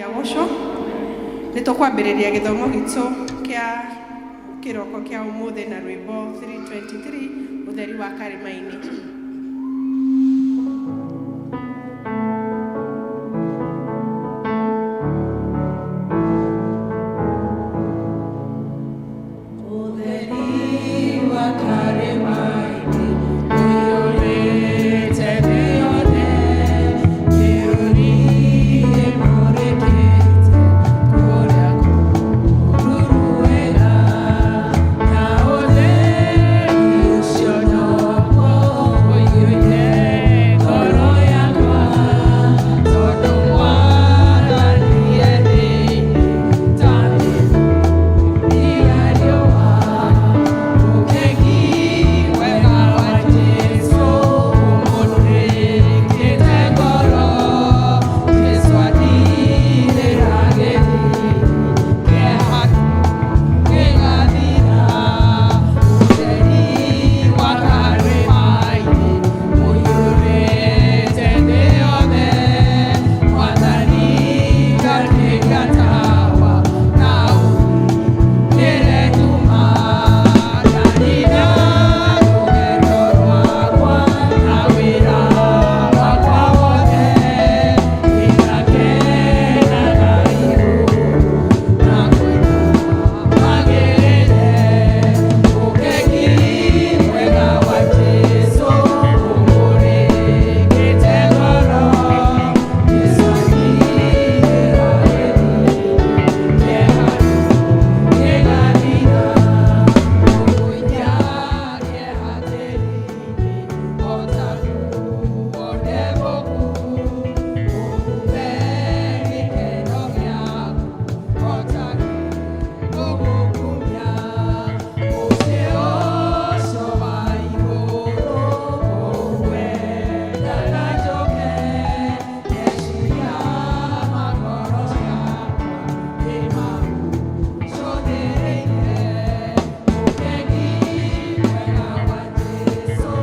Agocwo. Nĩ tũkwambĩrĩria gĩthomo gitũ kĩa kĩroko kĩa ũmũthĩ na rwĩmbo 323, ũtheri wa karĩma-inĩ. Ũtheri wa karĩma-inĩ ũiyũrĩte thĩ yothe, kĩrũri gĩmũrĩkĩte kũrĩa kũruru wega, na ũtheri ũcio noguo ũiyũire ngoro yakwa, tondũ Mwathani e thĩinĩ ta mĩrũri ya riũa. Ũkengi wega wa Jesũ ũmũrĩkĩte ngoro, Jesũ andirĩra gĩthithi, kĩeha gĩgathira. Ũtheri wa karĩma-inĩ ũiyũrĩte thĩ yothe, Mwathani ngatĩria tawa na ũhumbĩre nduma, ndanina rũgendo rwakwa na wĩra wakwa wothe, nĩngakenaga igũrũ na kũina magĩrĩre. Ũkengi mwega wa Jesũ ũmũrĩkĩte ngoro, Jesũ andirĩra gĩthithi, kĩeha gĩgathira. Ũgũithia kĩeha tĩri-inĩ o ta ruo ndembũku, ũhumbe gĩkeno gĩaku o ta gũgũkumia. Mũciĩ ũcio wa igũrũ ũwendaga njũke, meciria ma ngoro yakwa nĩmagũcũthĩrĩirie. Ũkengi mwega wa Jesũ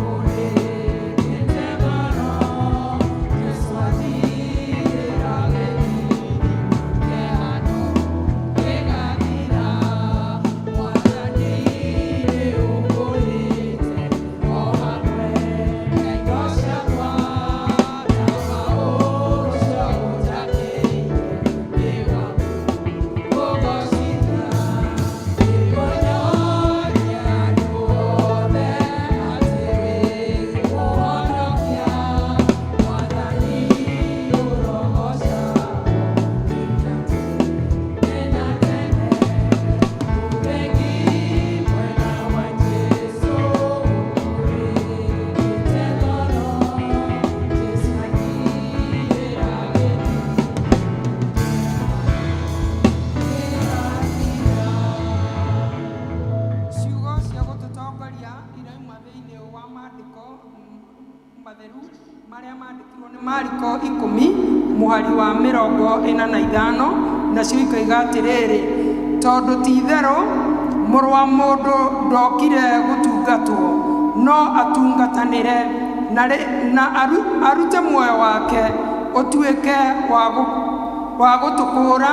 ũmũrĩkĩte ngoro, Jesũ andirĩra gĩthithi, kĩeha gĩgathira. Mwathani nĩũngũrĩte o hamwe na indo ciakwa, tawa ũcio ũnjakĩire nĩ wa kũgocithia. Nĩngũnyonia andũ othe atĩ wĩ mũhonokia, Mwathani ũrogocagwo nginya tene na tene. Ũkengi mwega wa Jesũ ũmũrĩkĩte ngoro, Jesũ andirĩra gĩthithi, gĩgathira. Ciugo cia gũtũtongoria irauma thĩinĩ wa maandĩko matheru marĩa mandĩkirwo nĩ Mariko 10 mũhari wa 45, nacio ikoiga atĩrĩrĩ, tondũ ti itherũ mũrũ wa mũndũ ndokire gũtungatwo, no atungatanĩre na arute muoyo wake ũtuĩke wa gũtũkũra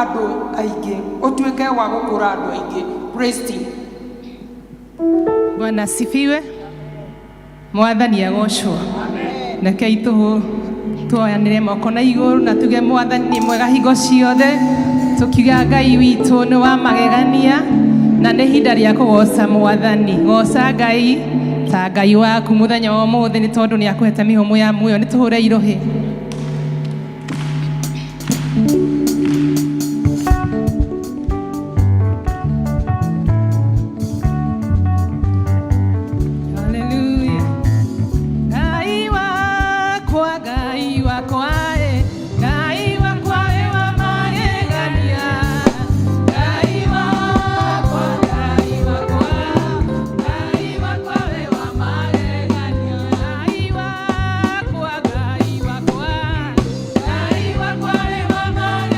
andũ aingĩ, ũtuĩke wa gũkũra andũ aingĩ. Praise team. Bwana asifiwe. Mwathani agocwo. Rekei tuoyanĩre moko na igũrũ na tuge Mwathani nĩ mwega hingo ciothe, tukiuga Ngai witũ nĩ wa magegania, na nĩ ihinda rĩa kũgoca Mwathani. Goca Ngai ta Ngai waku mũthenya wa ũmũthĩ, nĩ tondũ nĩ akũhete mĩhũmũ ya muoyo. Nĩ tũhũre irũhĩ. Hallelujah. Ngai wakwa, Ngai wakwa, eh. Ngai wakwa wĩ wa magegania. Ngai wakwa, Ngai wakwa, Ngai wakwa wĩ wa magegania. Ngai wakwa, Ngai wakwa, Ngai wakwa wĩ wa magegania.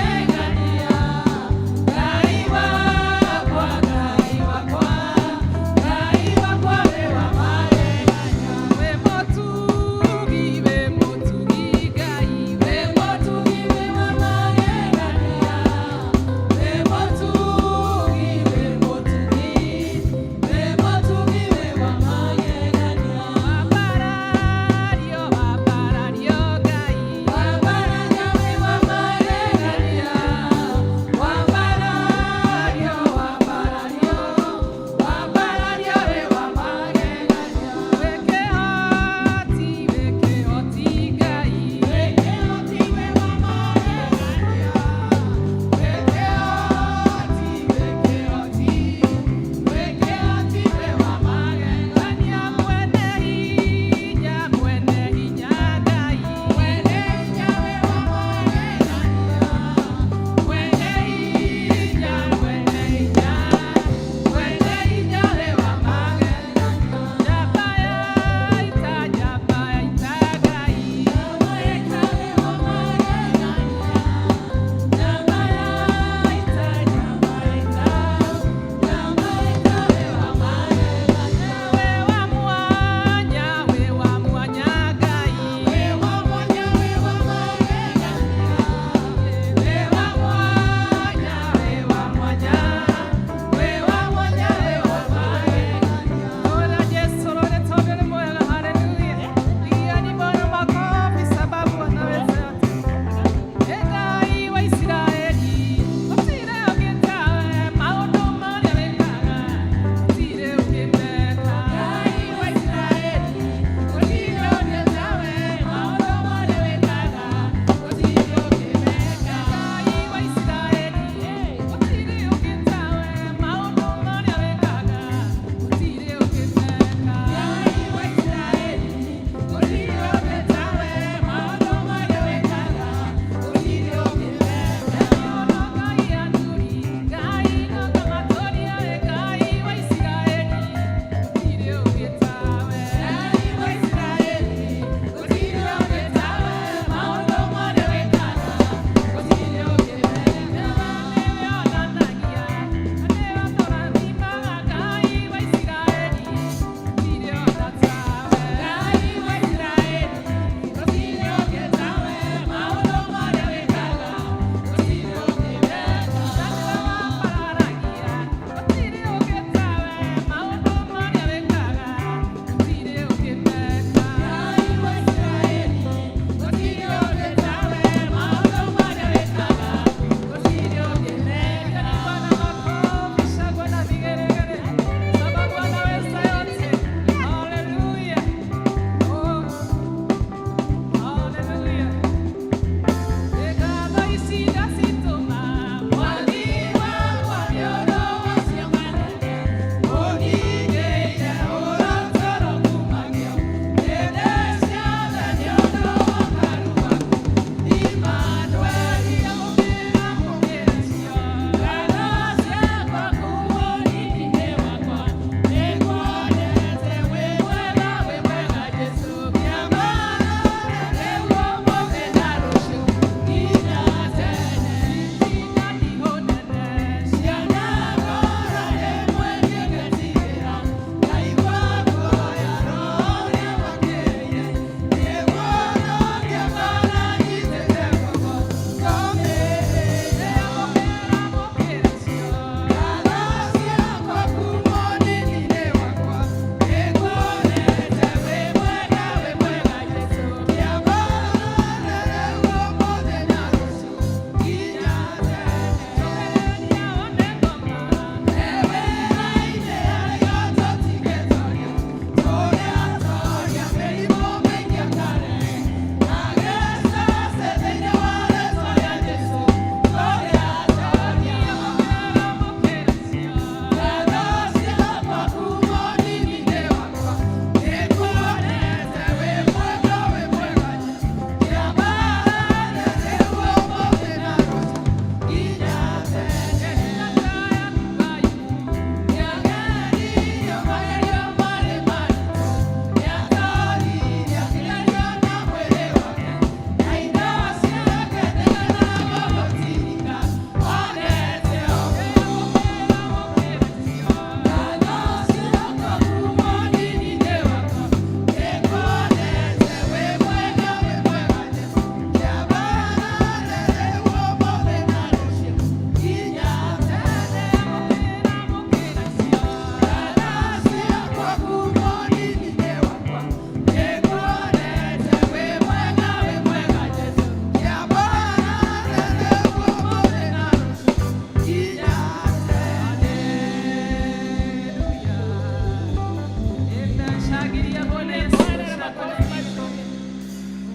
Shangilia Bwana Yesu. Bwana na makofi mazuri.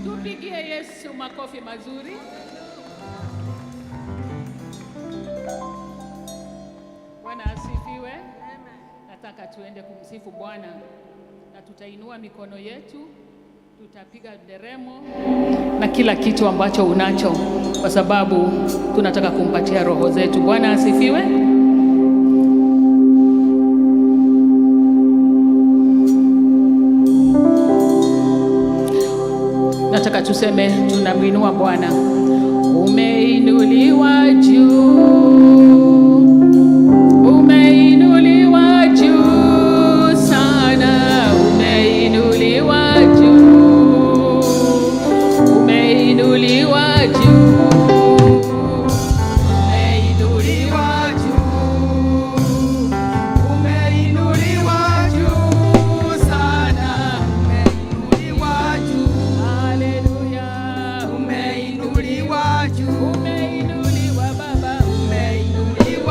Tupigie Yesu makofi mazuri. Bwana asifiwe. Nataka tuende kumsifu Bwana na tutainua mikono yetu, tutapiga nderemo na kila kitu ambacho unacho, kwa sababu tunataka kumpatia roho zetu. Bwana asifiwe. Nataka tuseme tunamwinua Bwana. Umeinuliwa juu, umeinuliwa juu sana, umeinuliwa juu, umeinuliwa juu, umeinuliwa juu, Umeinuliwa juu sana, umeinuliwa juu, Haleluya, umeinuliwa juu, umeinuliwa Baba, umeinuliwa.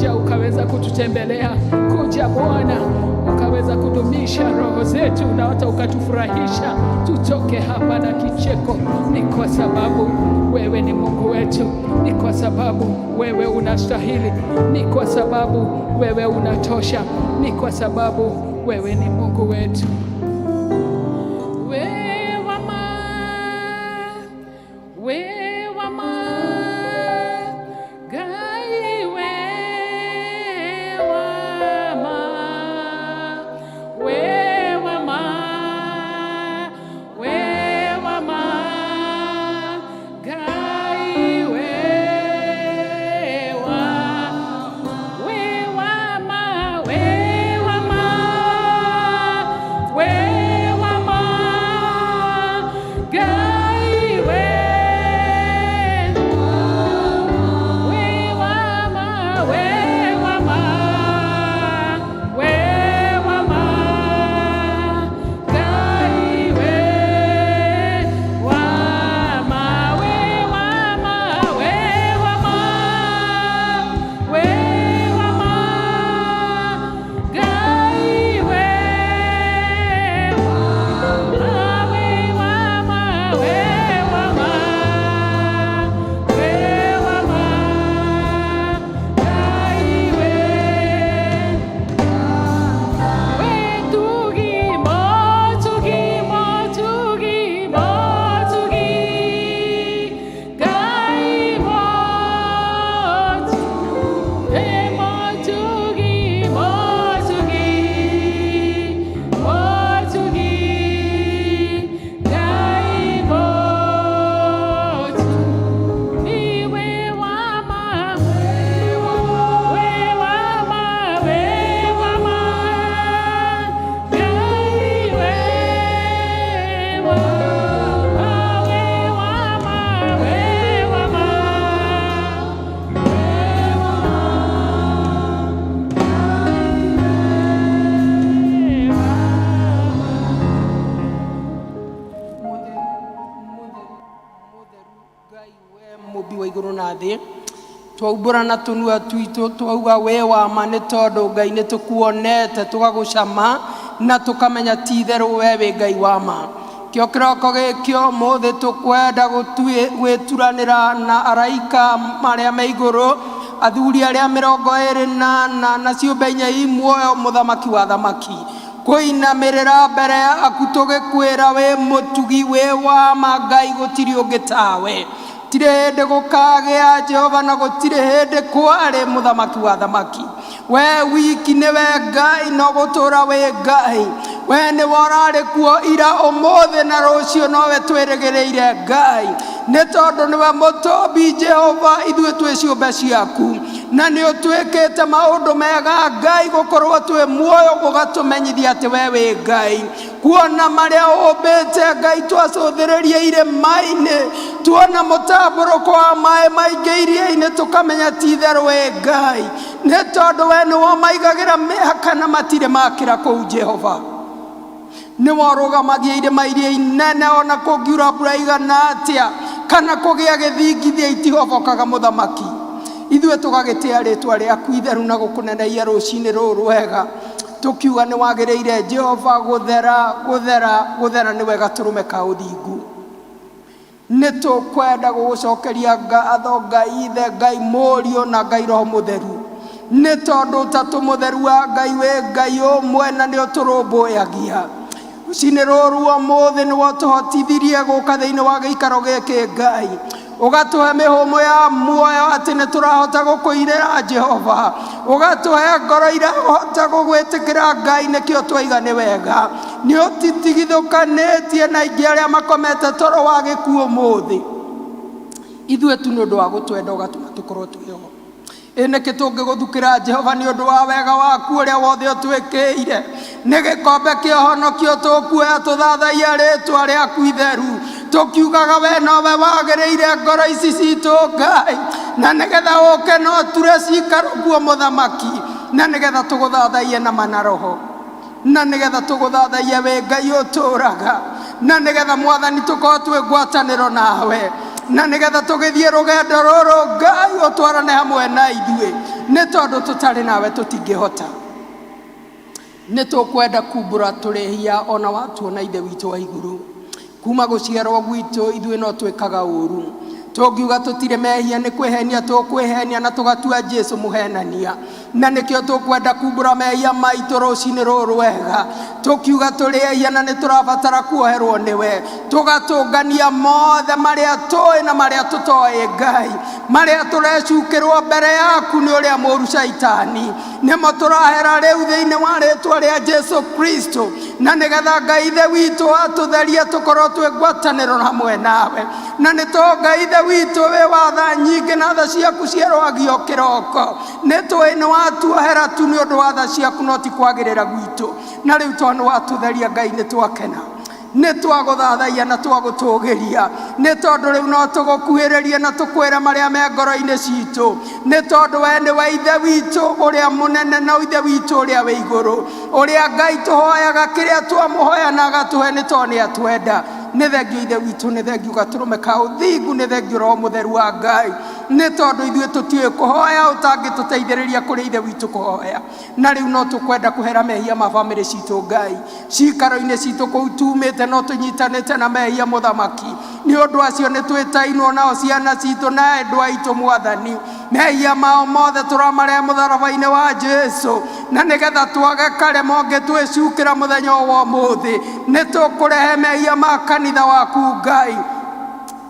Kuja ukaweza kututembelea, kuja Bwana ukaweza kudumisha roho zetu na hata ukatufurahisha, tutoke hapa na kicheko. Ni kwa sababu wewe ni Mungu wetu, ni kwa sababu wewe unastahili, ni kwa sababu wewe unatosha, ni kwa sababu wewe ni Mungu wetu. We wama, we wama, Ngai we wama, we wama, we wama, Ngai we wama, we wama, we wama, we wama, Ngai we we wama, we wama, we wama, Ngai we wama, we wama, we wama, we wama, Ngai we wama, we wama, we wama, we wama, Ngai we. We tugi mo tugi mo tugi mo tugi Ngai mo e mo tugi mo tugi mo tugi Ngai mo tugi we wama we wama we wama Ngai we wama we wama we wama Mũtheru, mũtheru, mũtheru Ngai we mũmbi wa igũrũ na thĩ twaumbũra na tũnua twitũ twauga we wa ma nĩ tondũ Ngai nĩ tũkuonete tũgagũcama na tũkamenya ti itherũ we wĩ Ngai wa ma. Kĩo kĩroko gĩkĩ ũmũthĩ tũkwenda gwĩturanĩra na araika marĩa me igũrũ, athuri arĩa 24 na ciũmbe inya i muoyo, mũthamaki wa thamaki, kũinamĩrĩra mbere yaku tũgĩkwĩra wĩ mũtugi, wĩ wa ma Ngai, gũtirĩ ũngĩ tawe. Gũtirĩ hĩndĩ gũkagĩa Jehova na gũtirĩ hĩndĩ kwarĩ, mũthamaki wa thamaki. We wiki nĩwe Ngai no gũtũra wĩ Ngai. We nĩwe ũrarĩ kuo ira, ũmũthĩ na rũciũ, nowe twĩrĩgĩrĩire Ngai, nĩ tondũ nĩwe mũtũmbi Jehova, ithuĩ twĩ ciũmbe ciaku na nĩ ũtwĩkĩte maũndũ mega Ngai, gũkorwo twĩ muoyo gũgatũmenyithia atĩ we wĩ Ngai. Kuona marĩa ũmbĩte Ngai, twacũthĩrĩria irĩma-inĩ, tuona mũtambũrũko wa maĩ maingĩ iria-inĩ, tũkamenya ti itherũ wĩ Ngai, nĩ tondũ we nĩwe ũmaigagĩra mĩhaka na matirĩ makĩra kũu. Jehova, nĩwe ũrũgamagia irĩma iria inene, ona kũngiura mbura igana atĩa kana kũgĩa gĩthingithia itihobokaga. Mũthamaki, ithuĩ tũgagĩtĩa rĩtwa rĩaku itheru na gũkũneneia rũcinĩ rũrũ rwega, tũkiuga nĩ wagĩrĩire Jehova gũthera, gũthera, gũthera nĩwe gatũrũme ka ũthingu. Nĩ tũkwenda gũgũcokeria ngatho Ngai Ithe, Ngai Mũriũ na Ngai Roho Mũtheru, nĩ tondũ Ũtatũ Mũtheru wa Ngai wĩ Ngai ũmwe na nĩ ũtũrũmbũyagia. Rũcinĩ rũrũ ũmũthĩ nĩwe ũtũhotithirie gũka thĩinĩ wa gĩikaro gĩkĩ Ngai, ũgatũhe mĩhũmũ ya muoyo atĩ nĩ tũrahota gũkũirĩra Jehova, ũgatũhe ngoro irahota gũgwĩtĩkĩra Ngai, nĩkĩo twaiga nĩ wega. Nĩ ũtitigithũkanĩtie na aingĩ arĩa makomete toro wa gĩkuũ ũmũthĩ, ithuĩ tu nĩ ũndũ wa gũtwenda ũgatũma tũkorwo twĩho. Ĩ nĩkĩ tũngĩgũthukĩra Jehova nĩ ũndũ wa wega waku ũrĩa wothe ũtwĩkĩire? Nĩ gĩkombe kĩa ũhonokio tũkuoya tũthathaiya rĩtwa rĩaku itheru, tũkiugaga we nowe wagĩrĩire ngoro ici citũ Ngai, na nĩgetha ũke no ture cikaro kuo mũthamaki, na nĩgetha tũgũthathaiye na ma na roho, na nĩgetha tũgũthathaiye wĩ Ngai ũtũraga, na nĩgetha Mwathani tũkorwo twĩ ngwatanĩro nawe, na nĩgetha tũgĩthiĩ rũgendo rũrũ Ngai. Ũtwarane hamwe na ithuĩ, nĩ tondũ tũtarĩ nawe tũtingĩhota. Nĩ tũkwenda kumbũra tũrĩhia ona watuona, Ithe witũ wa igũrũ. Kuma gũciarwo gwitũ ithuĩ no twĩkaga ũru. Tũngiuga tũtirĩ mehia, nĩ kwĩhenia tũkwĩhenia na tũgatua Jesu mũhenania. Na nĩkĩo tũkwenda kumbũra mehia maitũ rũcinĩ rũrũ wega, tũkiuga tũrĩ ehia na nĩ tũrabatara kuoherwo nĩwe. Tũgatũngania mothe marĩa tũĩ na marĩa tũtoĩ, Ngai, marĩa tũrecukĩrwo mbere yaku nĩ ũrĩa mũru Caitani, nĩmo tũrahera rĩu thĩinĩ wa rĩtwa rĩa Jesu Kristo, na nĩgetha Ngai Ithe witũ atũtherie, tũkorwo twĩ ngwatanĩro hamwe nawe. Na nĩ to Ngai Ithe witũ wĩ wa tha nyingĩ, na tha ciaku cierũhagio kĩroko, nĩ tũĩ nĩ watuohera tu nĩ ũndũ wa tha ciaku, no ti kwagĩrĩra gwitũ. Na rĩu tondũ nĩ watũtheria, Ngai, nĩ twakena, nĩ twagũthathaiya na twagũtũgĩria, nĩ tondũ rĩu no tũgũkuhĩrĩrie na tũkwĩre marĩa me ngoro-inĩ citũ, nĩ tondũ we nĩwe Ithe witũ ũrĩa mũnene na Ithe witũ ũrĩa wĩ igũrũ, ũrĩa Ngai tũhoyaga kĩrĩa twamũhoya na agatũhe, nĩ tondũ nĩ atwenda. Nĩ thengio, Ithe witũ, nĩ thengio Gatũrũme ka ũthingu, nĩ thengio Roho Mũtheru wa Ngai, nĩ tondũ ithuĩ tũtiũĩ kũhoya, ũtangĩtũteithĩrĩria kũrĩ Ithe witũ kũhoya. Na rĩu no tũkwenda kũhera mehia ma bamĩrĩ citũ, Ngai, cikaro-inĩ citũ kũu tumĩte, no tũnyitanĩte na mehia, Mũthamaki. Nĩ ũndũ acio nĩ twĩtainwo nao, ciana citũ na endwa aitũ, Mwathani. Mehia mao mothe tũramarehe mũtharaba-inĩ wa Jesu, na nĩgetha twage karema ũngĩtwĩcukĩra mũthenya ũyũ wa ũmũthĩ. Nĩ tũkũrehe mehia ma kanitha waku, Ngai,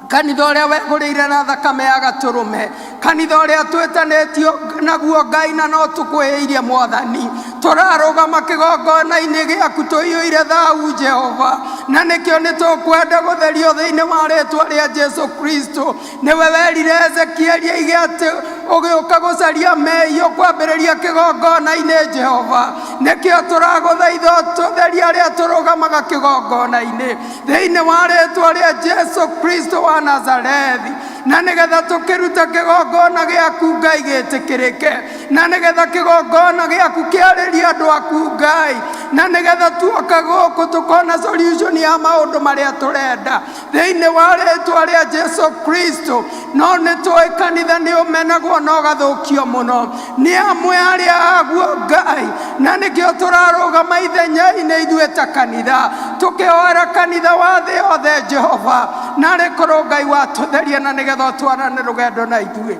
kanitha ũrĩa wegũrĩire na thakame ya Gatũrũme, kanitha ũrĩa twĩtanĩtio naguo, Ngai, na no tũkwĩhĩirie, Mwathani. Tũrarũgama kĩgongona-inĩ gĩaku tũiyũire thau, Jehova, na nĩkĩo nĩ tũkwenda gũtherio thĩinĩ wa rĩtwa rĩa Jesu Kristo. Nĩwe werire Ezekieli aige atĩ ũgĩũka gũcaria mehia ũkwambĩrĩria kĩgongona-inĩ, Jehova. Nĩkĩo tũragũthaitha ũtũtherie arĩa tũrũgamaga kĩgongona-inĩ thĩinĩ wa rĩtwa rĩa Jesu Kristo wa Nazarethi, na nĩgetha tũkĩruta kĩgongona gĩaku, Ngai, gĩtĩkĩrĩke, na nĩgetha kĩgongona gĩaku kĩarĩrie andũ aku, Ngai, na nĩgetha tuoka gũkũ tũkona solution ya maũndũ marĩa tũrenda thĩinĩ wa rĩtwa rĩa Jesu Kristo. No nĩ tũĩ kanitha nĩ ũmenagwo na ũgathũkio mũno nĩ amwe arĩa aguo, Ngai, na nĩkĩo tũrarũgama ithenya-inĩ ithuĩ ta kanitha, tũkĩhoera kanitha wa thĩ yothe, Jehova, na rĩkorwo Ngai watũtheria, na nĩgetha ũtwarane rũgendo na ithuĩ.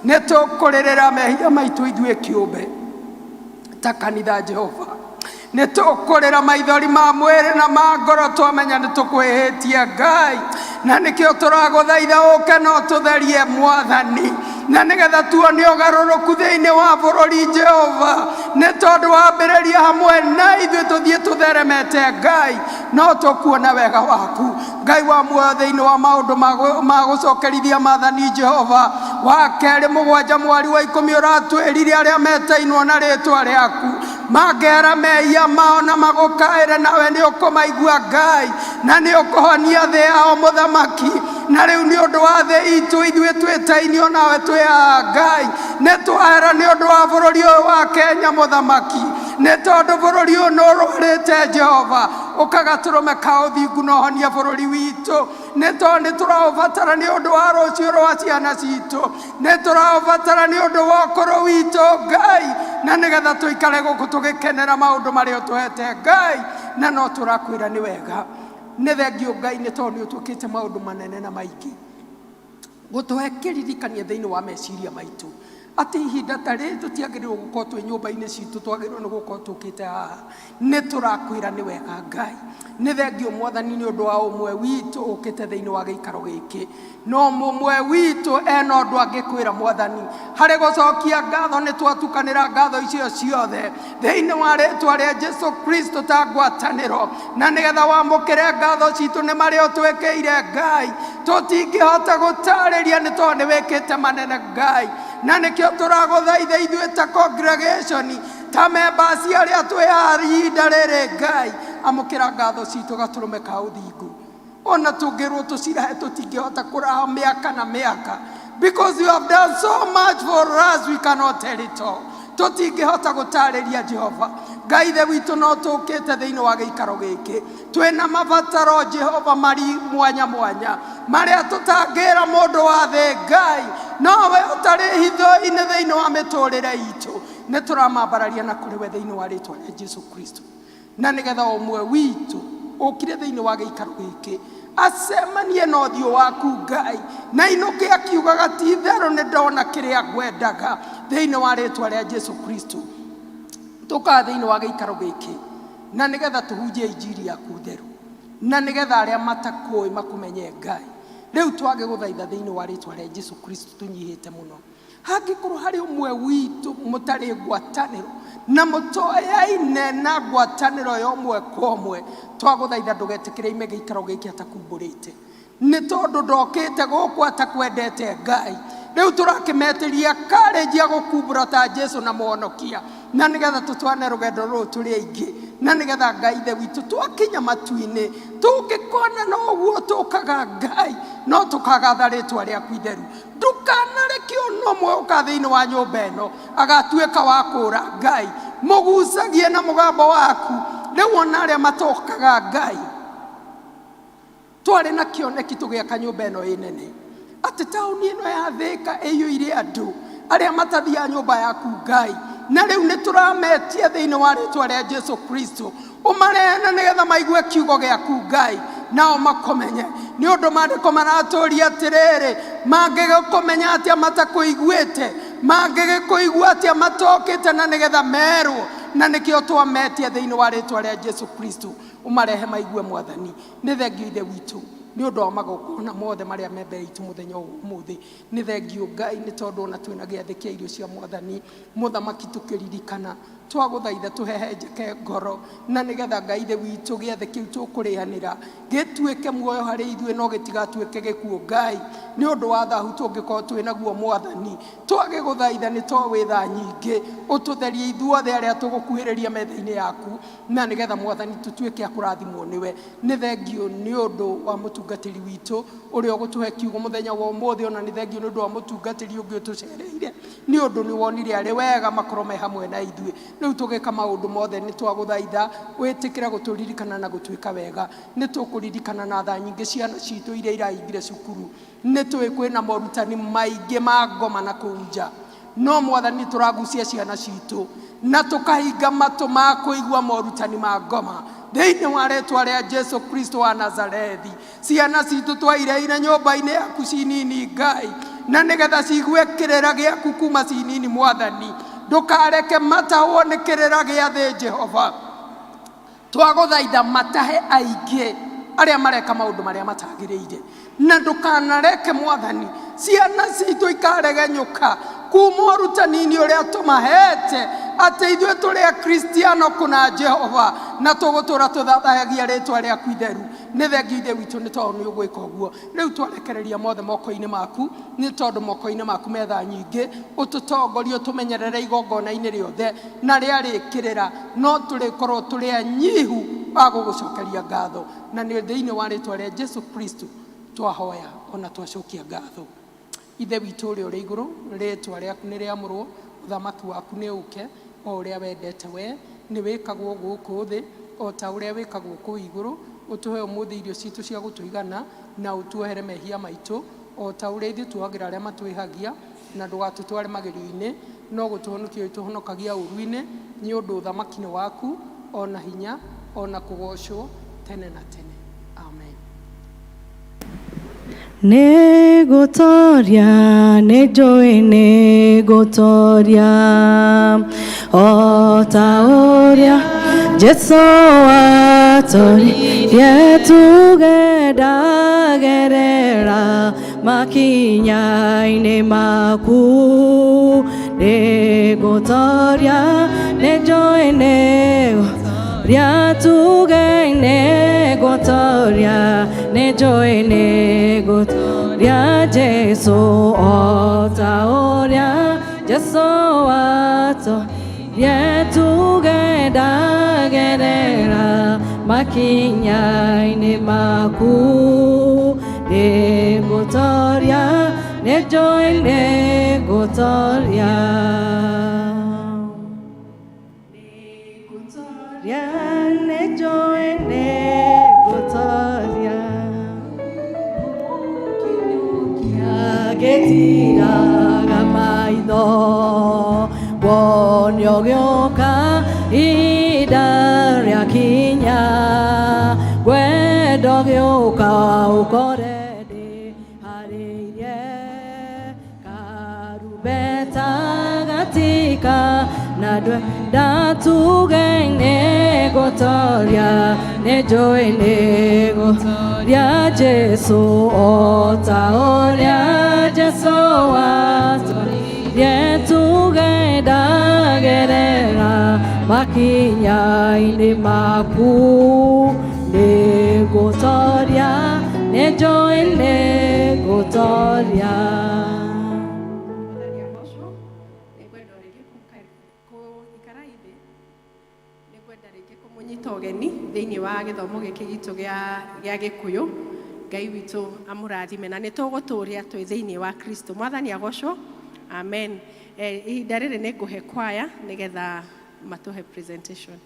Nĩ tũkũrĩrĩra mehia maitũ ithuĩ kĩũmbe ta kanitha, Jehova. Nĩ tũkũrĩra maithori ma mwĩrĩ na ma ngoro twamenya nĩ tũkwĩhĩtie, Ngai, na nĩkĩo tũragũthaitha ũke no tũtherie, Mwathani, na nĩgetha tuone ũgarũrũku thĩinĩ wa bũrũri, Jehova, nĩ tondũ wambĩrĩria hamwe na ithuĩ tũthiĩ tũtheremete, Ngai, no tũkuona wega waku, Ngai wa muoyo, thĩinĩ wa maũndũ ma gũcokerithia maathani, Jehova. Wa kerĩ 7 mweri wa 10 ũratwĩrire arĩa metainwo na rĩtwa rĩaku mangera mehia mao na magũkaĩre, nawe nĩ ũkũmaigua, Ngai, na nĩ ũkũhonia thĩ yao, Mũthamaki. Na rĩu nĩ ũndũ wa thĩ itũ ithuĩ twĩtainio nawe twĩ haha, Ngai, nĩ twahera nĩ ũndũ wa bũrũri ũyũ wa Kenya, Mũthamaki, nĩ tondũ bũrũri ũyũ nĩ ũrwarĩte. Jehova, ũkagatũrũme ka ũthingu na ũhonie bũrũri witũ, nĩ tondũ nĩ tũraũbatara nĩ ũndũ wa rũciũ rwa ciana citũ, nĩ tũraũbatara nĩ ũndũ wa ũkũrũ witũ, Ngai, na nĩgetha tũikare gũkũ tũgĩkenera maũndũ marĩa ũtũhete, Ngai, na no tũrakwĩra nĩ wega. Nĩ thengio, Ngai, nĩ tondũ nĩ ũtwĩkĩte maũndũ manene na maingĩ gũtũhe kĩririkania thĩinĩ wa meciria maitũ atĩ ihinda ta rĩrĩ tũtiagĩrĩirwo gũkorwo twĩ nyũmba-inĩ citũ, twagĩrĩirwo nĩ gũkorwo tũkĩte haha. Nĩ tũrakwĩra nĩ wega, Ngai. Nĩ thengio, Mwathani, nĩ ũndũ wa ũmwe witũ ũkĩte thĩinĩ wa gĩikaro gĩkĩ. No mũmwe witũ ena ũndũ angĩkwĩra, Mwathani, harĩ gũcokia ngatho. Nĩ twatukanĩra ngatho icio ciothe thĩinĩ wa rĩtwa rĩa Jesu Kristo ta ngwatanĩro, na nĩgetha wamũkĩre ngatho citũ nĩ marĩa ũtwĩkĩire, Ngai. Tũtingĩhota gũtarĩria nĩ tondũ nĩ wĩkĩte manene, Ngai, na nĩkĩo tũragũthaitha ithuĩ ta congregation, ta members arĩa twĩ haha ihinda rĩrĩ. Ngai, amũkĩra ngatho citũ, Gatũrũme ka ũthingu. Ona tũngĩrwo tũcirahe, tũtingĩhota kũraha mĩaka na mĩaka, because you have done so much for us, we cannot tell it all. Tũtingĩhota gũtarĩria, Jehova. Ngai ithe witũ, no tũkĩte thĩinĩ wa gĩikaro gĩkĩ twĩna mabataro Jehova mari mwanya mwanya marĩa tũtangĩra mũndũ wa thĩ. Ngai, nowe ũtarĩ hitho-inĩ thĩinĩ wa mĩtũrĩre itũ, nĩ tũramambararia na kũrĩ we thĩinĩ wa rĩtwa rĩa Jesu Kristo, na nĩgetha ũmwe witũ ũkire thĩinĩ wa gĩikaro gĩkĩ acemanie na ũthiũ waku Ngai, na inũke akiugaga ti itherũ nĩ ndona kĩrĩa ngwendaga thĩinĩ wa rĩtwa rĩa Jesu Kristo. Tũkaga thĩinĩ wa gĩikaro gĩkĩ na nĩgetha tũhunjie injiri yaku theru, na nĩgetha arĩa matakũĩ makũmenye Ngai. Rĩu twagĩgũthaitha thĩinĩ wa rĩtwa rĩa Jesu Kristo tũnyihĩte mũno, hangĩkorwo harĩ ũmwe witũ mũtarĩ ngwatanĩro na mũtoyaine na ngwatanĩro ya ũmwe kwa ũmwe, twagũthaitha ndũgetĩkĩre ime gĩikaro gĩkĩ atakumbũrĩte, nĩ tondũ ndokĩte gũkũ atakwendete Ngai. Rĩu tũrakĩmetĩria karĩnji ya gũkumbũra ta Jesu na mũhonokia, na nĩgetha tũtwane rũgendo rũrũ tũrĩ aingĩ, na nĩgetha Ngai ithe witũ twakinya matu-inĩ tũngĩkona no ũguo tũkaga Ngai, no tũkagatha rĩtwa rĩaku itheru. Ndũkanareke ona ũmwe ũka thĩinĩ wa nyũmba ĩno agatuĩka wa kũũra Ngai, mũgucagie na mũgambo waku. Rĩu ona arĩa matokaga Ngai, twarĩ na kĩoneki tũgĩaka nyũmba ĩno ĩ nene atĩ taũni ĩno ya Thĩka ĩiyũire andũ arĩa matathiaga nyũmba yaku Ngai, na rĩu nĩ tũrametia thĩinĩ wa rĩtwa rĩa Jesu Kristo, ũmarehe nĩgetha maigue kiugo gĩaku Ngai, nao makũmenye, nĩ ũndũ maandĩko maratũria atĩrĩrĩ, mangĩgĩkũmenya atĩa matakũiguĩte? Mangĩgĩkũigua atĩa matokĩte na nĩgetha merwo? Na nĩkĩo twametia thĩinĩ wa rĩtwa rĩa Jesu Kristo, ũmarehe maigue Mwathani. Nĩ thengio ithe witũ nĩ ũndũ wa magongona mothe marĩa me mbere itũ mũthenya ũyũ ũmũthĩ. Nĩ thengio Ngai nĩ tondũ ona twĩna gĩathĩ kĩa irio cia Mwathani mũthamaki tũkĩririkana, twagũthaitha tũhehenjeke ngoro, na nĩgetha Ngai ithe witũ gĩathĩ kĩu tũkũrĩanĩra gĩtuĩke muoyo harĩ ithuĩ, no gĩtigatuĩke gĩkuũ Ngai, nĩ ũndũ wa thahu tũngĩkorwo twĩ naguo Mwathani. Twagĩgũthaitha nĩ to wĩ tha nyingĩ, ũtũtherie ithuothe arĩa tũgũkuhĩrĩria metha-inĩ yaku, na nĩgetha Mwathani tũtuĩke a kũrathimwo nĩwe. Nĩ thengio nĩ ũndũ wa mũtungatĩri witũ ũrĩa ũgũtũhe kiugo mũthenya wa ũmũthĩ, ona nĩ thengio nĩ ũndũ wa mũtungatĩri ũngĩ ũtũcereire, nĩ ũndũ nĩ wonire arĩ wega makorwo me hamwe na ithuĩ. Rĩu tũgĩka maũndũ mothe, nĩ twagũthaitha wĩtĩkĩre gũtũririkana na gũtuĩka wega. Nĩ tũkũririkana na tha nyingĩ ciana citũ iria irahingire cukuru. Nĩ tũĩ kwĩna morutani maingĩ ma ngoma na kũu nja, no Mwathani tũragucia ciana citũ na tũkahinga matũ ma kũigua morutani ma ngoma thĩinĩ wa rĩtwa rĩa Jesu Kristo wa Nazarethi. Ciana citũ twaireire nyũmba-inĩ yaku cinini Ngai, na nĩgetha ciigue kĩrĩra gĩaku kuma cinini Mwathani, ndũkareke matahwo nĩ kĩrĩra gĩa thĩ Jehova. Twagũthaitha matahe aingĩ arĩa mareka maũndũ marĩa matagĩrĩire, na ndũkanareke Mwathani ciana citũ ikaregenyũka kuma ũrutani-inĩ ũrĩa tũmahete atĩ ithuĩ tũrĩ akristiano kũna Jehova, na tũgũtũra tũthathayagia rĩtwa rĩaku itheru. Nĩ thengio ithe witũ nĩ tondũ nĩ ũgwĩka ũguo. Rĩu twarekereria mothe moko-inĩ maku, nĩ tondũ moko-inĩ maku metha nyingĩ, ũtũtongorie, ũtũmenyerere igongona-inĩ rĩothe, na rĩarĩkĩrĩra no tũrĩkorwo tũrĩ anyihu a gũgũcokeria ngatho, na nĩ thĩinĩ wa rĩtwa rĩa Jesu Kristo twahoya ona twacokia ngatho. Ithe witũ ũrĩa ũrĩ igũrũ, rĩtwa rĩaku nĩ rĩamũrwo, ũthamaki waku nĩ ũke, o ũrĩa wendete we nĩ wĩkagwo gũkũ thĩ o ta ũrĩa wĩkagwo kũu igũrũ. Ũtũhe ũmũthĩ irio citũ cia gũtũigana, na ũtuohere mehia maitũ o ta ũrĩa ithuĩ tuohagĩra arĩa matwĩhagia, na ndũgatũtware magerio-inĩ, no gũtũhonokia ũtũhonokagia ũũru-inĩ, nĩ ũndũ ũthamaki nĩ waku, ona hinya, ona kũgocwo tene na tene. Amen. Nĩngũtoria, nĩnjũĩ nĩngũtoria, o ta ũrĩa Jesũ atoririe, tũgendagerera makinya-inĩ maku. Nĩngũtoria, nĩnjũĩ nĩngũtoria, tuge nĩngũtoria, nĩnjũĩ nĩngũtoria Jesũ, o ta ũrĩa Jesũ atoririe, tũgendagerera makinya-inĩ maku. Nĩngũtoria, nĩnjũĩ nĩngũtoria. Nĩngũtoria. Wone ũgĩũka ihinda rĩakinya, ngwenda ũgĩũka ũkore ndĩharĩirie. Karumbeta gatika na ndwenda tuge nĩngũtoria, nĩnjũĩ nĩngũtoria Jesu o ta ũrĩa Jesu watoririe. Tuge ndagerera makinya-inĩ maku, nĩngũtoria, nĩnjũĩ nĩngũtoria. Mwathani agocwo. Nĩngwenda rĩngĩ kũikara thĩ, nĩngwenda rĩngĩ kũmũnyita ũgeni thĩinĩ wa gĩthomo gĩkĩ gitũ gĩa Gĩkũyũ. Ngai witũ amũrathime na nĩ tũgũtũria twĩ thĩinĩ wa Kristo. Mwathani agocwo. Amen. Ihinda rĩrĩ nĩ ngũhe kwaya nĩgetha matũhe presentation.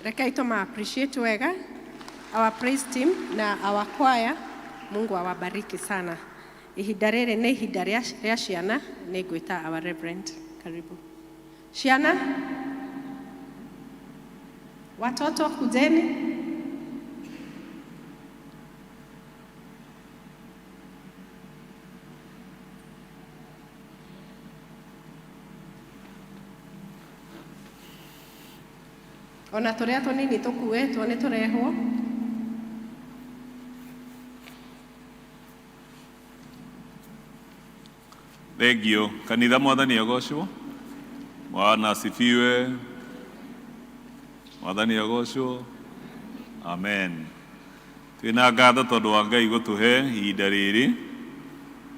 Rekei tũma appreciate wega our praise team na our choir. Mungu awabariki sana. Ihinda rĩrĩ nĩ ihinda rĩa ciana. Nĩ ngwĩta our reverend. Karibu ciana, watoto, kujeni. Ona tũrĩa tũnini tũkuĩtwo nĩ tũrehwo. Thengio kanitha, Mwathani agocwo. Bwana asifiwe. Mwathani agocwo. Amen. Twina ngatho tondu wa Ngai gutuhe ihinda riri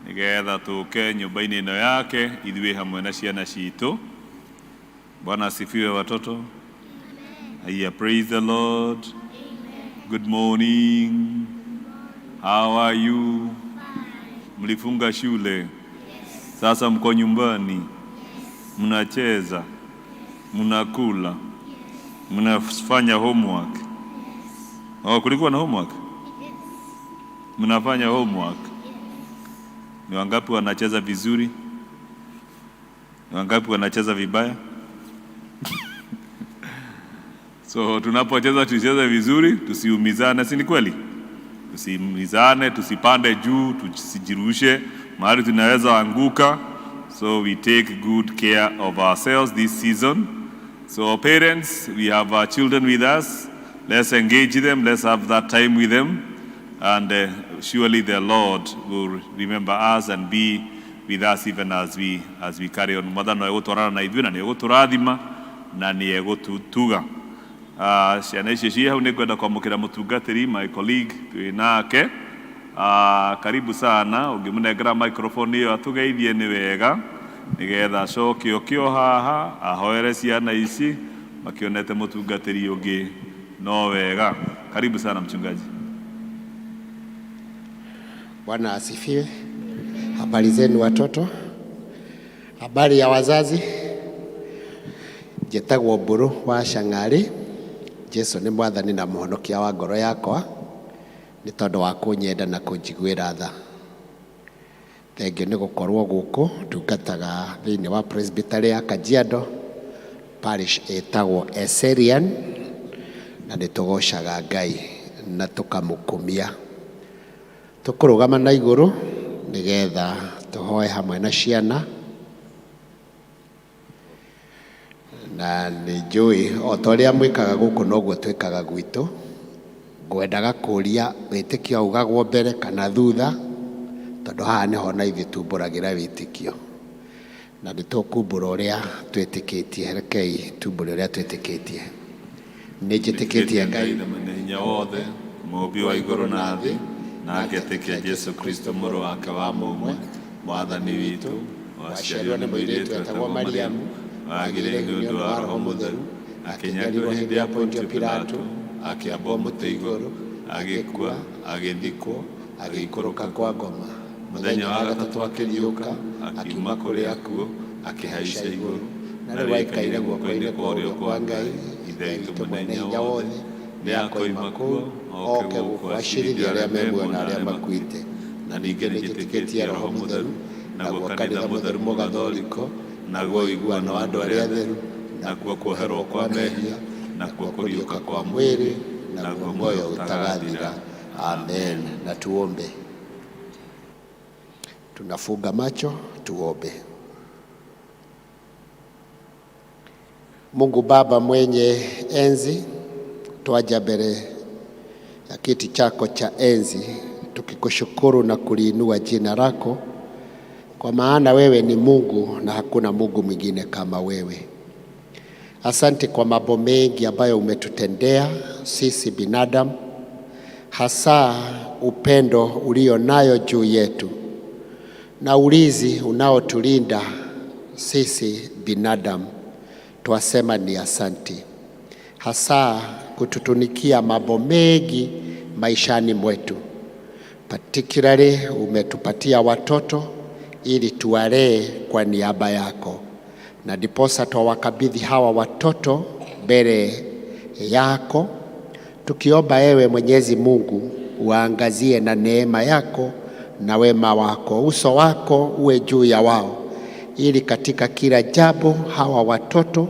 nigetha tuke nyumba-inĩ ĩno yake ithuĩ hamwe na ciana citũ. Bwana asifiwe watoto. Haya, praise the Lord. Good morning. How are you? Mlifunga shule? Sasa mko nyumbani? Mnacheza? Mnakula? Mnafanya homework? Oh, kulikuwa na homework? Mnafanya homework? Ni wangapi wanacheza vizuri? Ni wangapi wanacheza vibaya? So tunapocheza tucheze vizuri, tusiumizane, si ni kweli? Tusiumizane, tusipande juu, tusijirushe mahali tunaweza anguka. So we take good care of ourselves this season. So parents, we have our children with us. Let's engage them. Let's have that time with them. And surely the Lord will remember us and be with us even as we carry on. Mwathani no egũtwarana na ithuĩ na nĩ egũtũrathima na nĩ egũtũtuga. Ciana icio ciĩ hau nĩ ngwenda kwamũkĩra mũtungatĩri, my colleague twĩ nake. Karibu sana, ũngĩmũnengera microphone ĩyo atũgeithie nĩ wega nĩgetha acoke oke o haha ahoere ciana ici makĩonete mũtungatĩri ũngĩ no wega. Karibu sana, mchungaji. Bwana asifiwe. Habari zenu watoto? Habari ya wazazi? Njĩtagwo Mbũrũ wa Cang'arĩ. Jesu nĩ mwathani na mũhonokia wa ngoro yakwa nĩ tondũ wa kũnyenda na kũnjiguĩra tha. Thengiũ nĩ gũkorwo gũkũ ndungataga thĩinĩ wa Presbytery ya Kajiado, parish ĩtagwo Eserian, na nĩ tũgocaga Ngai na tũkamũkumia. Tũkũrũgama na igũrũ nĩgetha tũhoe hamwe na ciana, na nĩ njũĩ o ta ũrĩa mwĩkaga gũkũ noguo twĩkaga gwitũ. Ngwendaga kũria wĩtĩkio augagwo mbere kana thutha, tondũ haha nĩho na ithuĩ tumbũragĩra wĩtĩkio na nĩ tũkumbũra ũrĩa twĩtĩkĩtie. Rekei tumbũre ũrĩa twĩtĩkĩtie. Nĩ njĩtĩkĩtie Ngai na mwene hinya wothe, mũũmbi wa igũrũ na thĩ, na ngetĩkia Jesu Kristo mũrũ wake wa mũmwe, mwathani witũ, waciarirwo nĩ mũirĩtu etagwo Mariamu, wagĩrĩire nĩ ũndũ wa Roho Mũtheru, akĩnyarirwo hĩndĩ ya Pontio Pilato, akĩambwo mũtĩ igũrũ, agĩkua, agĩthikwo, agĩikũrũka kwa ngoma. Mũthenya wa gatatũ akĩriũka, akiuma kũrĩ akuũ, akĩhaica igũrũ, na rĩu aikaire guoko-inĩ kwa ũrĩo kwa Ngai Ithe Ithe witũ witũ mwene mwene hinya hinya wothe, wothe. Nĩ akoima kuo oke gũkũ acirithie arĩa me muoyo na arĩa makuĩte. Na ningĩ nĩ njĩtĩkĩtie Roho Mũtheru, naguo kanitha mũtheru mũgatholiko, naguo ũiguano wa andũ arĩa atheru, nakuo kuoherwo kwa mehia, nakuo kũriũka kwa mwĩrĩ, naguo muoyo utagathira. Amen. Na tuombe. Tunafunga macho tuombe. Mungu Baba mwenye enzi, twaja mbele ya kiti chako cha enzi tukikushukuru na kuliinua jina lako, kwa maana wewe ni Mungu na hakuna Mungu mwingine kama wewe. Asante kwa mambo mengi ambayo umetutendea sisi binadamu, hasa upendo ulio nayo juu yetu na ulinzi unaotulinda sisi binadamu. Twasema ni asanti, hasa kututunikia mambo mengi maishani mwetu. Particularly umetupatia watoto ili tuwalee kwa niaba yako, na ndiposa twawakabidhi hawa watoto mbele yako, tukiomba ewe Mwenyezi Mungu uwaangazie na neema yako na wema wako, uso wako uwe juu ya wao, ili katika kila jambo hawa watoto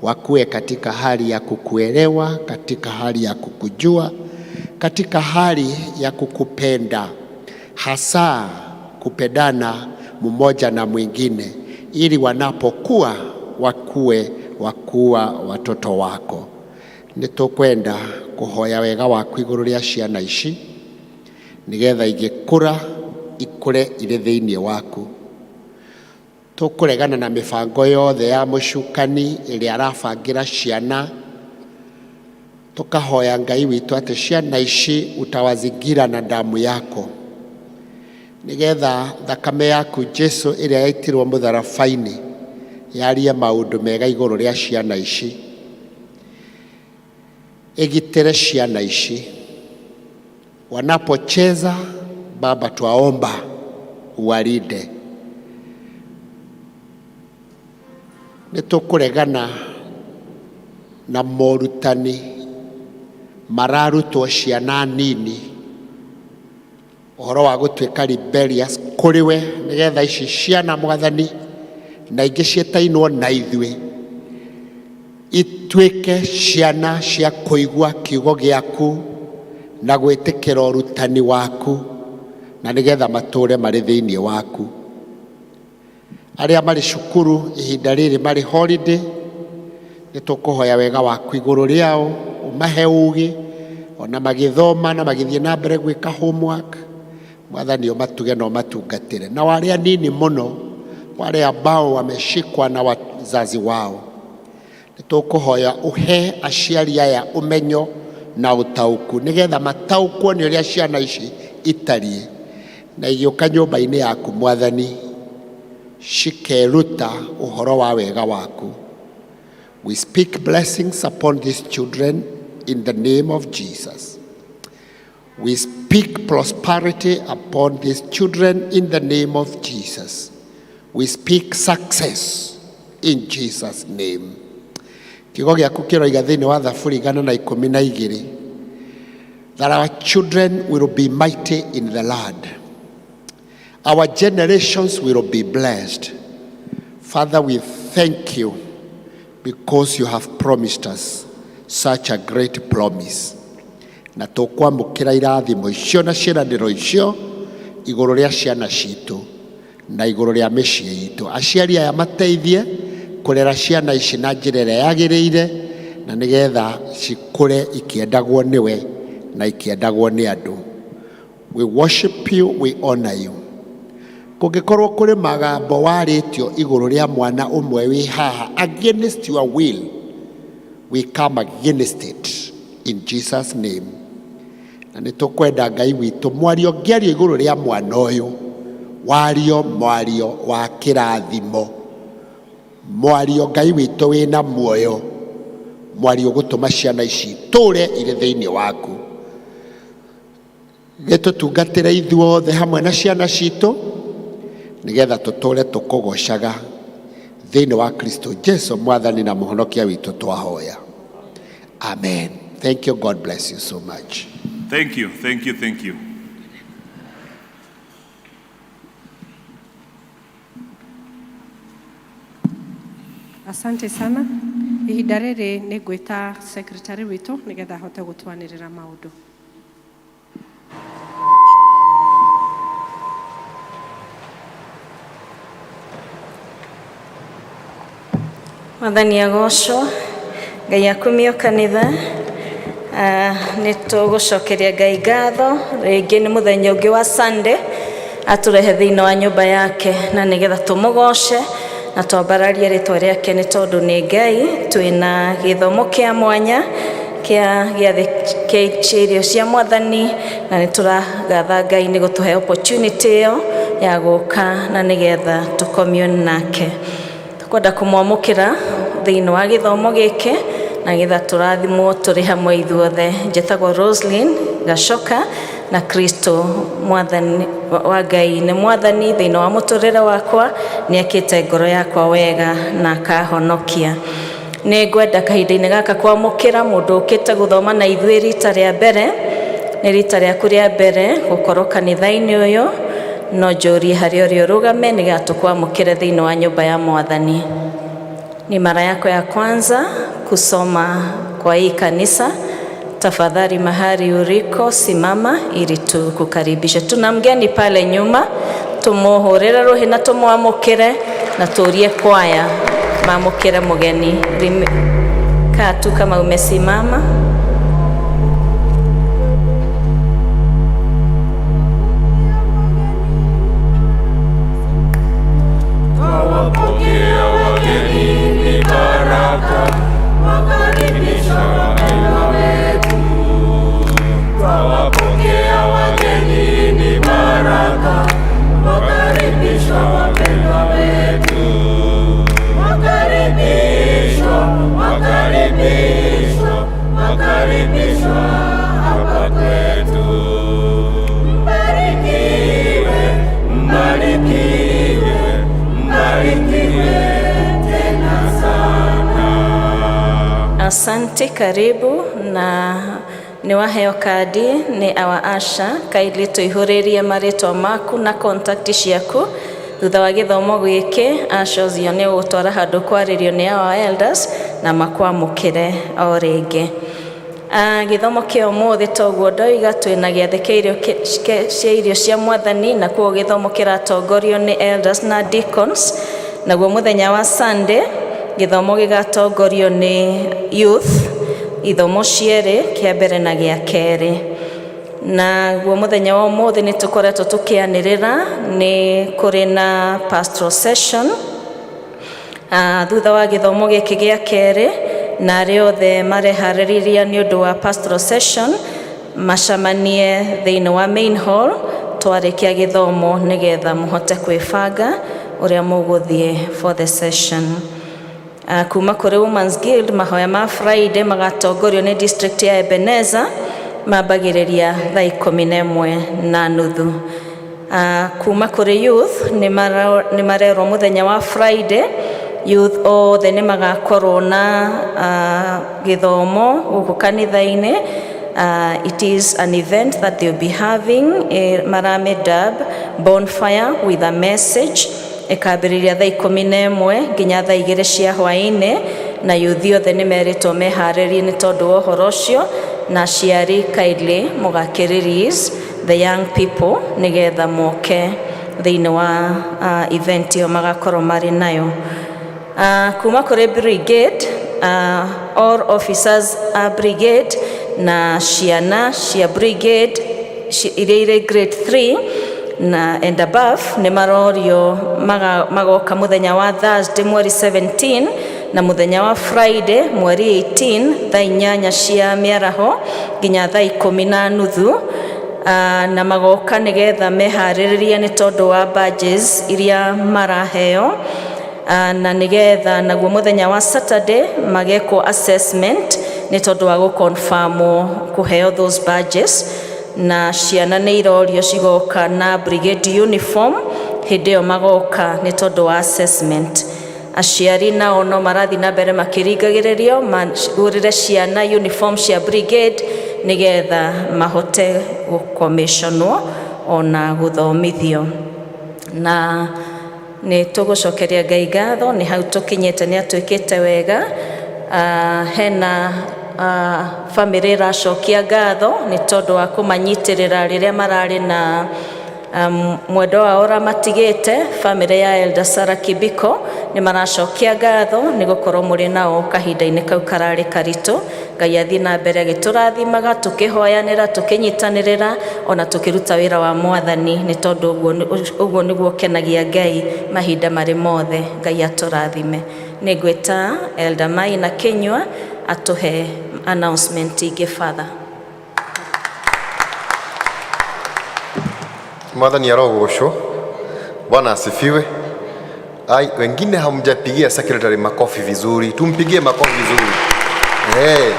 wakuwe katika hali ya kukuelewa, katika hali ya kukujua, katika hali ya kukupenda, hasa kupendana mmoja na mwingine, ili wanapokuwa wakuwe wakuwa watoto wako. Nĩ tũkwenda kũhoya wega waku igũrũ rĩa ciana ici nĩgetha igĩkũra ikũre irĩ thĩinĩ waku. Tũkũregana na mĩbango yothe ya mũcukani ĩrĩa arabangĩra ciana. Tukahoya Ngai witũ atĩ ciana ici utawazingira na damu yako nigetha thakame yaku Jesu ĩrĩa yaitirwo mũtharaba-inĩ yarie maũndũ mega igũrũ rĩa ciana ici, ĩgitĩre ciana ici wanapocheza. Baba, twaomba uwalinde. Nĩ tũkũregana na morutani mararutwo ciana nini ũhoro wa gũtuĩka rebellious kũrĩ we, nĩgetha ici ciana Mwathani na ingĩ ciĩtainwo na ithuĩ ituĩke ciana cia kũigua kiugo gĩaku na gwĩtĩkĩra ũrutani waku, na nĩgetha matũre marĩ thĩinĩ waku. Arĩa marĩ cukuru ihinda rĩrĩ marĩ holiday, nĩ tũkũhoya wega waku igũrũ rĩao, ũmahe ũgĩ ona magĩthoma na magĩthiĩ na mbere gwĩka homework. Mwathani, ũmatuge na ũmatungatĩre. Na arĩa nini mũno, wale ambao wameshikwa na wazazi wao, nĩ tũkũhoya ũhe aciari aya ũmenyo na ũtaũku nĩgetha mataũkwo nĩ ũrĩa ciana ici itariĩ, na igĩũka nyũmba-inĩ yaku Mwathani cikeruta ũhoro wa wega waku. We speak blessings upon these children in the name of Jesus. We speak prosperity upon these children in the name of Jesus. We speak success in Jesus' name. Kiugo gĩaku kĩroiga thĩinĩ wa Thaburi 112 that our children will be mighty in the land. Our generations will be blessed. Father, we thank you because you have promised us such a great promise. Na tũkwamũkĩra irathimo icio na ciĩranĩro icio igũrũ rĩa ciana citũ na igũrũ rĩa mĩciĩ itũ. Aciari aya mateithie kũrera ciana ici na njĩra ĩrĩa yagĩrĩire, na nĩgetha cikũre ikĩendagwo nĩwe na ikĩendagwo nĩ andũ. We worship you, we honor you. Kũngĩkorwo kũrĩ magambo warĩtio igũrũ rĩa mwana ũmwe wĩ haha against your will, we come against it in Jesus' name. Na nĩ tũkwenda Ngai witũ mwario ũngĩario igũrũ rĩa mwana ũyũ, wario mwario wa kĩrathimo, mwario Ngai witũ wĩna muoyo, mwario ũgũtũma ciana ici itũre irĩ thĩinĩ waku. Gĩtũtungatĩre ithuothe hamwe na ciana citũ nĩgetha tũtũre tũkũgocaga thĩinĩ wa Kristo Jesu Mwathani na Mũhonokia witũ twahoya. Amen. Thank you. God bless you so much. Thank you, thank you, thank you. Asante sana. Ihinda rĩrĩ nĩ ngwĩta secretary witũ nĩgetha ahote gũtwanĩrĩra maũndũ. Mwathani agocwo. Ngai akumio kanitha. Nĩ tũgũcokeria Ngai ngatho rĩngĩ nĩ mũthenya ũngĩ wa Sunday atũrehe thĩinĩ wa nyũmba yake na nĩgetha tũmũgoce na twambararie rĩtwa rĩake nĩ tondũ nĩ Ngai. Twĩna gĩthomo kĩa mwanya kĩa gĩathĩ kĩa irio cia Mwathani, na nĩ tũragatha Ngai nĩ gũtũhe opportunity ĩyo ya gũka na nĩgetha tũcommune nake. Tũkwenda kũmwamũkĩra thĩinĩ wa gĩthomo gĩkĩ na getha tũrathimwo tũrĩ hamwe ithuothe. Njĩtagwo Roslyn Gacoka, na Kristo Mwathani wa Ngai nĩ Mwathani thĩinĩ wa mũtũrĩre wakwa, nĩ ekĩte ngoro yakwa wega na akahonokia. Nĩ ngwenda kahinda-inĩ gaka kwamũkĩra mũndũ ũkĩte gũthoma na ithuĩ rita rĩa mbere. Nĩ rita rĩaku rĩa mbere gũkorwo kanitha-inĩ ũyũ, no njũrie harĩa ũrĩ ũrũgame nĩgetha tũkwamũkĩre thĩinĩ wa nyũmba ya Mwathani. Ni mara yako ya kwanza kusoma kwa hii kanisa, tafadhali mahali uliko simama ili tukukaribishe. Tuna mgeni pale nyuma, tumuhurire ruhi na tumwamukire na turie kwaya mamukire mugeni. Kaa tu kama umesimama. Twawapokea wageni ni baraka, wakaribisha wapendwa wetu. Twawapokea wageni ni baraka, wakaribisha wapendwa wetu. Wakaribishwa, wakaribishwa, wakaribishwa hapa kwetu. Mbarikiwe, mbarikiwe, mbarikiwe tena sana. Asante, karibu na nĩ waheo kandi nĩ our usher. Kindly tũihũrĩrie marĩtwa maku na contact ciaku thutha wa gĩthomo gĩkĩ. Usher ũcio nĩ ũgũtwara handũ kwarĩrio nĩ our elders na makwamũkĩre o rĩngĩ. Gĩthomo kĩa ũmũthĩ, toguo ndoiga, twĩna gĩathĩ kĩa irio cia irio cia Mwathani, na kuo gĩthomo kĩratongorio nĩ elders na deacons. Naguo mũthenya wa Sunday gĩthomo gĩgatongorio nĩ youth, ithomo cierĩ, kĩa mbere na gĩa kerĩ. Naguo mũthenya wa ũmũthĩ nĩ tũkoretwo tũkĩanĩrĩra nĩ kũrĩ na pastoral session thutha wa gĩthomo gĩkĩ gĩa kerĩ, na arĩa othe mareharĩrĩria nĩ ũndũ wa pastoral session macemanie thĩinĩ wa main hall twarĩkia gĩthomo, nĩgetha mũhote kwĩbanga ũrĩa mũgũthiĩ for the session. Kuma kũrĩ Women's Guild, mahoya ma Friday magatongorio nĩ district ya Ebenezer, mambagĩrĩria thaa 11:30. Kuma kũrĩ youth, nĩ marerwo mũthenya wa Friday youth othe nĩ magakorwo na gĩthomo gũkũ kanitha-inĩ. It is an event that they'll be having, marame dub "Bonfire with a Message". Ĩkambĩrĩria thaa 11 nginya thaa 2 cia hwaĩ-inĩ, na youth othe nĩ merĩtwo meharĩrie nĩ tondũ wa ũhoro ũcio, na aciari kindly mũgakĩ release the young people nĩgetha moke thĩinĩ wa event ĩyo magakorwo marĩ nayo. Kuma kũrĩ brigade, all officers a brigade na ciana cia brigade iria irĩ grade 3 na and above nĩ marorio magoka mũthenya wa Thursday mweri 17 na mũthenya wa Friday mweri 18 thaa 8 cia mĩaraho nginya thaa 10:30, na magoka nĩgetha meharĩrĩrie nĩ tondũ wa badges iria maraheo, na nĩgetha naguo mũthenya wa Saturday magekwo assessment nĩ tondũ wa gũconfirmwo kũheo those badges. Na ciana nĩ irorio cigoka na brigade uniform hĩndĩ ĩyo magoka nĩ tondũ wa assessment. Aciari nao no marathiĩ na mbere makĩringagĩrĩrio magũrĩre ciana uniform cia brigade nĩgetha mahote gũcommissionwo ona gũthomithio. Na nĩ tũgũcokeria Ngai ngatho nĩ hau tũkinyĩte, nĩ atwĩkĩte wega. Hena bamĩrĩ ĩracokia ngatho nĩ tondũ wa kũmanyitĩrĩra rĩrĩa mararĩ na mwendwa wao ũramatigĩte. Bamĩrĩ ya Elder Sarah Kibiko nĩ maracokia ngatho nĩ gũkorwo mũrĩ nao kahinda-inĩ kau kararĩ karitũ. Ngai athiĩ na mbere agĩtũrathimaga, tũkĩhoyanĩra, tũkĩnyitanĩrĩra, ona tũkĩruta wĩra wa Mwathani, nĩ tondũ ũguo nĩguo ũkenagia Ngai mahinda marĩ mothe. Ngai atũrathime. Nĩ ngwĩta Elder Maina Kinyua atũhe announcement ingĩ. Father. Mwathani arogocwo. Bwana asifiwe. Ai, wengine hamjapigia secretary makofi vizuri. Tumpigie makofi vizuri. Hey.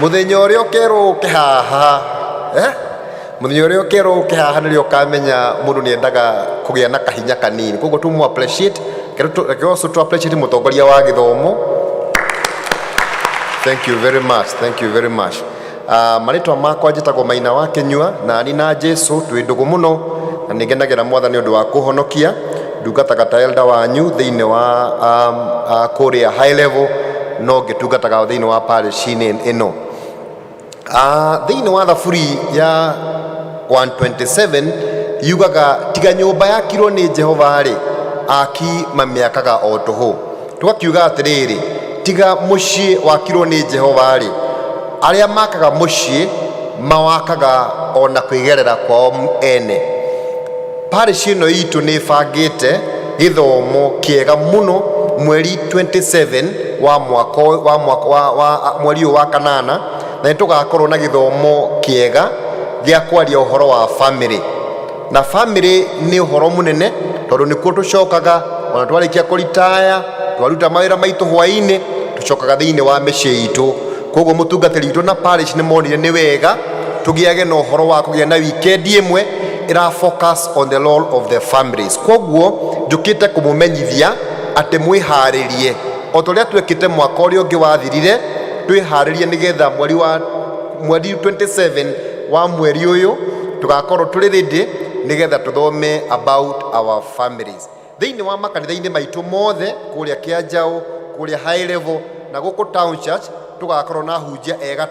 Muthenya ũrĩa ũkerwo ũke haha, eh? Muthenya ũrĩa ũkerwo ũke haha nĩrĩo ũkamenya mũndũ nĩ endaga kũgĩa na kahinya kanini. Koguo tũmũ appreciate, reke also tu appreciate mũtongoria wa gĩthomo. Thank you very much. Thank you very much. Marĩtwa makwa njĩtagwo Maina wa Kĩnyua, na ni na Jesu twĩ ndũgũ mũno, na nĩ ngenagĩra Mwathani ũndũ wa kũhonokia. Ndungataga ta elder wanyu thĩinĩ wa kũrĩa high level, no ngĩtungataga thĩinĩ wa parish-inĩ ĩno. Thĩinĩ wa Thaburi ya 127 yugaga, "Tiga nyũmba yakirwo nĩ Jehova rĩ, aki mamĩakaga o tũhũ." Tũgakiuga atĩrĩrĩ, Tiga mũciĩ wakirwo nĩ Jehova rĩ, arĩa makaga mũciĩ mawakaga ona kwĩgerera kwao ene. Parish ĩno itũ nĩ ĩbangĩte gĩthomo kĩega mũno mweri 27 wa mwaka wa mwaka wa mweri ũyũ wa kanana, na nĩ tũgakorwo na gĩthomo kĩega gĩa kwaria ũhoro wa family. Na family nĩ ũhoro mũnene tondũ nĩkuo tũcokaga ona twarĩkia kũritaya, twaruta mawĩra maitũ hwaĩ-inĩ, tũcokaga thĩinĩ wa mĩciĩ itũ. Koguo mũtungatĩri witũ na parish nĩ monire nĩ wega tũgĩage na ũhoro wa kũgĩa na weekend ĩmwe ĩra focus on the role of the families. Koguo njũkĩte kũmũmenyithia atĩ mwĩharĩrie o ta ũrĩa twekĩte mwaka ũrĩa ũngĩ wathirire, twĩharĩrie nĩgetha mweri 27 wa mweri ũyũ tũgakorwo tũrĩ ready nĩgetha tũthome about our families. Thĩinĩ wa makanitha-inĩ maitũ mothe kũrĩa Kĩanjaũ, kũrĩa High Level na gũkũ Town Church, tũgakorwo na hunjia ega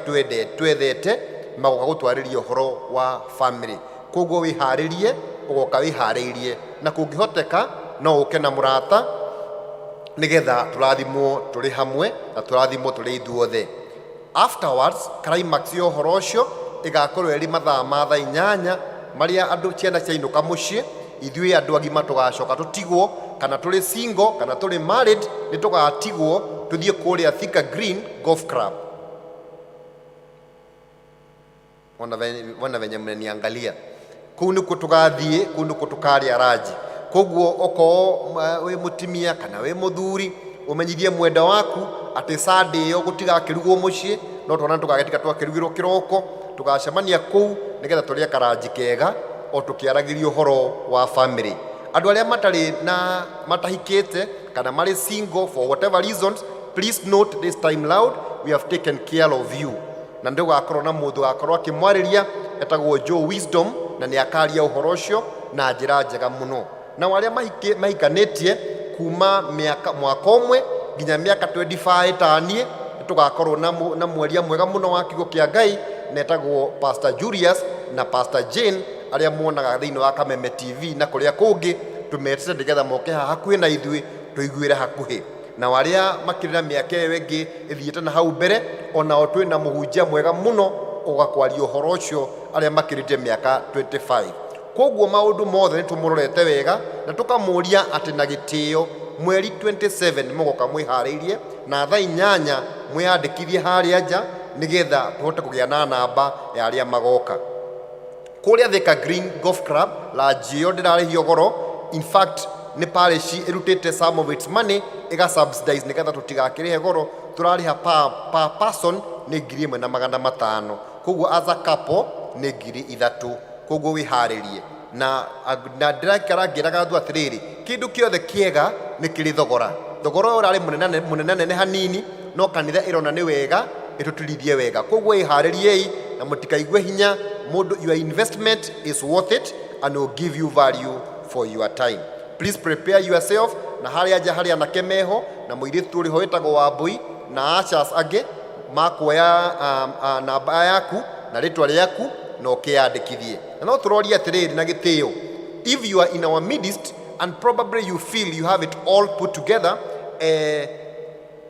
twethete magoka gũtwarĩria ũhoro wa family. Koguo wĩharĩrie, ũgoka wĩharĩirie, na kũngĩhoteka no ũke na mũrata nĩgetha tũrathimwo tũrĩ hamwe na tũrathimwo tũrĩ ithuothe. Afterwards, climax ya ũhoro ũcio ĩgakorwo ĩrĩ mathaa ma thaa 8 marĩa andũ ciana ciainũka mũciĩ, ithuĩ andũ agima tũgacoka tũtigwo, kana tũrĩ single kana tũrĩ married, nĩ tũgatigwo tũthiĩ kũrĩa Thika Green Golf Club. Ona venye mnaniangalia, kũu nĩkuo tũgathiĩ, kũu nĩkuo tũkarĩa ranji. Koguo okorwo wĩ mũtumia kana wĩ mũthuri, ũmenyithie mwenda waku atĩ Sunday ĩyo gũtigakĩrugwo mũciĩ, no twana tũgagĩtiga twakĩrugĩrwo kĩroko, tũgacemania kũu nĩgetha tũrĩe karanji kega o tũkĩaragĩria ũhoro wa family. Andũ arĩa matarĩ na matahikĩte kana marĩ single for whatever reasons, please note this time loud, we have taken care of you. Na nĩ tũgakorwo na mũndũ ũgakorwo akĩmwarĩria etagwo Joe Wisdom, na nĩ akaria ũhoro ũcio na njĩra njega mũno. Nao arĩa mahikanĩtie kuma mĩaka mwaka ũmwe nginya mĩaka 25 taniĩ, nĩ tũgakorwo na mwaria mwega mũno wa kiugo kĩa Ngai, na etagwo Pastor Julius na Pastor Jane, arĩa muonaga thĩinĩ wa Kameme TV na kũrĩa kũngĩ, tũmetĩte nĩgetha moke haha hakuhĩ na ithuĩ tũiguĩre hakuhĩ. Na arĩa makĩrĩ na mĩaka ĩyo ĩngĩ ĩthiĩte na hau mbere, onao twĩna mũhunjia mwega mũno ũgakwaria ũhoro ũcio, arĩa makĩrĩte mĩaka 25. Koguo maũndũ mothe nĩ tũmũrorete wega na tũkamũria atĩ na gĩtĩo mweri 27 mũgoka mwĩharĩirie na thaa 8 mwĩyandĩkithie harĩa nja nĩgetha tũhote kũgĩa na namba ya arĩa magoka. Kũrĩa Thika Green Golf Club ranji ĩyo ndĩrarĩhio goro. In fact, nĩ parish ĩrutĩte some of its money ĩga subsidize nĩgetha tũtigakĩrĩhe goro. Tũrarĩha per person nĩ 1,500, koguo as a couple nĩ 3,000. Koguo wĩharĩrie na ndĩraikara ngĩraga andũ atĩrĩrĩ, kĩndũ kĩothe kĩega nĩ kĩrĩ thogora. Thogora ũyũ ũrarĩ mũnene nene hanini, no kanitha ĩrona nĩ wega ĩtũturithie wega. Koguo ĩharĩriei na mũtikaigue hinya mũndũ, your investment is worth it and will give you value for your time. Please prepare yourself. Na harĩa nja harĩ anake meho na mũirĩtu ũrĩ ho wĩtagwo Wambui na ushers angĩ makuoya namba yaku na rĩtwa rĩaku na ũkĩyandĩkithie. Na no tũrorie atĩrĩrĩ na gĩtĩo, if you are in our midst and probably you feel you have it all put together,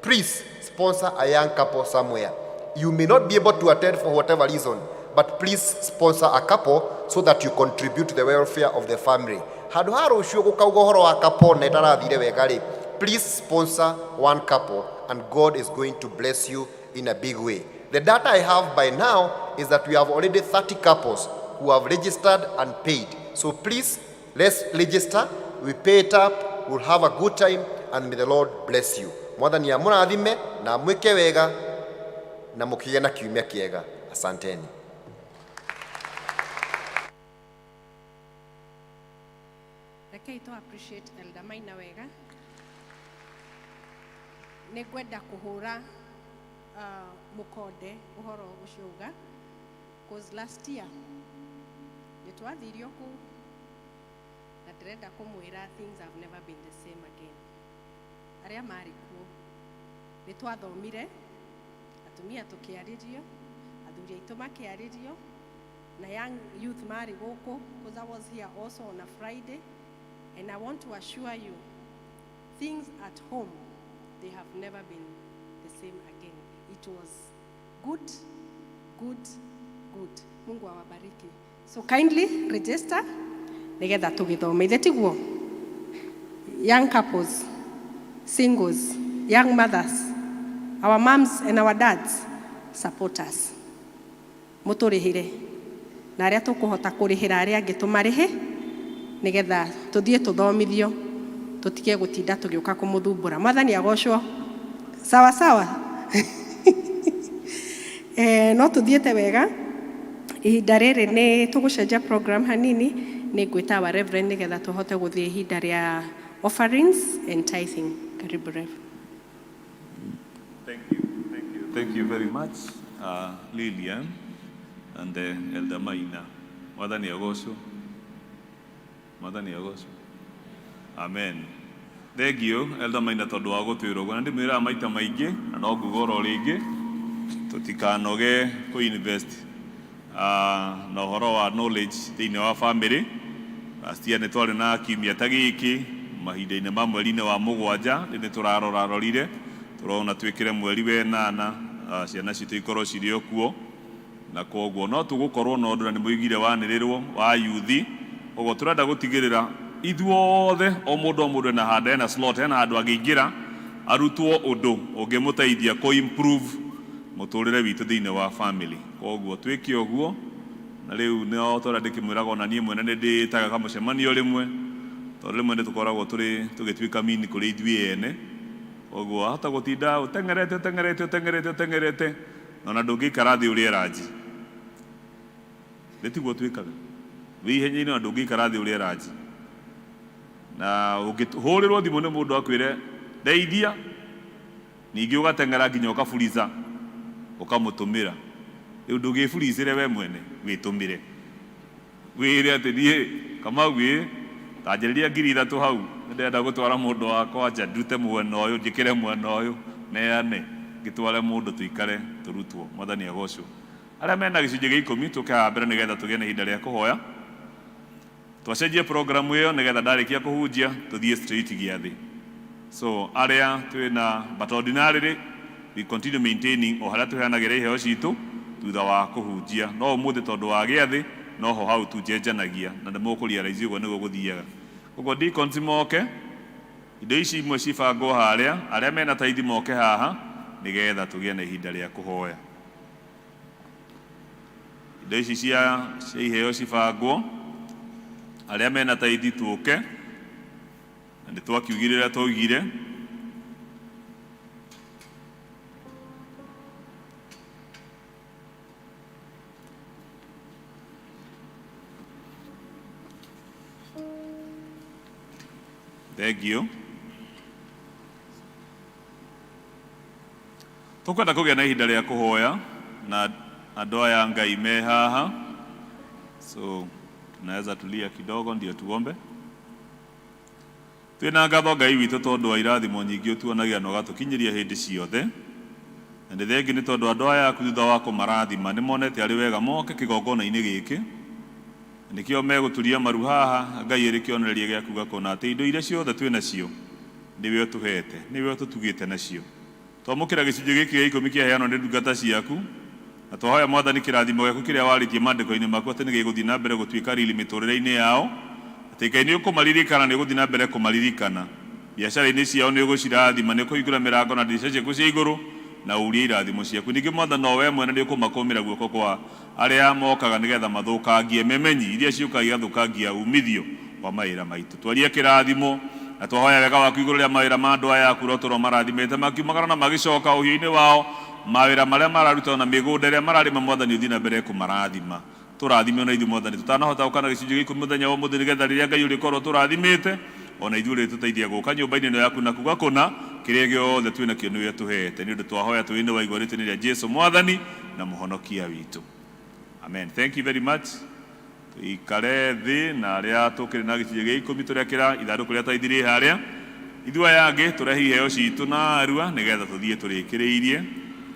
please sponsor a young couple somewhere. You may not be able to attend for whatever reason, but please sponsor a couple so that you contribute to the welfare of the family. Handũ ha rũciũ gũkauga ũhoro wa couple na ĩtarathire wega rĩ, please sponsor one couple and God is going to bless you in a big way. The data I have by now is that we have already 30 couples who have registered and paid. So please, let's register, we pay it up, we'll have a good time, and may the Lord bless you. Mwathani amũrathime na amwĩke wega na mũkĩgĩe na kiumia kĩega. Asanteni. Rekei to appreciate Elder Maina wega. Nĩ ngwenda kũhũra mũkonde ũhoro ũcio uga, cause last year nĩ twathirio kũu na ndĩrenda kũmwĩra things have never been the same again. Arĩa marĩ kuo nĩ twathomire, atumia tũkĩarĩrio, athuri aitũ makĩarĩrio, na young youth marĩ gũkũ, because I was here also on a Friday, and I want to assure you things at home, they have never been same again. It was good, good, good. Mungu awabariki. So kindly register nigetha tugithome ithe tiguo. Young couples, singles, young mothers, our moms and our dads, support us. Muturihire na aria tukuhota kurihira aria angi tumarihe nigetha tuthie tuthomithio tutige gutinda tugiuka kumuthumbura. Mwathani agocwo. Sawa sawa. No tuthiete wega ihinda rĩrĩ nĩ tũgũcenjia program hanini. Nĩ ngwĩta wa reverend nĩgetha tũhote gũthiĩ ihinda rĩa offerings and tithing. Karibu, Rev. Thank you, thank you, thank you very much, Lilian and Elder Maina. Mwathani agocwo. Mwathani agocwo. Amen. Thank you, Elder Maina, tondũ wa gũtwĩra ũguo. Na ndĩmwĩraga maita maingĩ na no nguga oro rĩngĩ, tũtikanoge kũ invest na ũhoro wa knowledge thĩinĩ wa family. Last year nĩ twarĩ na kiumia ta gĩkĩ mahinda-inĩ ma mweri-inĩ wa 7, rĩu nĩ tũrarorarorire tũrona twĩkĩre mweri 8, ciana citũ ikorwo cirĩ o kuo, na koguo no tũgũkorwo na ũndũ na nĩ mũiguire wanĩrĩrwo wa yuthi. Ũguo tũrenda gũtigĩrĩra ithuothe o mũndũ o mũndũ ena handũ, ena slot, ena handũ angĩingĩra arutwo ũndũ ũngĩmũteithia kũ improve mũtũrĩre witũ thĩinĩ wa family. Koguo twĩke ũguo, na rĩu no tũrĩa ndĩkĩmwĩraga ona niĩ mwene nĩ ndĩtaga kamũcemanio rĩmwe, tondũ rĩmwe nĩ tũkoragwo tũrĩ tũgĩtuĩka mini kũrĩ ithuĩ ene. Koguo wahota gũtinda ũteng'erete ũteng'erete ũteng'erete ũteng'erete na ona ndũngĩikara thĩ ũrĩe ranji. Nĩ tiguo twĩkaga wĩ ihenya-inĩ, ona ndũngĩikara thĩ ũrĩe ranji, na ũngĩhũrĩrwo thimũ nĩ mũndũ akwĩre ndeithia, ningĩ ũgateng'era nginya ũkaburica ũkamũtũmĩra. Rĩu ndũgĩburicĩre we mwene, wĩtũmĩre, wĩre atĩ niĩ Kamau ĩ tanjĩrĩria 3,000 hau, nĩndĩrenda gũtwara mũndũ wakwa nja, ndute mwena ũyũ njĩkĩre mwena ũyũ, neane ngĩtware mũndũ tũikare tũrutwo. Mwathani agocwo. Arĩa mena gĩcunjĩ gĩa 10 tũke haha mbere nĩgetha tũgĩe na ihinda rĩa kũhoya. Twacenjie programu ĩyo nĩgetha ndarĩkia kũhunjia tũthiĩ straight gĩathĩ. So arĩa twĩna, but ordinarily we continue maintaining o harĩa tũheanagĩra iheo citũ thutha wa kũhunjia, no ũmũthĩ tondũ wa gĩathĩ noho hau tu njenjanagia, na nĩ mũkũrealize ũguo nĩguo gũthiaga. Koguo deacons moke, indo ici imwe cibangwo harĩa, arĩa mena taithi moke haha nĩgetha tũgĩe na ihinda rĩa kũhoya. Indo ici cia iheo cibangwo, arĩa mena taithi tũke, na nĩ twakiugire ũrĩa twaugire. Thank you. Tũkwenda kũgĩa na ihinda rĩa kũhoya na andũ aya Ngai me haha, so tunaweza tulia kidogo ndio tuombe. Twĩna ngatho Ngai witũ tondũ wa irathimo nyingĩ ũtuonagia na ũgatũkinyĩria hĩndĩ ciothe, na nĩ thengi nĩ tondũ andũ aya aku thutha wa kũmarathima nĩ monete arĩ wega moke kĩgongona-inĩ gĩkĩ, na nĩkĩo megũturia maru haha Ngai ĩrĩ kĩonereria gĩa kuga kũna atĩ indo iria ciothe twĩ nacio nĩwe ũtũhete, nĩwe ũtũtugĩte nacio. Twamũkĩra gĩcunjĩ gĩkĩ gĩa 10 kĩaheanwo nĩ ndungata ciaku, na twahoya Mwathani kĩrathimo gĩaku kĩrĩa warĩtie maandĩko-inĩ maku atĩ nĩ gĩgũthiĩ na mbere gũtuĩka riri mĩtũrĩre-inĩ yao, atĩ Ngai nĩ ũkũmaririkana, nĩ ũgũthiĩ na mbere kũmaririkana biacara-inĩ ciao, nĩ ũgũcirathima, nĩ ũkũhingũra mĩrango na ndirica ciaku cia igũrũ na ũrie irathimo ciaku. Ningĩ Mwathani no we mwene nĩ ũkũmakũmĩra guoko kwa arĩa mokaga nĩgetha mathũkangie memenyi iria ciũkaga igathũkangia umithio wa mawĩra maitũ. Twarie kĩrathimo na twahoya wega waku igũrũ rĩa mawĩra ma andũ aya aku ũrĩa ũtũũra marathimĩte makiumagara na magĩcoka ũhiũ-inĩ wao, mawĩra marĩa mararuta na mĩgũnda ĩrĩa mararĩma, Mwathani ũthiĩ na mbere kũmarathima. Tũrathime ona ithuĩ Mwathani tũtanahota gũka na gĩcunjĩ gĩa 10 mũthenya wa ũmũthĩ, nĩgetha rĩrĩa Ngai ũrĩkorwo tũrathimĩte ona ithuĩ ũrĩtũteithia gũka nyũmba-inĩ ĩno yaku na kuga kũna kĩrĩa gĩothe twĩ nakĩo nĩwe ũtũhete. Nĩ ũndũ twahoya twĩ wa igua rĩtwa rĩa Jesu Mwathani na Mũhonokia witũ. Amen. Thank you very much. Tuikare thĩ na arĩa tũkĩrĩ na gĩcunjĩ gĩa 10 tũrekĩra ithandũkũ rĩa taithi rĩ harĩa. Ithuĩ aya angĩ tũrehe iheo citũ na arua nĩgetha tũthiĩ tũrĩkĩrĩirie.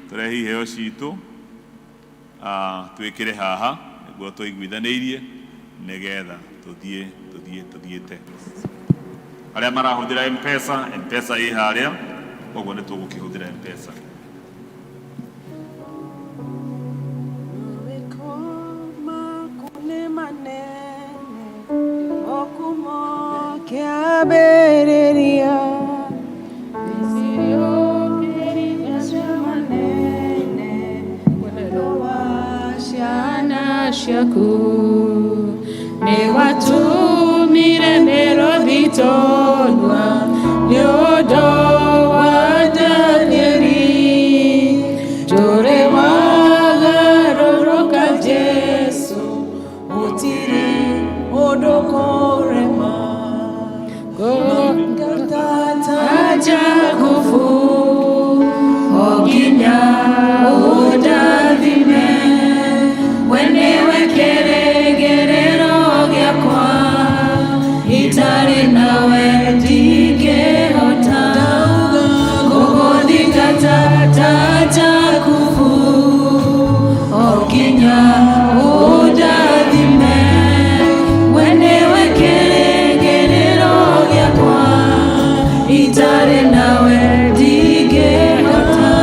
Tũrehe iheo citũ twĩkĩre haha nĩguo tũiguithanĩirie nĩgetha tũthiĩ tũthiĩ tũthiĩte. Arĩa marahũthĩra M-Pesa, M-Pesa ĩ harĩa, koguo nĩ tũgũkĩhũthĩra M-Pesa. Kĩambĩrĩria. Ciana ciaku nĩ watũmire mĩrũthi tondwa nĩ ũndũ wa Danieli ndũrĩ wagarũrũka Jesũ Gũtirĩ ũndũ kũrema. Taja kufu o nginya ũndathime we nĩwe kĩrĩgĩrĩro gĩakwa itarĩ nawe ndingĩhota gũgũthingata taja kufu o nginya ũndathime we nĩwe kĩrĩgĩrĩro gĩakwa itarĩ nawe ndingĩhota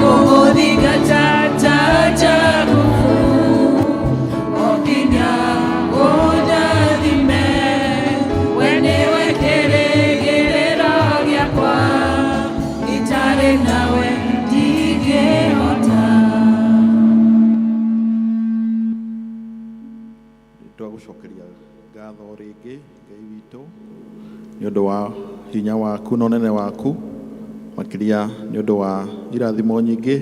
gũgũthingata taja kufu o nginya ũndathime we nĩwe kĩrĩgĩrĩro gĩakwa itarĩ nawe ndingĩhota. Twagũcokeria ngatho rĩngĩ Ngai witũ nĩ ũndũ wa hinya waku na ũnene waku, makĩria nĩ ũndũ wa irathimo nyingĩ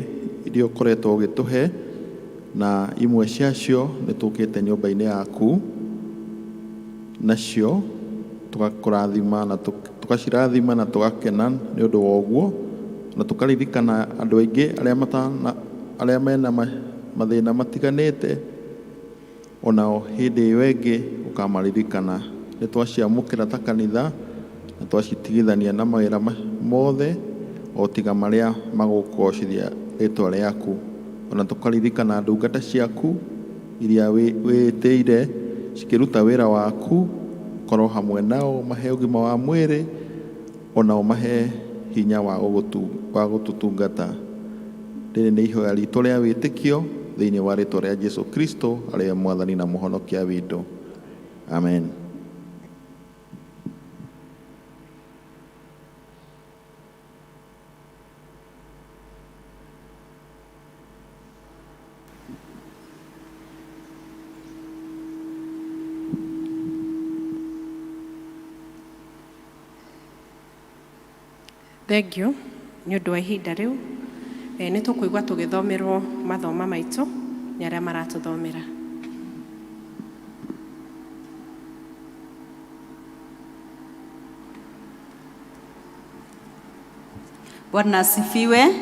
iria ũkoretwo ũgĩtũhe, na imwe ciacio nĩ tũkĩte nyũmba-inĩ yaku nacio tũgakũrathima na tũgacirathima na tũgakena nĩ ũndũ wa ũguo, na tũkaririkana andũ aingĩ arĩa matana arĩa mena mathĩna matiganĩte, onao hĩndĩ ĩyo ĩngĩ ũkamaririkana. Nĩ twaciamũkĩra ta kanitha na twacitigithania na mawĩra mothe o tiga marĩa magũgocithia rĩtwa rĩaku. Ona tũkaririkana ndungata ciaku iria wĩtĩire cikĩruta wĩra waku, korwo hamwe nao, mahe ũgima wa mwĩrĩ, ona ũmahe hinya wa gũtũtungata. Rĩrĩ nĩ ihoya ritũ rĩa wĩtĩkio thĩinĩ wa rĩtwa rĩa Jesu Kristo arĩwe mwathani na mũhonokia witũ. Amen. Thengiũ nĩ ũndũ wa ihinda rĩu. Nĩ tũkũigua tũgĩthomerwo mathoma maitũ nĩ arĩa maratũthomera. Bwana asifiwe.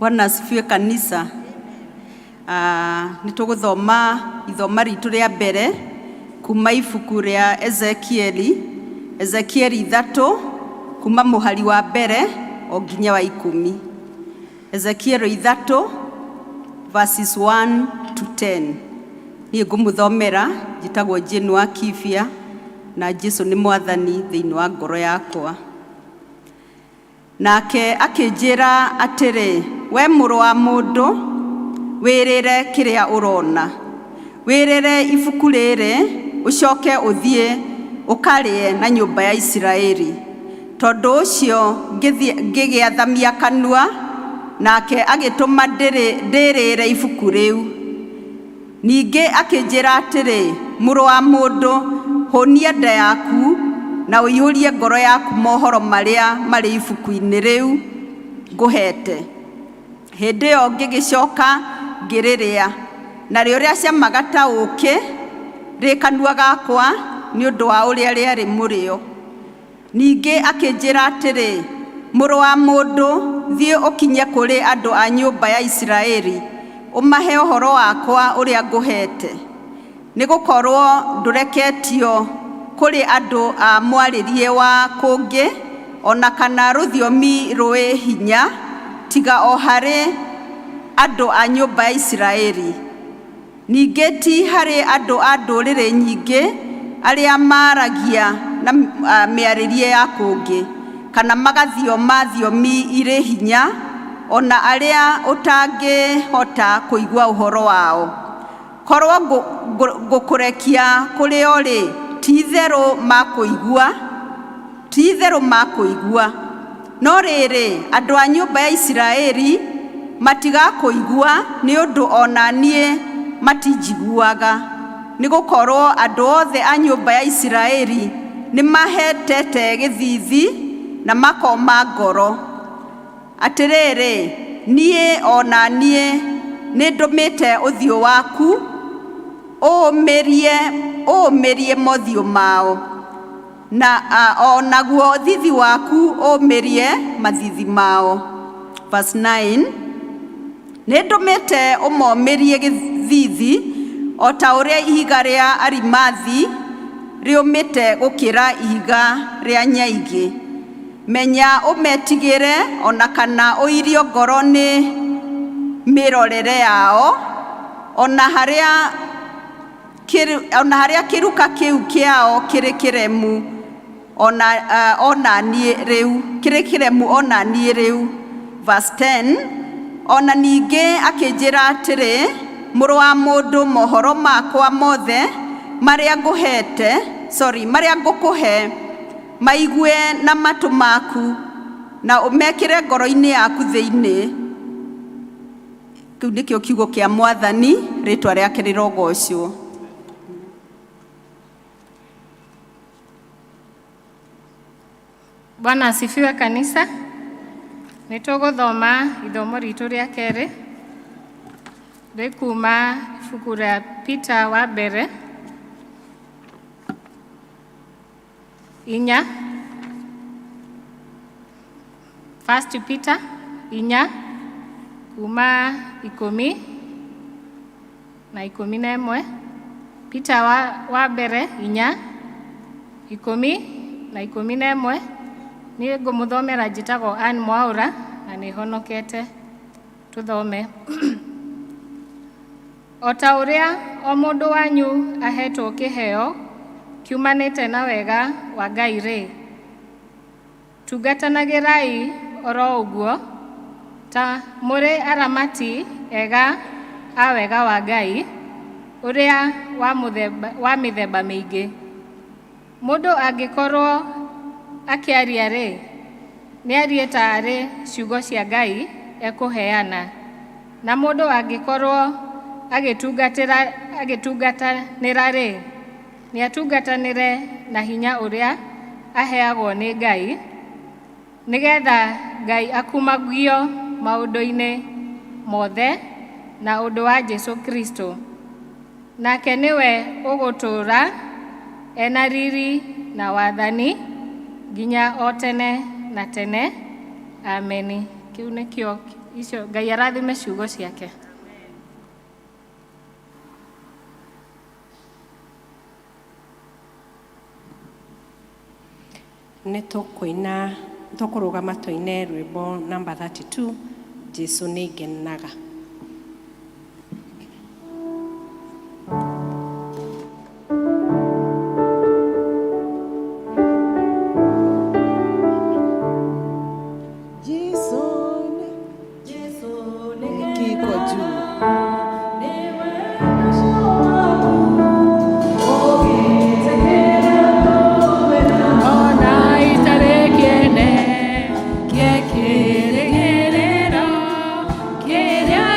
Bwana asifiwe kanisa. Nĩ tũgũthoma ithoma ritũ rĩa mbere kuma ibuku rĩa Ezekieli, Ezekieli 3 kuma mũhari wa mbere o nginya wa 10. Ezekieli 3 verses 1 to 10. Niĩ ngũmũthomera, njĩtagwo Jane wa Kibia na Jesu nĩ mwathani thĩinĩ wa ngoro yakwa. Nake akĩnjĩra atĩrĩ, we mũrũ wa mũndũ, wĩrĩre kĩrĩa ũrona. Wĩrĩre ibuku rĩrĩ, ũcoke ũthiĩ ũkarĩe na nyũmba ya Isiraeli. Tondũ ũcio ngĩgĩathamia kanua, nake agĩtũma ndĩrĩre ibuku rĩu. Ningĩ akĩnjĩra atĩrĩ, mũrũ wa mũndũ, hũnia nda yaku na ũiyũrie ngoro yaku mohoro marĩa marĩ ibuku-inĩ rĩu ngũhete. Hĩndĩ ĩyo ngĩgĩcoka ngĩrĩrĩa, narĩo rĩacamaga ta ũũkĩ rĩ kanua gakwa nĩ ũndũ wa ũrĩa rĩarĩ mũrĩo. Ningĩ akĩnjĩra atĩrĩ, mũrũ wa mũndũ, thiĩ ũkinye kũrĩ andũ a nyũmba ya Isiraeli, ũmahe ũhoro wakwa ũrĩa ngũhete. Nĩ gũkorwo ndũreketio kũrĩ andũ a mwarĩrie wa kũngĩ, ona kana rũthiomi rũĩ hinya, tiga o harĩ andũ a nyũmba ya Isiraeli. Ningĩ ti harĩ andũ a ndũrĩrĩ nyingĩ arĩa maaragia na mĩarĩrie ya kũngĩ, kana magathioma thiomi irĩ hinya, ona arĩa ũtangĩhota kũigua ũhoro wao. Korwo ngũkũrekia kũrĩ o-rĩ, Ti-itherũ makũigua, ti-itherũ makũigua. No rĩrĩ, andũ a nyũmba ya Isiraeli matigakũigua, nĩ ũndũ o na niĩ matinjiguaga. Nĩ gũkorwo andũ othe a nyũmba ya Isiraeli nĩmahetete gĩthiithi na makoma ngoro. Atĩrĩrĩ, niĩ o na niĩ nĩndũmĩte ũthiũ waku ũũmĩrie ũũmĩrie mothiũ mao, na o naguo thithi waku ũũmĩrie mathithi mao. Verse 9. Nĩndũmĩte ũmomĩrie gĩthithi o ta ũrĩa ihiga rĩa arimathi rĩũmĩte gũkĩra ihiga rĩa nyaigĩ. Menya ũmetigĩre o na kana ũirio ngoro nĩ mĩrorere yao, o na harĩa kĩruka kĩu kĩao kĩrĩ kĩremu ona niĩ rĩu, kĩrĩ kĩremu ona niĩ rĩu. Verse 10. Ona ningĩ akĩnjĩra atĩrĩ, mũrũ wa mũndũ, mohoro makwa mothe marĩa ngũhete, sorry, marĩa ngũkũhe, maigue na matũ maku na ũmekĩre ngoro-inĩ yaku thĩinĩ. Kĩu nĩkĩo kiugo kĩa Mwathani, rĩtwa rĩake rĩrogocwo. Bwana asifiwe kanisa. Nĩ tũgũthoma ithomo ritũ rĩa kerĩ rĩkuma ibuku rĩa Peter wa mbere 4, First Peter 4 kuma 10 na 11. Peter wa mbere 4 10 na 11. Niĩ ngũmũthomera njĩtagwo Ann Mwaũra na nĩ honokete. Tũthome. O ta ũrĩa o mũndũ wanyu ahetwo kĩheo kiumanĩte na wega wa Ngai rĩ, tungatanagĩrai oro ũguo ta mũrĩ aramati ega a wega wa Ngai ũrĩa wa mĩthemba mĩingĩ. Mũndũ angĩkorwo akĩaria rĩ, nĩarie ta arĩ ciugo cia Ngai ekũheana, na mũndũ angĩkorwo agĩtungatanĩra rĩ, nĩatungatanĩre na hinya ũrĩa aheagwo nĩ Ngai, nĩgetha Ngai akumagio maũndũ-inĩ mothe na ũndũ wa Jesũ Kristo. Nake nĩwe ũgũtũũra ena riri na wathani nginya o tene na tene. Ameni. Kĩu nĩkĩo icio. Ngai arathime ciugo ciake. Nĩ tũkũina, tũkũrũgama tũine rwĩmbo namba 32, Jesu nĩ ngenaga. Jesu nĩ kiko juu. Ona itarĩ kĩene kĩekĩrĩgĩrĩro kĩrĩa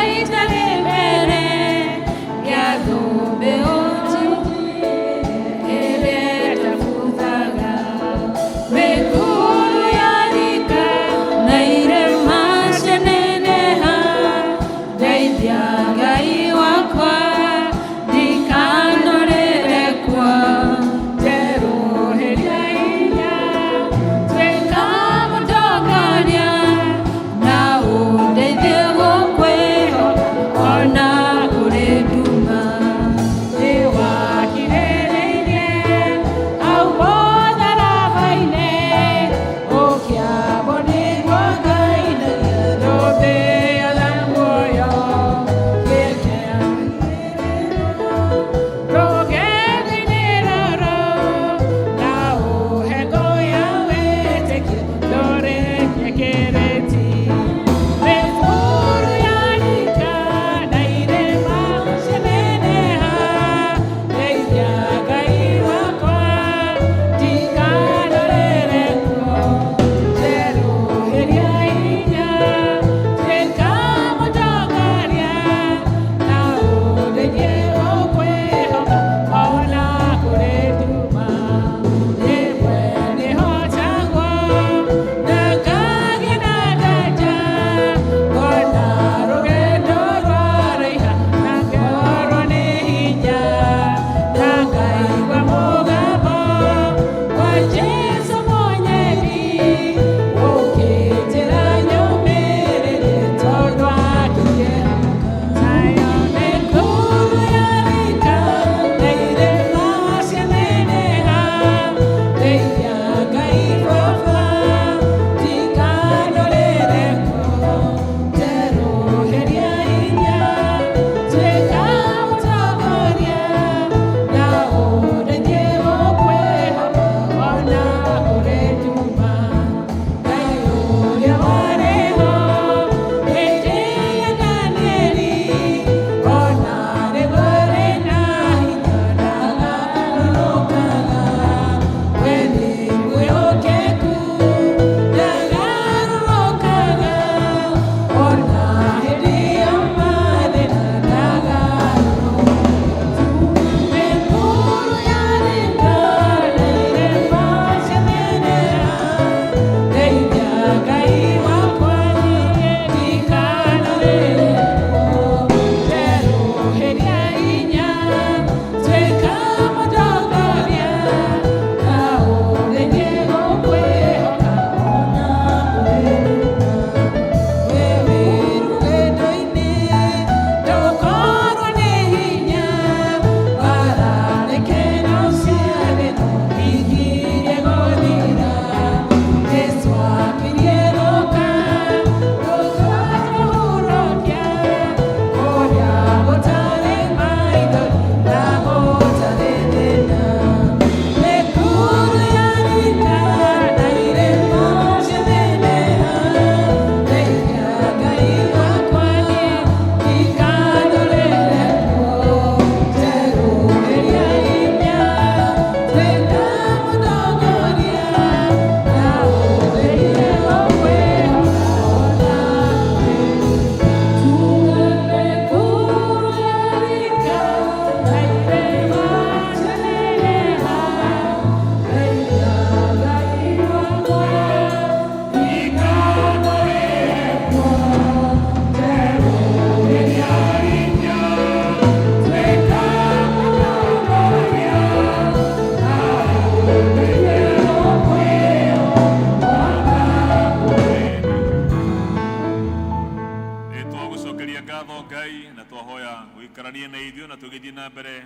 Mũno Ngai, na twahoya ũikaranie na ithuĩ na tũgĩthiĩ na mbere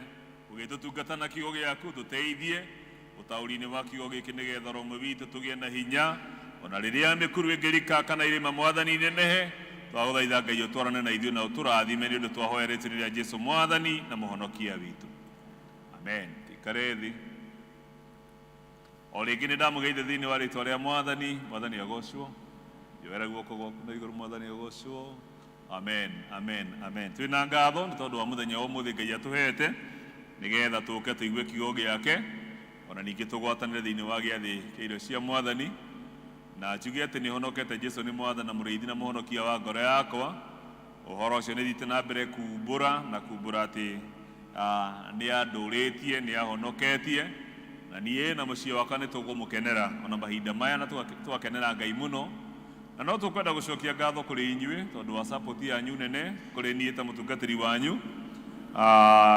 ũgĩtũtungata na kiugo gĩaku, tũteithie ũtaũri-inĩ wa kiugo gĩkĩ nĩgetha oro ũmwe witũ tũgĩe na hinya ona rĩrĩa mĩkuru ĩngĩrika kana irĩma Mwathani nenehe. Twagũthaitha Ngai ũtwarane na ithuĩ na ũtũrathime, nĩ ũndũ twahoya rĩtwa rĩa Jesu Mwathani na Mũhonokia witũ, amen. Tũikare thĩ. O rĩngĩ nĩ ndamũgeithia thĩinĩ wa rĩtwa rĩa Mwathani. Mwathani agocwo. Njoera guoko gwaku na igũrũ. Mwathani agocwo. Amen, amen, amen. Twĩna ngatho nĩ tondũ wa mũthenya wa ũmũthĩ Ngai atũhete nĩgetha tũke tũigue kiugo gĩake, ona ningĩ tũgwatanĩre thĩinĩ wa gĩathĩ kĩa irio cia Mwathani. Na njuge atĩ nĩ honokete. Jesu nĩ Mwathani na Mũrĩithi na Mũhonokia wa ngoro yakwa. Ũhoro ũcio nĩ thiĩte na mbere kumbũra na kumbũra atĩ nĩ andũrĩtie, nĩ ahonoketie, na niĩ na mũciĩ wakwa nĩ tũkũmũkenera ona mahinda maya, na tũgakenera Ngai mũno. Na no tũkwenda gũcokia ngatho kũrĩ inyuĩ tondũ wa support yanyu nene kũrĩ niĩ ta mũtungatĩri wanyu,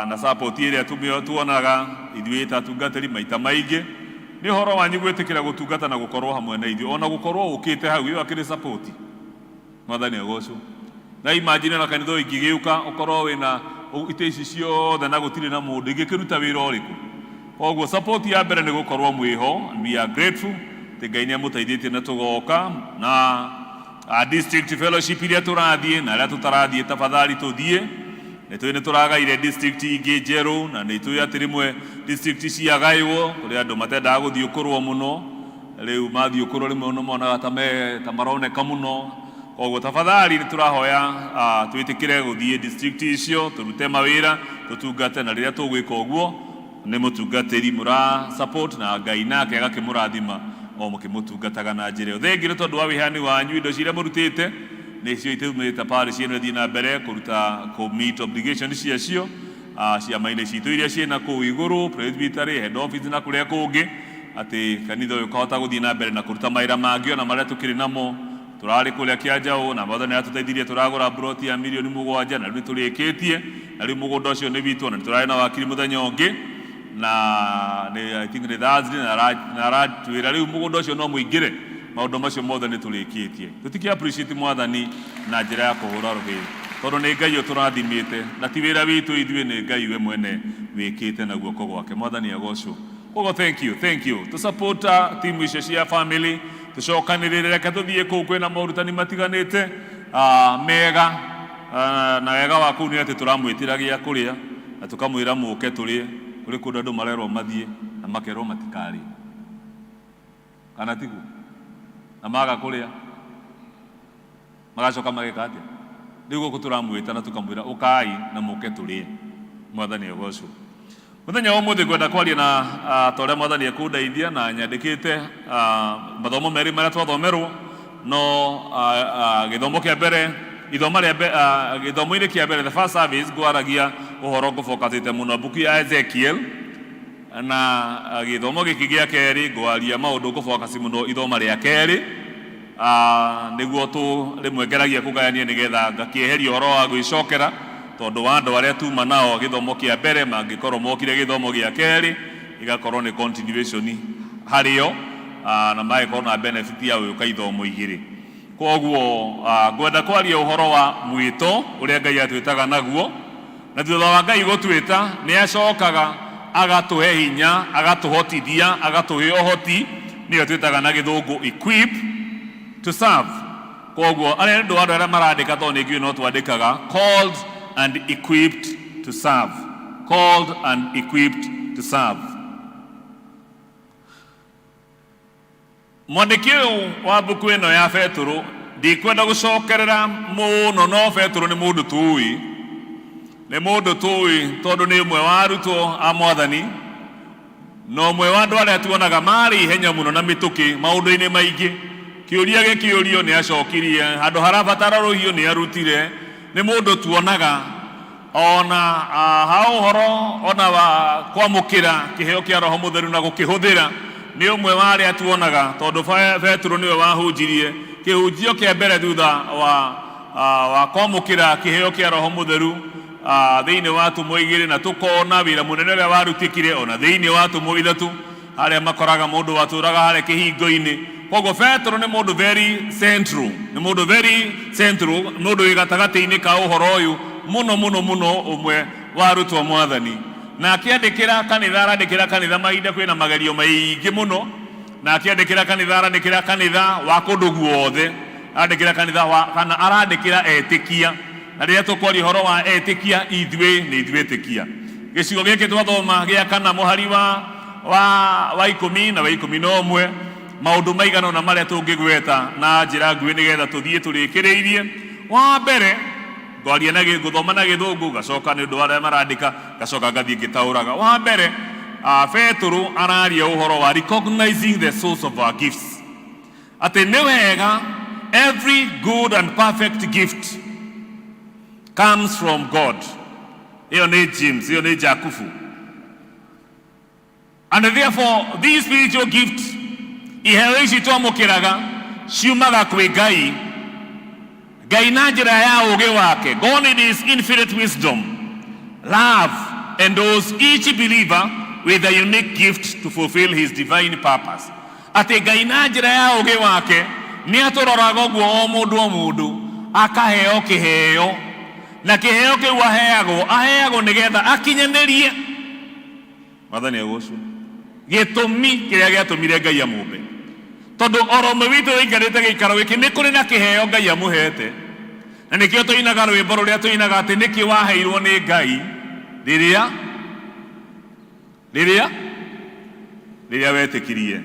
na support ĩrĩa tuonaga ithuĩ ta atungatĩri maita maingĩ nĩ ũhoro wanyu gwĩtĩkĩra gũtungata na gũkorwo hamwe na ithuĩ, ona gũkorwo ũkĩte hau, ĩyo akĩrĩ support. Mwathani agocwo. Na imagine na kanitha ingĩgĩũka ũkorwo wĩna itĩ ici ciothe na gũtirĩ na mũndũ, ingĩkĩruta wĩra ũrĩkũ? Koguo support ya mbere nĩ gũkorwo mwĩho, and we are grateful atĩ Ngai nĩ amũteithĩtie na tũgoka na district fellowship iria tũrathiĩ na arĩa tũtarathiĩ, tafadhali tũthiĩ. Nĩ tũĩ nĩ tũragaire district ingĩ njerũ, na nĩ tũĩ atĩ rĩmwe district ciagaĩwo kũrĩ andũ matendaga gũthiĩ kũrwo mũno. Rĩu mathiĩ kũrwo rĩmwe nĩ monaga ta me ta maroneka mũno. Koguo tafadhali nĩ tũrahoya twĩtĩkĩre gũthiĩ district icio, tũrute mawĩra, tũtungate, na rĩrĩa tũgwĩka ũguo nĩ mũtungatĩri mũra support, na Ngai nake agakĩmũrathima o mũkĩmũtungataga na njĩra ĩyo. Thengiũ nĩ tondũ wa wĩheani wanyu, indo ciria mũrutĩte nĩcio itũmĩte parish ĩno ĩthiĩ na mbere kũruta kũ meet obligation ciacio ciama-inĩ citũ iria ciĩna kũu igũrũ, presbytery, head office na kũrĩa kũngĩ, atĩ kanitha ũyũ ũkahota gũthiĩ na mbere na kũruta mawĩra mangĩ ona marĩa tũkĩrĩ namo. Tũrarĩ kũrĩa Kĩanjaũ na Mwathani atũteithirie tũragũra mburoti ya mirioni 7, na rĩu nĩ tũrĩkĩtie, na rĩu mũgũnda ũcio nĩ witũ. Na nĩ tũrarĩ na wakiri mũthenya ũngĩ, na nĩ I think nĩ Thursday, na aratwĩra rĩu mũgũnda ũcio no mũingĩre. Maũndũ macio mothe nĩ tũrĩkĩtie. Tũtikĩ appreciate Mwathani na njĩra ya kũhũra rũhĩ, tondũ nĩ Ngai ũtũrathimĩte na ti wĩra witũ ithuĩ, nĩ Ngai we mwene wĩkĩte na guoko gwake. Mwathani agocwo. Koguo thank you, thank you. To support timu icio cia family, tũcokanĩrĩre, reke tũthiĩ kũu kwĩna morutani matiganĩte mega, na wega wa kũu nĩ atĩ tũramwĩtĩra gĩa kũrĩa na tũkamwĩra mũke tũrĩe. Kũrĩ kũndũ andũ marerwo mathiĩ na makerwo matikarĩe, kana tiguo? Na maga kũrĩa magacoka mageka atĩa? Rĩu gũkũ tũramwĩta na tũkamwĩra ũkai na mũke tũrĩe. Mwathani agocwo. Mũthenya wa ũmũthĩ ngwenda kwaria na ta ũrĩa Mwathani ekũndeithia, na nyandĩkĩte mathomo merĩ marĩa twathomerwo. No gĩthomo kĩa mbere, ithoma rĩa gĩthomo-inĩ kĩa mbere, the first service, ngwaragia ũhoro ngũbokatĩte mũno mbuku ya Ezekiel, na gĩthomo gĩkĩ gĩa kerĩ ngwaria maũndũ ngũbokasi mũno ithoma rĩa kerĩ, nĩguo tũ rĩmwe ngeragia kũgayania nĩgetha ngakĩeheria ũhoro wa gwĩcokera, tondũ wa andũ arĩa tuma nao gĩthomo kĩa mbere mangĩkorwo mokire gĩthomo gĩa kerĩ, ĩgakorwo nĩ continuation harĩo, na magĩkorwo na benefit ya gũka ithomo igĩrĩ. Koguo ngwenda kwaria ũhoro wa mwĩto ũrĩa Ngai atwĩtaga naguo, na thutha wa Ngai gũtwĩta nĩ acokaga agatũhe hinya, agatũhotithia, agatũhe ũhoti, nĩyo twĩtaga na Gĩthũngũ equip to serve. Koguo arĩa andũ arĩa marandĩka, tondũ nĩ ngiũĩ no twandĩkaga, called and equipped to serve, called and equipped to serve. Mwandĩki ũyũ wa mbuku ĩno ya Betũrũ, ndikwenda gũcokerera mũno, no Betũrũ nĩ mũndũ tũĩ, nĩ mũndũ tũĩ tondũ nĩ ũmwe wa arutwo a Mwathani na ũmwe wa andũ arĩa tuonaga marĩ ihenya mũno na mĩtũkĩ maũndũ-inĩ maingĩ. Kĩũria gĩkĩũrio nĩ acokirie, handũ harabatara rũhiũ nĩ arutire. Nĩ mũndũ tuonaga ona ha ũhoro ona wa kwamũkĩra kĩheo kĩa Roho Mũtheru na gũkĩhũthĩra, nĩ ũmwe wa arĩa tuonaga, tondũ Betũrũ nĩwe wahunjirie kĩhunjio kĩa mbere thutha wa kwamũkĩra kĩheo kĩa Roho Mũtheru thĩinĩ wa atũmwo igĩrĩ, na tũkona wĩra mũnene ũrĩa warutĩkire ona thĩinĩ wa atũmwo ithatũ harĩa makoraga mũndũ watũraga harĩa kĩhingo-inĩ. Koguo Petero nĩ mũndũ very central, nĩ mũndũ very central, mũndũ wĩ gatagatĩ-inĩ ka ũhoro ũyũ. mũno mũno mũno ũmwe wa arutwo a mwathani na akĩandĩkĩra kanitha arandĩkĩra kanitha mahinda kwĩna magerio maingĩ mũno na akĩandĩkĩra kanitha arandĩkĩra kanitha wa kũndũ guothe arandĩkĩra kanitha wa kana arandĩkĩra etĩkia na rĩrĩa tũkwaria ũhoro wa etĩkia ithuĩ nĩ ithuĩ etĩkia gĩcigo gĩkĩ twathoma gĩa kana mũhari wa wa wa ikũmi na wa ikũmi na ũmwe maũndũ maigana ũna marĩa tũngĩgweta na njĩra nguhĩ nĩgetha tũthiĩ tũrĩkĩrĩirie wa mbere ngwaria na gũthoma na gĩthũngũ ngacoka nĩ ũndũ wa arĩa marandĩka ngacoka ngathiĩ ngĩtaũraga wa mbere uh, Petũrũ araria ũhoro wa recognizing the source of our gifts atĩ nĩ wega every good and perfect gift comes from God ĩyo nĩ James ĩyo nĩ Jakubu and therefore these spiritual gifts iheo ici twamũkĩraga ciumaga kwĩ Ngai Ngai na njĩra ya ũũgĩ wake God in his infinite wisdom love endows each believer with a unique gift to fulfill his divine purpose atĩ Ngai na njĩra ya ũũgĩ wake nĩ atũroraga ũguo o mũndũ o mũndũ akaheo kĩheo na kĩheo kĩu aheagwo aheagwo nĩgetha akinyanĩrie mwathani agocwo gĩtũmi kĩrĩa gĩatũmire Ngai amũmbe tondũ oro ũmwe witũ wĩikarĩte gĩikaro gĩkĩ nĩ kũrĩ na kĩheo Ngai amũhete na nĩkĩo tũinaga rwĩmbo rũrĩa tũinaga atĩ nĩkĩ waheirwo nĩ Ngai rĩrĩa rĩrĩa rĩrĩa wetĩkirie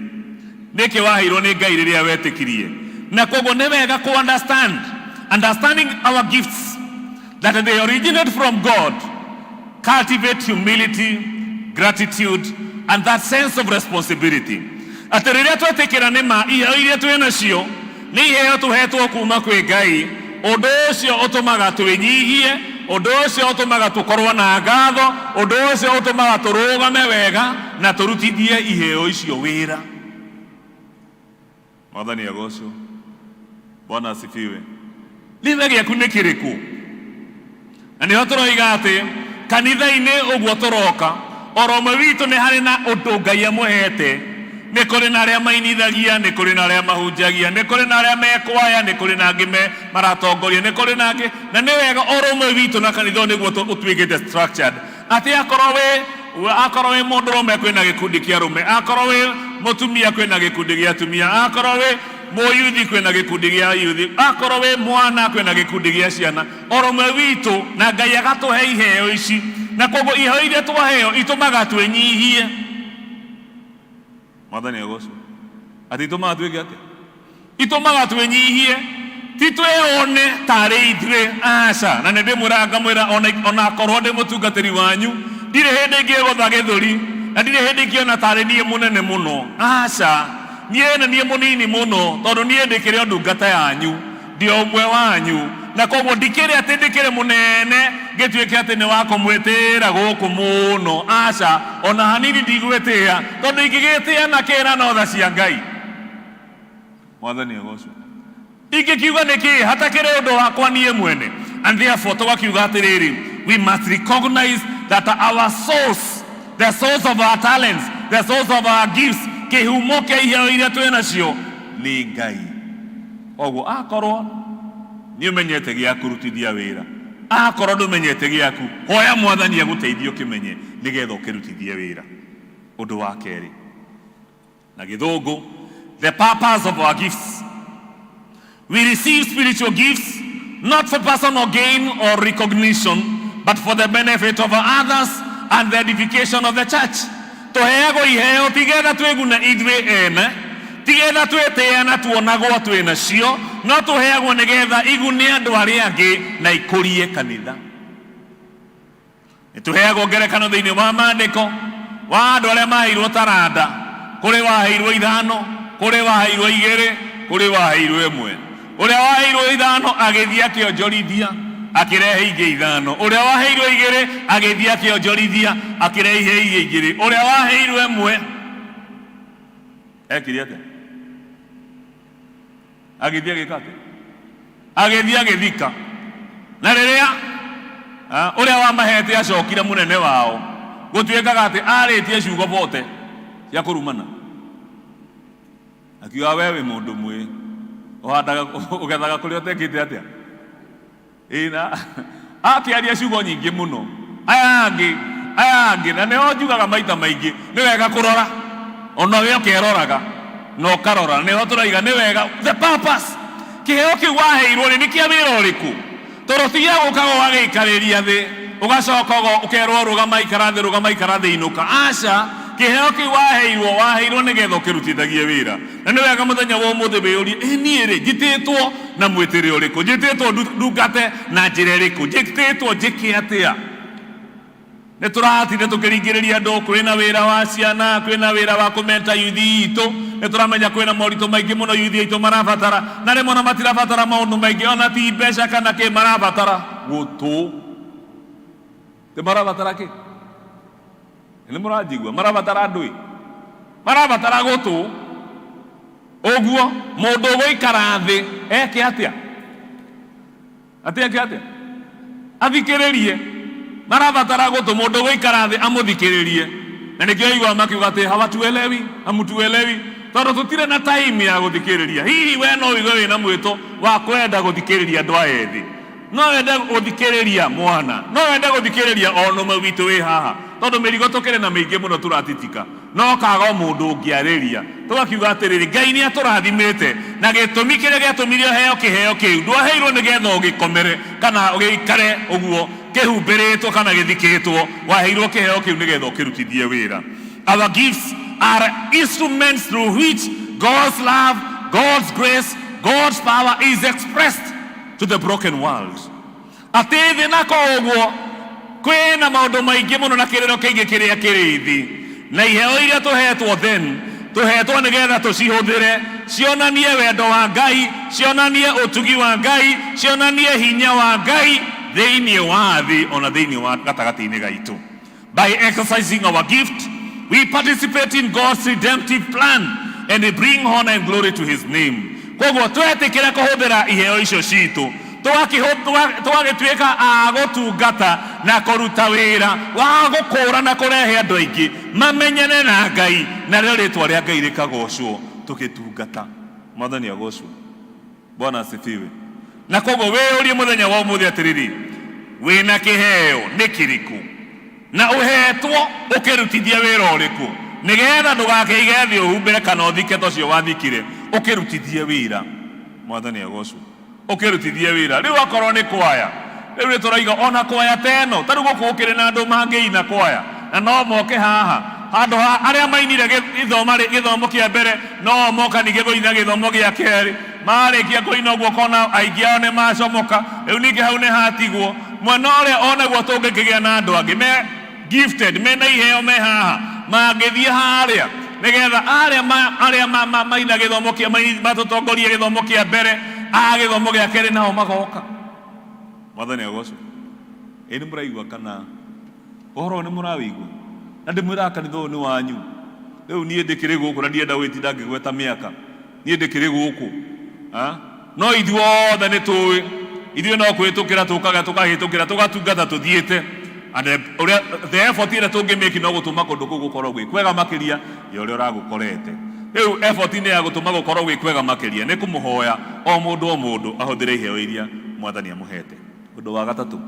nĩkĩ waheirwo nĩ Ngai rĩrĩa wetĩkirie na koguo nĩ wega ku understand understanding our gifts that they originate from God cultivate humility gratitude and that sense of responsibility atĩ rĩrĩa twetĩkĩra nĩ ma iheo iria twĩ nacio nĩ iheo tũhetwo kuma kwĩ Ngai ũndũ ũcio ũtũmaga twĩnyihie ũndũ ũcio ũtũmaga tũkorwo na ngatho ũndũ ũcio ũtũmaga tũrũgame wega na tũrutithie iheo icio wĩra mwathani agocwo bwana asifiwe ritha gĩaku nĩ kĩrĩkũ na nĩho tũroiga atĩ kanitha-inĩ ũguo tũroka oro ũmwe witũ nĩ harĩ na ũndũ Ngai amũhete nĩ kũrĩ na arĩa mainithagia nĩ kũrĩ na arĩa mahunjagia nĩ kũrĩ na arĩa mekwaya nĩ kũrĩ na angĩ me maratongoria nĩ kũrĩ na angĩ na nĩ wega oro ũmwe witũ na kanitha ũyũ nĩguo ũtuĩkĩte structured atĩ akorwo wĩ akorwo wĩ mũndũrũme kwĩna gĩkundi kĩa arũme akorwo wĩ mũtumia kwĩna gĩkundi gĩa atumia akorwo wĩ mũyuthi kwĩna gĩkundi gĩa yuthi akorwo wĩ mwana kwĩna gĩkundi gĩa ciana oro ũmwe witũ na Ngai agatũhe iheo ici na koguo iheo iria twaheo itũmaga twĩnyihie mwathani agocwo atĩ itũmaga twĩke atĩa itũmaga twĩnyihie ti twĩone tarĩ ithuĩ aca na nĩ ndĩmwĩraga ngamwĩra ona ona akorwo ndĩ mũtungatĩri wanyu ndirĩ hĩndĩ ingĩgũtha gĩthũri na ndirĩ hĩndĩ ingĩona tarĩ niĩ mũnene mũno aca niĩ nĩ niĩ mũnini mũno tondũ niĩ ndĩkĩrĩ o ndungata yanyu ndĩ o ũmwe wanyu na koguo ndikĩrĩ atĩ ndĩkĩrĩ mũnene ngĩtuĩke atĩ nĩ wa kũmwĩtĩĩra gũkũ mũno aca ona hanini ndigwĩtĩĩa tondũ ingĩgĩtĩĩa na kĩra no tha cia Ngai mwathani agocwo ingĩkiuga nĩkĩ hatakĩrĩ ũndũ wakwa niĩ mwene and therefore tũgakiuga atĩrĩrĩ we must recognize that our source the source of our talents the source of our gifts kĩhumo kĩa iheo iria twĩ nacio nĩ Ngai koguo akorwo nĩ ũmenyete gĩa kũrutithia wĩra akorwo ndũmenyete gĩaku hoya mwathani agũteithie ũkĩmenye nĩgetha ũkĩrutithie wĩra ũndũ wa kerĩ na gĩthũngũ the purpose of our gifts We receive spiritual gifts not for personal gain or recognition, but for the benefit of others and the edification of the church. Tũheagwo iheo tigetha twĩgune ithuĩ ene, tigetha twĩtĩe na tuonagwo twĩ nacio, no tũheagwo nĩgetha igune andũ arĩa angĩ na ikũrie kanitha. Nĩ tũheagwo ngerekano thĩinĩ wa maandĩko wa andũ arĩa maheirwo taranda, kũrĩ waheirwo ithano, kũrĩ waheirwo igĩrĩ, kũrĩ waheirwo ĩmwe. Ũrĩa waheirwo ithano agĩthiĩ akĩonjorithia akĩrehe ingĩ ithano. Ũrĩa waheirwo igĩrĩ agĩthiĩ akĩonjorithia akĩrehe ingĩ igĩrĩ. Ũrĩa waheirwo ĩmwe ekire atĩa? Agĩthiĩ agĩka atĩa? Agĩthiĩ agĩthika. Na rĩrĩa ũrĩa wamahete acokire mũnene wao, gũtuĩkaga atĩ arĩtie ciugo bote cia kũrumana. Akiuga we wĩ mũndũ mwĩ, ũhandaga ũgethaga kũrĩa ũtekĩte atĩa? Ĩĩ na Akĩaria ciugo nyingĩ mũno. Aya angĩ, aya angĩ, na nĩho njugaga maita maingĩ, nĩ wega kũrora. Ona we ũkeroraga na ũkarora, nĩho tũraiga nĩ wega the purpose. Kĩheo kĩu waheirwo rĩ, nĩ kĩa wĩra ũrĩkũ? Tondũ ti gĩa gũkaga ũgagĩikarĩria thĩ, ũgacoka ũkerwo rũgama ikara thĩ, rũgama ikara thĩ inũka. Aca, kĩheo kĩu waheirwo, waheirwo nĩgetha ũkĩrutithagie wĩra. Na nĩ wega mũthenya wa ũmũthĩ wĩyũrie, ĩ niĩ rĩ, njĩtĩtwo na mwĩtĩre ũrĩkũ? Njĩtĩtwo ndungate na njĩra ĩrĩkũ? Njĩtĩtwo njĩke atĩa? Nĩ tũratinda tũkĩringĩrĩria andũ, kwĩna wĩra wa ciana, kwĩna wĩra wa kũmenta yuthi itũ. Nĩ tũramenya kwĩna moritũ maingĩ mũno yuthi aitũ marabatara, na rĩmwe ona matirabatara maũndũ maingĩ, ona ti mbeca kana kĩ, marabatara gũtũ. Ti marabatara kĩ? Nĩ mũranjigua? Marabatara andũ ĩ? Marabatara gũtũ. Ũguo mũndũ ũgũikara thĩ eke atĩa? Atĩ eke atĩa? Athikĩrĩrie. Marabatara gũtũ, mũndũ ũgũikara thĩ amũthikĩrĩrie. Na nĩkĩo ũiguaga makiuga atĩ hawatuelewi, hamtuelewi, tondũ tũtirĩ na time ya gũthikĩrĩria. Hihi we no ũigue wĩna mwĩto wa kwenda gũthikĩrĩria andũ aya ethĩ? No wende gũthikĩrĩria mwana? No wende gũthikĩrĩria o nũme witũ wĩ haha? Tondũ mĩrigo tũkĩrĩ na mĩingĩ mũno tũratitika. No kaga o mũndũ ũngĩarĩria. Tũgakiuga atĩrĩrĩ, Ngai nĩ atũrathimĩte, na gĩtũmi kĩrĩa gĩatũmire ũheo kĩheo kĩu, ndwaheirwo nĩgetha ũgĩkomere kana gĩikare ũguo kĩhumbĩrĩtwo kana gĩthikĩtwo, waheirwo kĩheo kĩu nĩgetha ũkĩrutithie wĩra. Our gifts are instruments through which God's love, God's grace, God's power is expressed to the broken world. Atĩ thĩ na koguo kwĩna maũndũ maingĩ mũno na kĩrĩro kĩingĩ kĩrĩa kĩrĩ thĩ, na iheo iria tũhetwo then tũhetwo nĩgetha tũcihũthĩre cionanie wendo wa Ngai, cionanie ũtugi wa Ngai, cionanie hinya wa Ngai thĩinĩ wa thĩ ona thĩinĩ wa gatagatĩ-inĩ gaitũ. By exercising our gift, we participate in God's redemptive plan and we bring honor and glory to his name. Koguo twetĩkĩra kũhũthĩra iheo icio citũ, tũgagĩtuĩka a gũtungata na kũruta wĩra wa gũkũũra na kũrehe andũ aingĩ mamenyane na Ngai, narĩo rĩtwa rĩa Ngai rĩkagocwo tũgĩtungata. Mwathani agocwo. Bwana asifiwe. Na koguo wĩyũrie mũthenya wa ũmũthĩ atĩrĩrĩ, wĩna kĩheo nĩ kĩrĩkũ na ũhetwo ũkĩrutithia wĩra ũrĩkũ, nĩgetha ndũgakĩige thĩ ũhumbĩre kana ũthike ta ũcio wathikire, ũkĩrutithie wĩra. Mwathani agocwo. Ũkĩrutithie wĩra. Rĩu akorwo nĩ kwaya, rĩu nĩ tũraiga ona kwaya ta ĩno, ta rĩu gũkũ gũkĩrĩ na andũ mangĩina kwaya na no moke haha handũ ha arĩa mainire gĩthomo kĩa mbere, no moka ningĩ kũina gĩthomo gĩa kerĩ. Marĩkia kũina ũguo ũkona aingĩ ao nĩ macomoka, rĩu ningĩ hau nĩ hatigwo. Mwena ũrĩa onaguo tũngĩkĩgĩa na andũ angĩ me gifted, mena iheo me haha, mangĩthiĩ harĩa nĩgetha arĩa arĩa maina gĩthomo kĩa matũtongorie gĩthomo kĩa mbere, a gĩthomo gĩa kerĩ nao magoka. Mwathani agocwo. Ĩ nĩ mũraigua kana ũhoro ũyũ nĩ mũrawĩigua? Na ndĩmwĩraga kanitha ũyũ nĩ wanyu. Rĩu niĩ ndĩkĩrĩ gũkũ na ndienda gwĩtinda ngĩgweta mĩaka. Niĩ ndĩkĩrĩ gũkũ. No ithuothe nĩ tũĩ, ithuĩ no kũhĩtũkĩra tũkaga tũkahĩtũkĩra tũgatungata tũthiĩte. And ũrĩa the effort ĩrĩa tũngĩmĩki no gũtũma kũndũ kũu gũkorwo gwĩ kwega makĩria ya ũrĩa ũragũkorete. Rĩu effort nĩ ya gũtũma gũkorwo gwĩ kwega makĩria nĩ kũmũhoya o mũndũ o mũndũ ahũthĩre iheo iria Mwathani amũhete. Ũndũ wa gatatũ,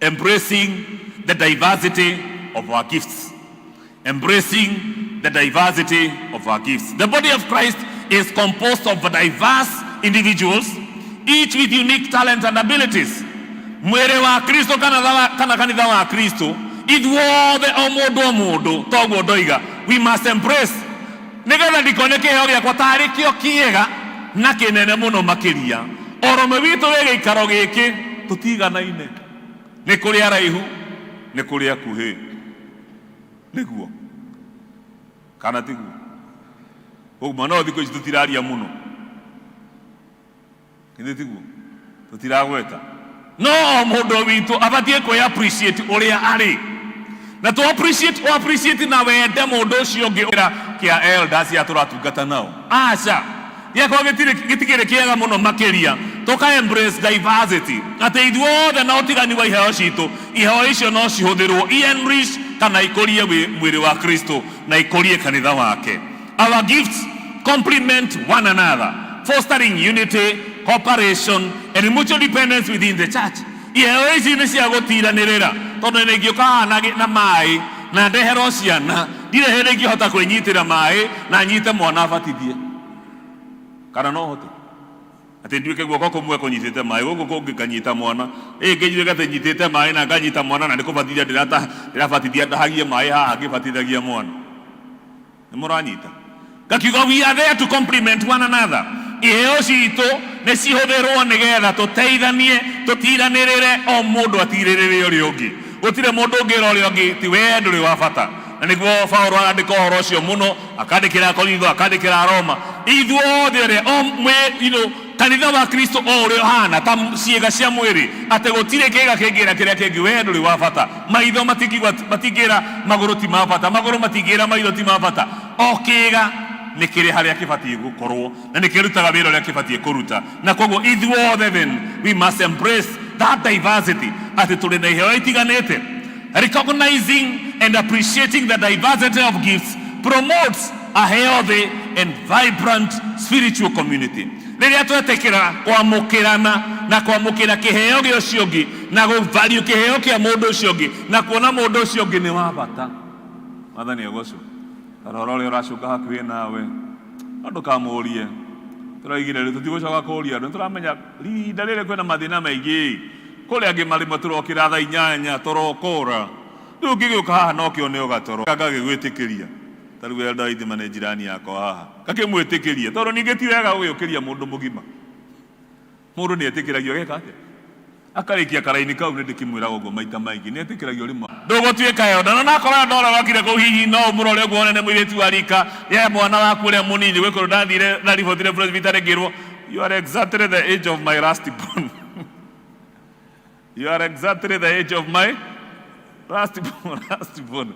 embracing the diversity of our gifts. Embracing the diversity of our gifts. The body of Christ is composed of diverse individuals, each with unique talents and abilities. Mwĩrĩ wa Kristo kana kanitha wa Kristo, ithuothe o mũndũ o mũndũ, toguo ndoiga, we must embrace nĩgetha ndikone kĩheo gĩakwa tarĩ kĩo kĩega na kĩnene mũno makĩria. Ũrũme witũ wĩ gĩikaro gĩkĩ tũtiganaine, nĩ kũrĩ araihu, nĩ kũrĩ akuhĩ, nĩguo kana tiguo? Ũguo no thikũ ici tũtiraria mũno, githĩ tiguo? Tũtiragweta, no o mũndũ witũ abatiĩ kwĩ appreciate ũrĩa arĩ na tũ appreciate, o appreciate na wende mũndũ ũcio ũngĩ ũrĩa kĩa elders ya tũratungata nao. Aca, gĩakwa gĩtikĩrĩ kĩega mũno makĩria. Tũka embrace diversity, atĩ ithuothe na ũtigani wa iheo citũ, iheo icio no cihũthĩrwo i enrich kana ikũrie mwĩrĩ wa Kristo na ikũrie kanitha wake. Our gifts complement one another, fostering unity, cooperation and mutual dependence within the church. Iheo ici nĩ cia gũtiranĩrĩra, tondũ nĩ ingĩũka haha na maĩ na ndeherwo ciana, ndirĩ hĩndĩ ingĩhota kwĩnyitĩra maĩ na nyite mwana abatithie. Kana no hote? Atĩ nduĩke guoko kũmwe kũnyitĩte maĩ, gũkũ kũngĩ kanyita mwana. Ĩ ngĩnduĩke atĩ nyitĩte maĩ na nganyita mwana na nĩ kũbatithia ndĩrabatithia, ndahagie maĩ haha ngĩbatithagia mwana. Nĩ mũranyita? Ngakiuga we are there to complement one another. Iheo citũ nĩ cihũthĩrwo nĩgetha tũteithanie, tũtiranĩrĩre, o mũndũ atirĩrĩre ũrĩa ũngĩ. Gũtirĩ mũndũ ũngĩra ũrĩa ũngĩ ti we ndũrĩ wa bata. Na nĩguo Paulo arandĩka ũhoro ũcio mũno, akandĩkĩra Akorintho, akandĩkĩra Aroma. Ithuothe ũrĩa o mwĩ, you know, kanitha wa Kristo o ũrĩa ũhana ta ciĩga cia mwĩrĩ, atĩ gũtirĩ kĩĩga kĩngĩra kĩrĩa kĩngĩ we ndũrĩ wa bata. Maitho matingiuga, matingĩra magũrũ ti ma bata, magũrũ matingĩra maitho ti ma bata. O kĩĩga nĩ kĩrĩ harĩa kĩbatiĩ gũkorwo na nĩ kĩrutaga wĩra ũrĩa kĩbatiĩ kũruta. Na koguo ithuothe then we must embrace that diversity, atĩ tũrĩ na iheo itiganĩte. Recognizing and appreciating the diversity of gifts promotes a healthy and vibrant spiritual community. Rĩrĩa twetĩkĩra kwamũkĩrana na kwamũkĩra kĩheo gĩa ũcio ũngĩ na gũ-value kĩheo kĩa mũndũ ũcio ũngĩ na kuona mũndũ ũcio ũngĩ nĩ wa bata. Mwathani agocwo. Ta rora ũrĩa ũracũnga hakuhĩ nawe, no ndũkamũrie. Tũroigire rĩu tũtigũcoka kũria andũ, nĩtũramenya ihinda rĩrĩ kwĩna mathĩna maingĩ. Kũrĩ angĩ marĩmwe tũrokĩra thaa inyanya tũrokora. Rĩu ũngĩgĩũka haha na ũkĩone o gatoro ngagĩgwĩtĩkĩria. Ta rĩu Elder Waithima nĩ jirani yakwa haha. Ngakĩmwĩtĩkĩria tondũ ningĩ ti wega gũgĩũkĩria mũndũ mũgima. Mũndũ nĩ etĩkĩragio ageka atĩa? Akarĩkia karaini kau nĩ ndĩkĩmwĩraga ũguo maita maingĩ, nĩ etĩkĩragio rĩmwe. Ndũgũtuĩka elder. Na nakora elder ũrĩa wokire kũu hihi no ũmũrore ũguo wone nĩ mũirĩtu wa rika rĩa mwana waku ũrĩa mũnini. Gwĩ kũndũ ndathire ndaribotire presbytery ngĩrwo you are exactly the age of my last born. You are exactly the age of my last born. Last born.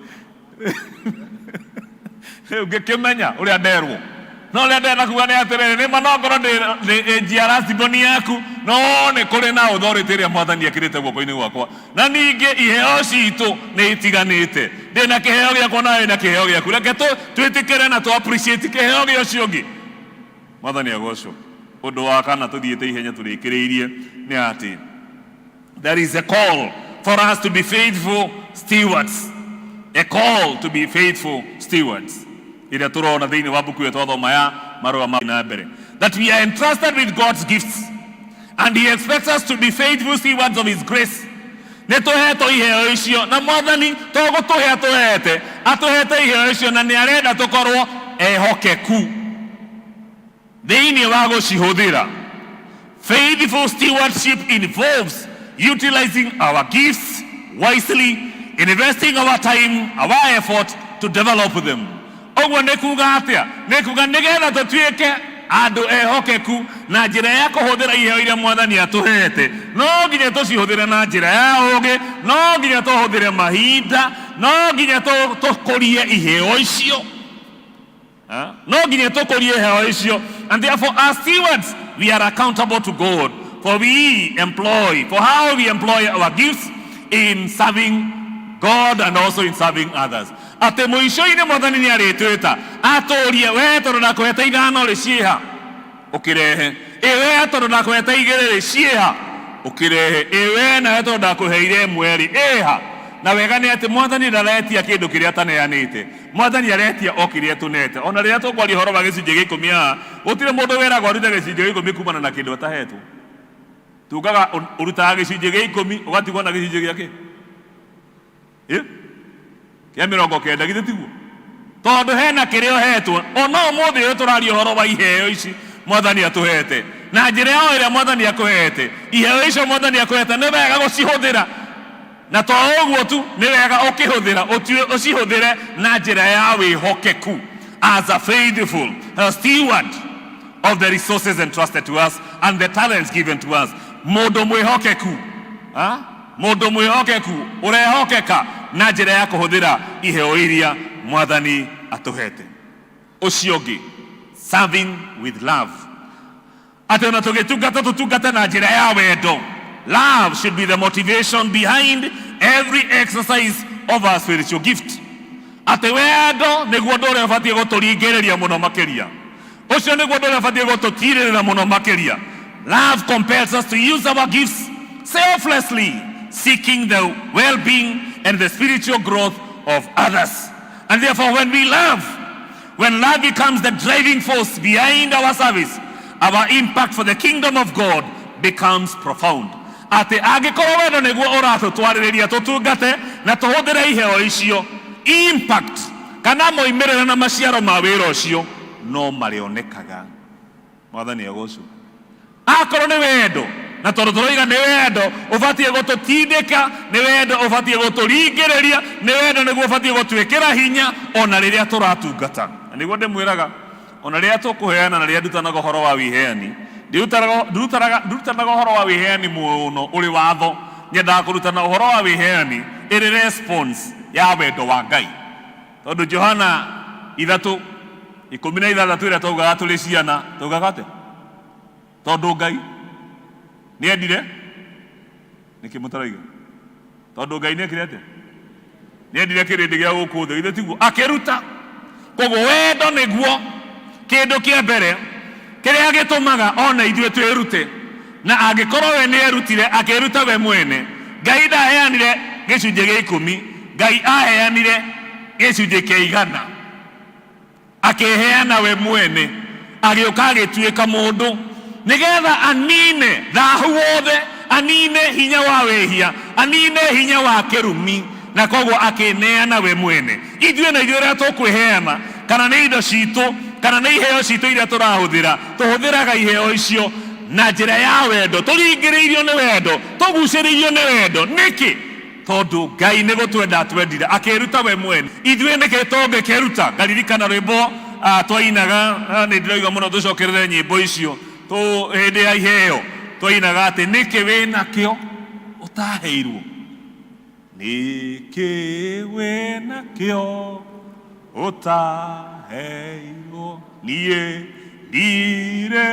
Rĩu ngĩkĩmenya ũrĩa nderwo. No ũrĩa ndĩrenda kuga nĩ atĩrĩrĩ, nĩ ma no ngorwo ndĩ age ya last born yaku, no nĩ kũrĩ na authority ĩrĩa Mwathani ekĩrĩte guoko-inĩ gwakwa. Na ningĩ iheo citũ nĩ itiganĩte. Ndĩna kĩheo gĩakwa nawe wĩna kĩheo gĩaku. Reke twĩtĩkĩre na tũ appreciate kĩheo gĩa ũcio ũngĩ. Mwathani agocwo. Ũndũ wa kana tũthiĩte ihenya tũrĩkĩrĩirie nĩ atĩ there is a call for us to be faithful stewards. A call to be faithful stewards. Ĩrĩa tũrona thĩinĩ wa mbuku ĩyo twathoma ya marũa ma na mbere. That we are entrusted with God's gifts and he expects us to be faithful stewards of his grace. Nĩ tũhetwo iheo icio na Mwathani to gũtũhe atũhete, atũhete iheo icio na nĩ arenda tũkorwo ehokeku thĩinĩ wa gũcihũthĩra. Faithful stewardship involves utilizing our gifts wisely, investing our time, our effort to develop them. Ũguo nĩ kuga atĩa? Nĩ kuga nĩgetha tũtuĩke andũ ehokeku na njĩra ya kũhũthĩra iheo iria Mwathani atũhete, no nginya tũcihũthĩre na njĩra ya ũũgĩ, no nginya tũhũthĩre mahinda, no nginya tũkũrie iheo icio. No nginya tũkũrie iheo icio. And therefore as stewards we are accountable to God for we employ, for how we employ our gifts in serving God and also in serving others. Atĩ mũico-inĩ Mwathani nĩ arĩtwĩta atũrie, we tondũ ndakũhete ithano rĩ ciĩha ũkĩrehe, ĩ we tondũ ndakũhete igĩrĩ rĩ ciĩha ũkĩrehe, ĩ we nawe tondũ ndakũheire ĩmwe rĩ ĩha. Na wega nĩ atĩ Mwathani ndaretia kĩndũ kĩrĩa ataneanĩte. Mwathani aretia o kĩrĩa tũnete. Ona rĩrĩa tũkwaria ũhoro wa gĩcunjĩ gĩa ikũmi haha, gũtirĩ mũndũ wĩragwo arute gĩcunjĩ gĩa ikũmi kumana na kĩndũ atahetwo. Tugaga ũrutaga gĩcunjĩ gĩa ikũmi ũgatigwo na gĩcunjĩ gĩa kĩ? Kĩa mĩrongo kenda, githĩ tiguo? Tondũ hena kĩrĩa ũhetwo. Ona ũmũthĩ ũyũ tũraria ũhoro wa iheo ici Mwathani atũhete. Na njĩra o ĩrĩa Mwathani akũhete, iheo icio Mwathani akũhete nĩ wega gũcihũthĩra. Na to ũguo tu, nĩ wega ũkĩhũthĩra, ũcihũthĩre na njĩra ya wĩhokeku as a faithful steward of the resources entrusted to us and the talents given to us. Mũndũ mwĩhokeku, mũndũ mwĩhokeku ũrehokeka na njĩra ya kũhũthĩra iheo iria Mwathani atũhete. Ũcio ũngĩ, serving with love. Atĩ ona tũgĩtungata tũtungate na njĩra ya wendo. Love should be the motivation behind every exercise of our spiritual gift. Atĩ wendo nĩguo ũndũ ũrĩa ũbatiĩ gũtũringĩrĩria mũno makĩria. Ũcio nĩguo ũndũ ũrĩa ũbatiĩ gũtũtirĩrĩra mũno makĩria. Love compels us to use our gifts Selflessly seeking the well-being and the spiritual growth of others. And therefore, when we love, when love becomes the driving force behind our service, our impact for the kingdom of God becomes profound. Atĩ angĩkorwo wendo nĩguo ũratũtwarĩrĩria tũtungate na tũhũthĩre iheo icio, impact kana moimĩrĩro na maciaro ma wĩra ũcio no marĩonekaga. Mwathani agocwo. Akorwo nĩ wendo, na tondũ tũroiga nĩ wendo ũbatiĩ gũtũtindĩka, nĩ wendo ũbatiĩ gũtũringĩrĩria, nĩ wendo nĩguo ũbatiĩ gũtwĩkĩra hinya ona rĩrĩa tũratungata. Na nĩguo ndĩmwĩraga, ona rĩrĩa tũkũheana na rĩrĩa ndutanaga ũhoro wa wĩheani, ndutanaga ũhoro wa wĩheani mũno ũrĩ watho. Nyendaga kũrutana ũhoro wa wĩheani ĩrĩ response ya wendo wa Ngai. Tondũ Johana 3:16 ĩrĩa twaugaga tũrĩ ciana, twaugaga atĩa? Tondũ Ngai nĩendire, nĩkĩ mũtaraiga? Tondũ Ngai nĩekire atĩa? Nĩendire kĩrĩndĩ gĩa gũkũ thĩ, githĩ tiguo? Akĩruta. Koguo wendo nĩguo kĩndũ kĩa mbere kĩrĩa gĩtũmaga ona ithuĩ twĩrute. Na angĩkorwo we nĩerutire, akĩruta we mwene, Ngai ndaheanire gĩcunjĩ gĩa 10, Ngai aheanire gĩcunjĩ kĩa 100. Akĩheana we mwene, agĩũka agĩtuĩka mũndũ, nĩgetha anine thahu wothe, anine hinya wa wĩhia, anine hinya wa kĩrumi, na koguo akĩneana we mwene. Ithuĩ na ithuĩ rĩrĩa tũkwĩheana, kana nĩ indo citũ, kana nĩ iheo citũ iria tũrahũthĩra, tũhũthĩraga iheo icio na njĩra ya wendo, tũringĩrĩirio nĩ wendo, tũgucĩrĩirio nĩ wendo. Nĩkĩ? Tondũ Ngai nĩ gũtwenda atwendire, akĩĩruta we mwene. Ithuĩ nĩkĩ tũngĩkĩruta? Ngaririkana rwĩmbo twainaga, nĩ ndĩroiga mũno tũcokerere nyĩmbo icio hĩndĩ ya iheo, twainaga atĩ nĩkĩ wĩnakĩo ũtaheirwo? Nĩkĩ wĩnakĩo ũtaheirwo? Niĩ ndirĩ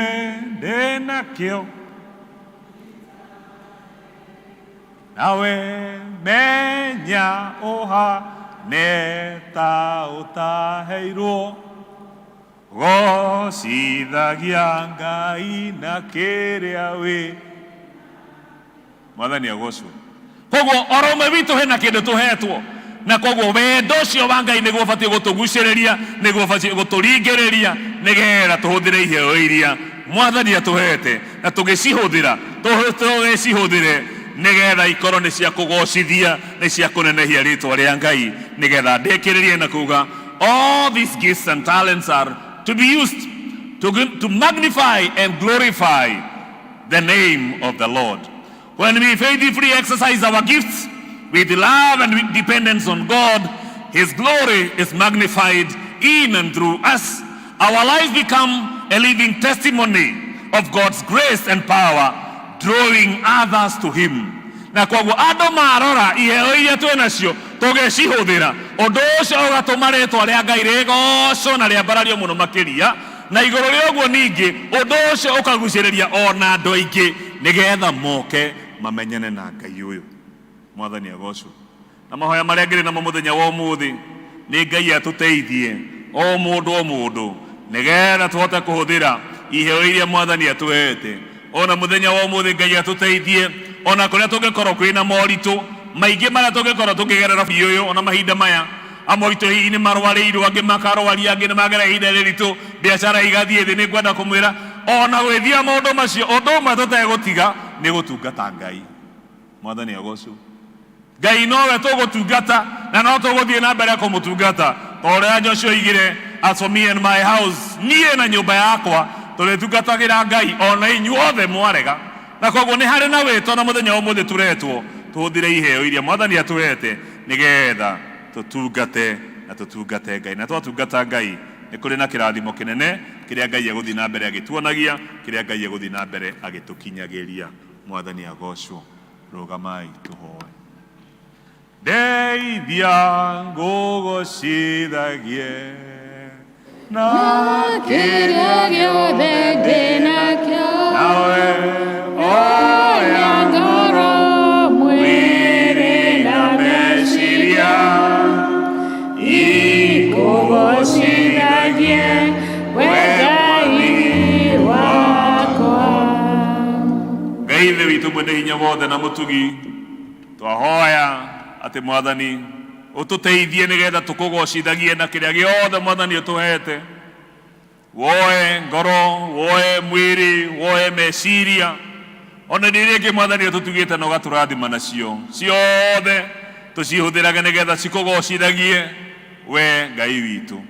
ndĩnakĩo. Nawe menya ũhane ta ũtaheirwo, gocithagia Ngai na kĩrĩa wĩ. Mwathani agocwo. Koguo oro ũmwe witũ hena kĩndũ tũhetwo, na koguo wendo ũcio wa Ngai nĩguo ũbatiĩ gũtũgucĩrĩria, nĩguo ũbatiĩ gũtũringĩrĩria, nĩgetha tũhũthĩre iheo iria Mwathani atũhete, na tũgĩcihũthĩra, tũgĩcihũthĩre nĩgetha ikorwo nĩ cia kũgocithia, nĩ cia kũnenehia rĩtwa rĩa Ngai, nĩgetha ndĩkĩrĩrie na kuga all these gifts and talents are to be used to magnify and glorify the name of the Lord. When we faithfully exercise our gifts with love and with dependence on God, His glory is magnified in and through us. Our lives become a living testimony of God's grace and power, drawing others to Him. Na koguo andũ marora iheo iria twĩ nacio tũgĩcihũthĩra, ũndũ ũcio ũgatũma rĩtwa rĩa Ngai rĩgocwo na rĩambarario mũno makĩria. Na igũrũ rĩa ũguo ningĩ ũndũ ũcio ũkagucĩrĩria ona andũ aingĩ nĩgetha moke mamenyane na Ngai ũyũ. Mwathani agocwo. Na mahoya marĩa ngĩrĩ namo mũthenya wa ũmũthĩ nĩ Ngai atũteithie o mũndũ o mũndũ nĩgetha tũhote kũhũthĩra iheo iria Mwathani atũhete. Ona mũthenya wa ũmũthĩ Ngai atũteithie ona kũrĩa tũngĩkorwo kwĩna moritũ maingĩ marĩa tũngĩkorwo tũkĩgerera ũyũ ona mahinda maya. Amwe aitũ hihi nĩ marwarĩirwo, angĩ makarwaria, angĩ nĩ magera ihinda rĩritũ, biacara igathiĩ thĩ. Nĩ ngwenda kũmwĩra ona gwĩthia maũndũ macio, ũndũ ũmwe tũtegũtiga nĩ gũtungata Ngai. Mwathani agocwo. Ngai nowe tũgũtungata na no tũgũthiĩ na mbere kũmũtungata ta ũrĩa Joshua oigire, as for me and my house, niĩ na nyũmba yakwa tũrĩtungatagĩra Ngai ona inyuothe mwarega. Na koguo nĩ harĩ na wĩto na mũthenya ũmũthĩ tũretwo tũhũthĩre iheo iria Mwathani atũhete nĩgetha tũtungate na tũtungate Ngai. Na twatungata Ngai nĩ kũrĩ na kĩrathimo kĩnene kĩrĩa Ngai egũthiĩ na mbere agĩtuonagia, kĩrĩa Ngai egũthiĩ na mbere agĩtũkinyagĩria. Mwathani agocwo. Rũgamai tũhoe. Ndeithia ngũgocithagie na kĩrĩa gĩothe ndĩnakĩo, nawe oya ngoro, mwĩrĩ na meciria, ikũgocithagie we Ngai wakwa. Ngai Ithe witũ. mwene hinya wothe na mũtugi, twahoya atĩ Mwathani ũtũteithie nĩgetha tũkũgocithagie na kĩrĩa gĩothe Mwathani ũtũhete. Woe ngoro, woe mwĩrĩ, woe meciria, ona indo iria ingĩ Mwathani ũtũtugĩte na ũgatũrathima nacio ciothe tũcihũthĩrage nĩgetha cikũgocithagie we Ngai witũ.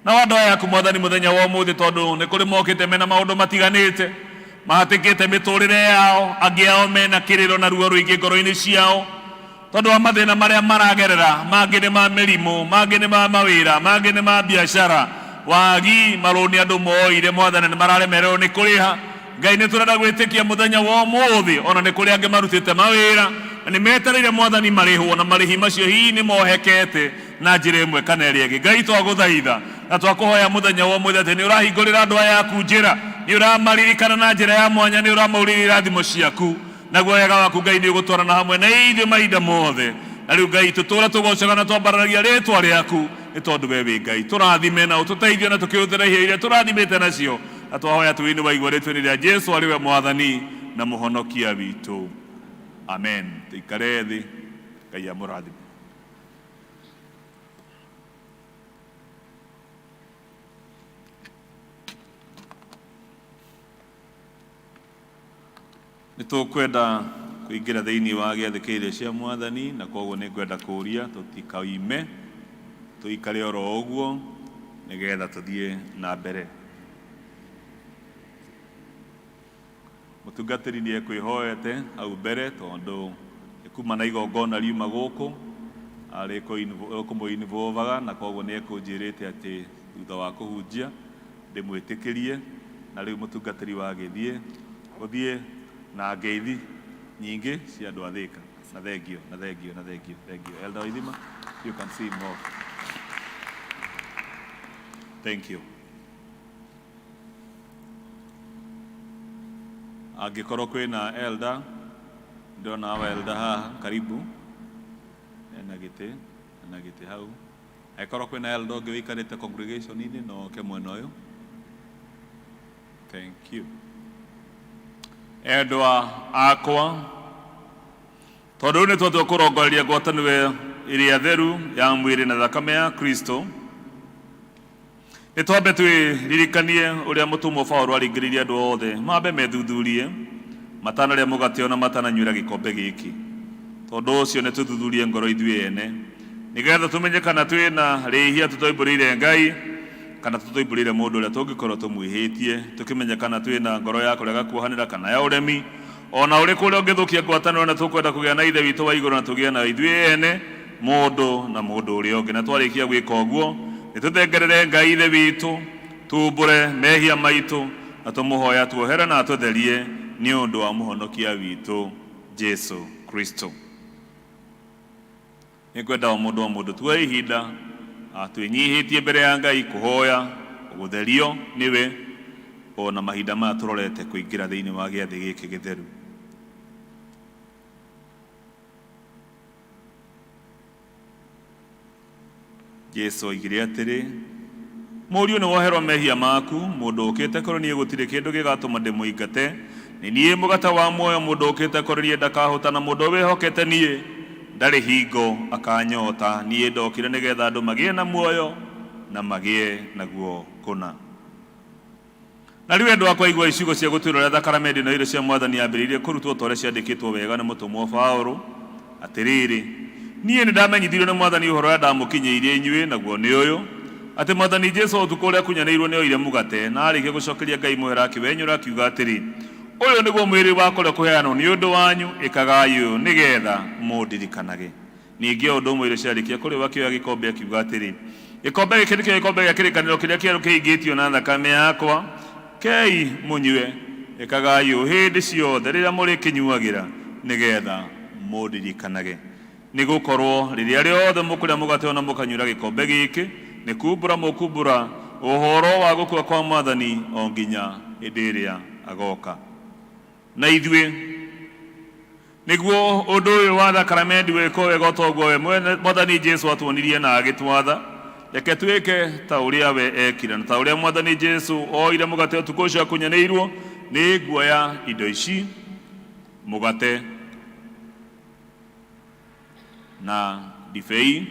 Na andũ aya aku Mwathani mũthenya wa ũmũthĩ, tondũ nĩ kũrĩ mokĩte mena maũndũ matiganĩte mahatĩkĩte mĩtũrĩre yao, angĩ ao mena kĩrĩro na ruo rũingĩ ngoro-inĩ ciao tondũ wa mathĩna marĩa maragerera, mangĩ nĩ ma mĩrimũ, mangĩ nĩ ma mawĩra, mangĩ nĩ ma biacara, wagi marũni andũ moire Mwathani nĩ mararemererwo nĩ kũrĩha. Ngai nĩ tũrenda gwĩtĩkia mũthenya wa ũmũthĩ, ona nĩ kũrĩ angĩ marutĩte mawĩra na nĩ metereire Mwathani marĩhwo, na marĩhi macio hihi nĩ mohekete na njĩra ĩmwe kana ĩrĩa ĩngĩ. Ngai twagũthaitha na twakũhoya mũthenya wa ũmũthĩ atĩ nĩ ũrahingũrĩra andũ aya aku njĩra, nĩ ũramaririkana na njĩra ya mwanya, nĩ ũramaurĩria irathimo ciaku, naguo wega waku Ngai nĩ ũgũtwarana hamwe na ithuĩ mahinda mothe. Na rĩu Ngai tũtũre tũgocaga na twambararagia rĩtwa rĩaku nĩ tondũ we wĩ Ngai. Tũrathime na ũtũteithie na tũkĩhũthĩra iheo iria tũrathimĩte nacio, na twahoya twĩ nĩ waigua rĩtwa-inĩ rĩa Jesu arĩ we Mwathani na Mũhonokia witũ. Amen. Tũikare thĩ, Ngai amũrathime. Nĩ tũkwenda kũingĩra thĩinĩ wa gĩathĩ kĩa irio cia Mwathani, na kwoguo nĩ ngwenda kũũria tũtikaime, tũikare oro ũguo nĩgetha tũthiĩ na mbere. Mũtungatĩri nĩ ekwĩhoete hau mbere tondũ nĩ kuma na igongona riuma gũkũ arĩ kũmũ-involve-aga, na kwoguo nĩ ekũnjĩrĩte atĩ thutha wa kũhunjia ndĩmwĩtĩkĩrie. Na rĩu mũtungatĩri wagĩthiĩ ũthiĩ na ngeithi nyingĩ cia andũ a Thĩka. Na thengio, na thengio, na thengio, thengio. Elder Waithima, you can see more. Thank you. Angĩkorwo kwĩna elder, ndĩrona awa elder haha, karibu. Ena gĩtĩ, ena gĩtĩ hau. Angĩkorwo kwĩna elder ũngĩ ũikarĩte congregation-inĩ, no oke mwena ũyũ. Thank you. Endwa akwa, tondũ rĩu nĩ twatua kũrongoreria ngwatanĩro ĩrĩa theru ya mwĩrĩ na thakame ya Kristo, nĩ twambe twĩririkanie ũrĩa mũtũmwo Paũlũ aringĩrĩirie andũ othe mambe methuthurie matanarĩa mũgate ona matananyuĩra gĩkombe gĩkĩ. Tondũ ũcio nĩ tũthuthurie ngoro ithuĩ ene nĩgetha tũmenye kana twĩna rĩhia tũtoimbũrĩire Ngai kana tũtoimbũrĩire mũndũ ũrĩa tũngĩkorwo tũmwĩhĩtie, tũkĩmenye kana twĩna ngoro ya kũrega kuohanĩra kana ya ũremi ona ũrĩkũ ũrĩa ũngĩthũkia ngwatanĩro, na tũkwenda kũgĩa na Ithe witũ wa igũrũ na tũgĩe na ithuĩ ene mũndũ na mũndũ ũrĩa ũngĩ. Na twarĩkia gwĩka ũguo nĩ tũthengerere Ngai Ithe witũ, tumbũre mehia maitũ na tũmũhoya tuohere na atũtherie nĩ ũndũ wa mũhonokia witũ Jesu Kristo. Nĩ ngwenda o mũndũ o mũndũ tuoe ihinda twĩnyihĩtie mbere ya Ngai kũhoya gũtherio nĩwe ona mahinda maya tũrorete kũingĩra thĩinĩ wa gĩathĩ gĩkĩ gĩtheru. Jesu oigire atĩrĩ, mũriũ nĩ woherwo mehia maku, mũndũ ũkĩte kũrĩ niĩ gũtirĩ kĩndũ gĩgatũma ndĩmũingate. Nĩ niĩ mũgate wa muoyo, mũndũ ũkĩte kũrĩ niĩ ndakahũta, na mũndũ wĩhokete niĩ ndarĩ hingo akanyota. Niĩ ndokire nĩgetha andũ magĩe na muoyo na magĩe naguo kũna. Na rĩu endwa akwa, igua icigo cia gũtuĩra ũrĩa thakaramendi na irio cia Mwathani yambĩrĩirie kũrutwo ta ũrĩa ciandĩkĩtwo wega nĩ mũtũmwo Paũlũ. Atĩrĩrĩ, niĩ nĩndamenyithirio nĩ Mwathani ũhoro ũrĩa ndamũkinyĩirie inyuĩ, naguo nĩ ũyũ, atĩ Mwathani Jesũ o ũtukũ ũrĩa akunyanĩirwo nĩoire mũgate, na aarĩkia gũcokeria Ngai mũhera akĩwenyũra, akiuga atĩrĩ, ũyũ nĩguo mwĩrĩ wakwa ũrĩa ũkũheanwo nĩ ũndũ wanyu, ĩkagai ũyũ nĩgetha mũndirikanage. Ningĩ o ũndũ ũmwe irio ciarĩkia kũrĩo akĩoya gĩkombe akiuga atĩrĩ, gĩkombe gĩkĩ nĩkĩo gĩkombe gĩa kĩrĩkanĩro kĩrĩa kĩerũ kĩhingĩtio na thakame yakwa, kei mũnyue, ĩkagai ũũ hĩndĩ ciothe rĩrĩa mũrĩkĩnyuagĩra nĩgetha mũndirikanage. Nĩ gũkorwo rĩrĩa rĩothe mũkũrĩa mũgate ona mũkanyuĩra gĩkombe gĩkĩ, nĩ kumbũra mũkumbũra ũhoro wa gũkua kwa Mwathani o nginya hĩndĩ ĩrĩa agoka. Na ithuĩ nĩguo ũndũ ũyũ wa thakaramendi wĩkwo wega o ta ũguo we Mwathani Jesu atuonirie na agĩtwatha, reke twĩke ta ũrĩa we ekire, na ta ũrĩa Mwathani Jesu oire mũgate ũtukũ ũcio akunyanĩirwo, nĩ nguoya indo ici. Mũgate na ndibei.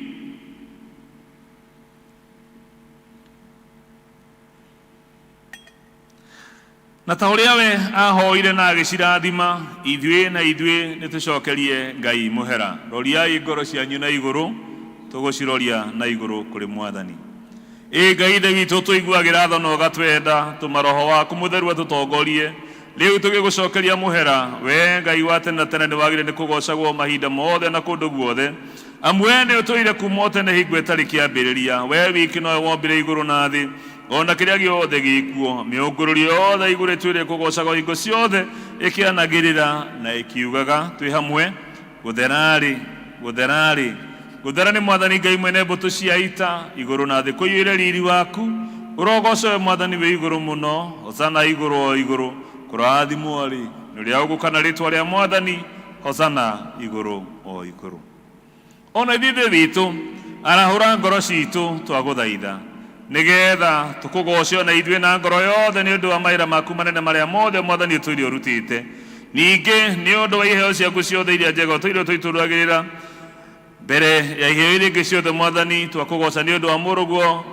Na ta ũrĩa we ahoire na agĩcirathima, ithuĩ na ithuĩ nĩ tũcokerie Ngai mũhera. Roriai ngoro cianyu na igũrũ, tũgũciroria na igũrũ kũrĩ Mwathani. Ĩ Ngai Ithe witũ, tũiguagĩra tha na ũgatwenda, tũma Roho waku mũtheru atũtongorie. Rĩu tũgĩgũcokeria mũhera, we Ngai wa tene na tene nĩ wagĩrĩire nĩ kũgocagwo mahinda mothe na kũndũ guothe. Amu we nĩ ũtũire kuma o tene hingo ĩtarĩ kĩambĩrĩria, we wiki nowe wombire igũrũ na thĩ, o na kĩrĩa gĩothe gĩkuo. Mĩũngũrũrio yothe igũrũ ĩtũire kũgocagwo hingo ciothe, ĩkĩanagĩrĩra na ĩkiugaga twĩ hamwe, gũtherarĩ, gũtherarĩ, gũthera nĩ Mwathani Ngai mwene mbũtũ cia ita, igũrũ na thĩ kũiyũire riri waku. Ũrogocwo we Mwathani wĩ igũrũ mũno, hosana igũrũ o igũrũ. Kũrathimwo rĩ nĩ ũrĩa ũgũka na rĩtwa rĩa Mwathani, hosana igũrũ o igũrũ. Ona ithuĩ Ithe witũ, arahũra ngoro citũ twagũthaitha, nĩgetha tũkũgoce ona ithuĩ na ngoro yothe nĩ ũndũ wa mawĩra maku manene marĩa mothe Mwathani ũtũire ũrutĩte, ningĩ nĩ ũndũ wa iheo ciaku ciothe iria njega ũtũire ũtũitũrũragĩrĩra. Mbere ya iheo iria ingĩ ciothe Mwathani, twakũgoca nĩ ũndũ wa mũrũguo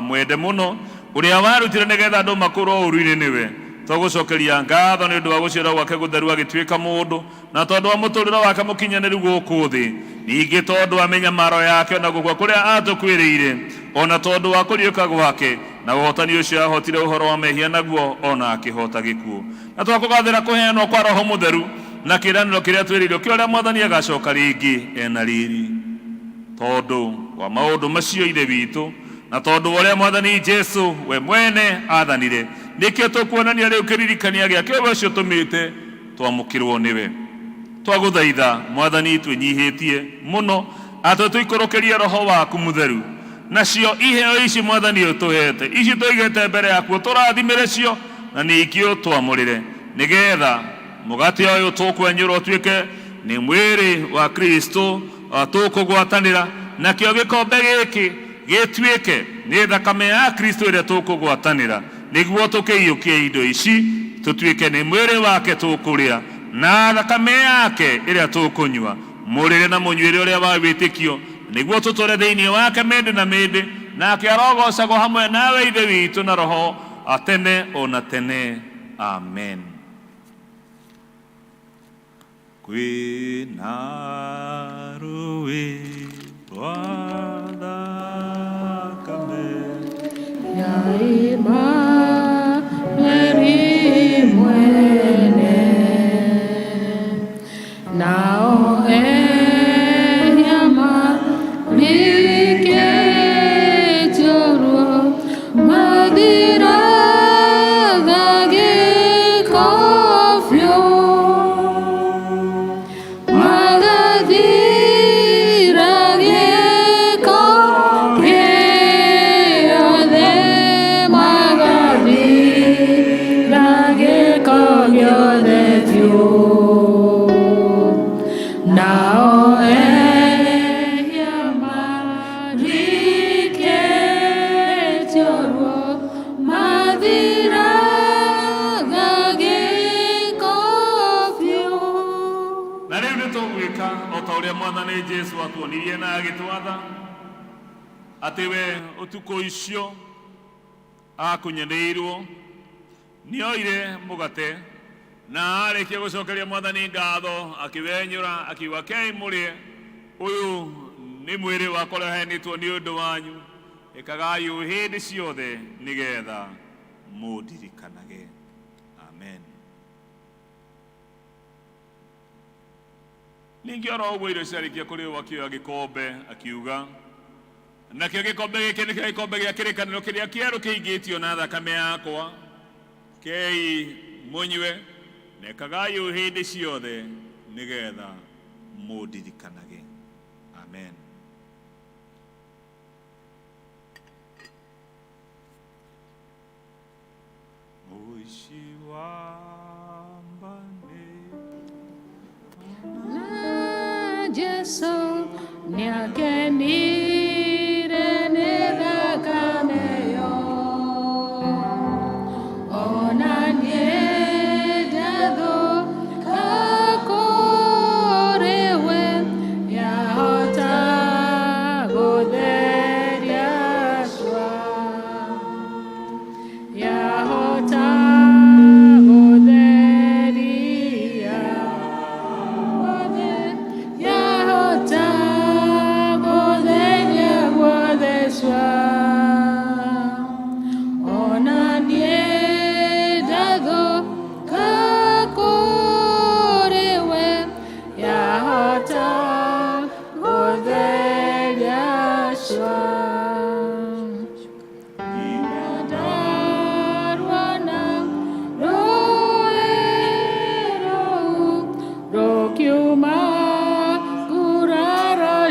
mwende mũno, ũrĩa warutire nĩgetha andũ makũrwo ũũru-inĩ nĩwe. Twagũcokeria ngatho nĩ ũndũ wa gũciarwo gwake gũtheru agĩtuĩka mũndũ, na tondũ wa mũtũrĩre wake mũkinyanĩru gũkũ thĩ, ningĩ tondũ wa mĩnyamaro yake ona gũkua kũrĩa atũkuĩrĩire, ona tondũ wa kũriũka gwake na ũhotani ũcio ahotire ũhoro wa mehia naguo ona akĩhota gĩkuũ. Na twakũgathĩra kũheanwo kwa Roho Mũtheru na kĩĩranĩro kĩrĩa twĩrĩirwo kĩa ũrĩa Mwathani agacoka rĩngĩ ena riri. Tondũ wa maũndũ macio Ithe witũ, na tondũ wa ũrĩa Mwathani Jesu we mwene athanire, nĩkĩo tũkuonania rĩu kĩririkania gĩake we ũcio tũmĩte twamũkĩrwo nĩwe. Twagũthaitha Mwathani twĩnyihĩtie mũno atĩ tũikũrũkĩrie Roho waku mũtheru, nacio iheo ici Mwathani ũtũhete, ici tũigĩte mbere yaku, ũtũrathimĩre cio na ningĩ ũtwamũrĩre, nĩgetha mũgate ũyũ tũkwenyũra ũtuĩke nĩ mwĩrĩ wa Kristo tũkũgwatanĩra, nakĩo gĩkombe gĩkĩ gĩtuĩke nĩ thakame ya Kristo ĩrĩa tũkũgwatanĩra, nĩguo tũkĩiyũkie indo ici tũtuĩke nĩ mwĩrĩ wake tũkũrĩa na thakame yake ĩrĩa tũkũnyua. Mũrĩre na mũnyuĩre ũrĩa wa wĩtĩkio, nĩguo tũtũre thĩinĩ wake mĩndĩ na mĩndĩ, nake arogocagwo hamwe nawe Ithe witũ na Roho tene ona tene. Amen. Kwĩna rũĩ rwa thakame ya Imanueli mwene, nao ehia marikĩtio ruo mathiraga gĩko biũ, magathira gĩko gĩothe, magathira gĩko gĩothe biũ, nao ehia marikĩtio ruo mathiraga gĩko biũ. Na rĩu nĩ tũgwĩka o ta ũrĩa Mwathani Jesu atuonirie na agĩtwatha, atĩ we ũtukũ icio akunyanĩirwo nĩoire mũgate, na arĩkia gũcokeria Mwathani ngatho, akĩwenyũra, akiuga, kei mũrĩe, ũyũ nĩ mwĩrĩ wakwa ũrĩa ũheanĩtwo nĩ ũndũ wanyu, ĩkagai ũũ hĩndĩ ciothe nĩgetha mũndirikanage. Amen. Ningĩ oro ũguo irio ciarĩkia kũrĩo akĩoya gĩkombe, akiuga, nakĩo gĩkombe gĩkĩ nĩkĩo gĩkombe gĩa kĩrĩkanĩro kĩrĩa kĩerũ kĩingĩtio na thakame yakwa, kei mũnyue, na ĩkagai ũũ hĩndĩ ciothe nĩgetha mũndirikanage. Amen. Mũici wa mbane Na Jesu nĩakenire nĩ thakame ĩyo, ona niĩ ndathũka.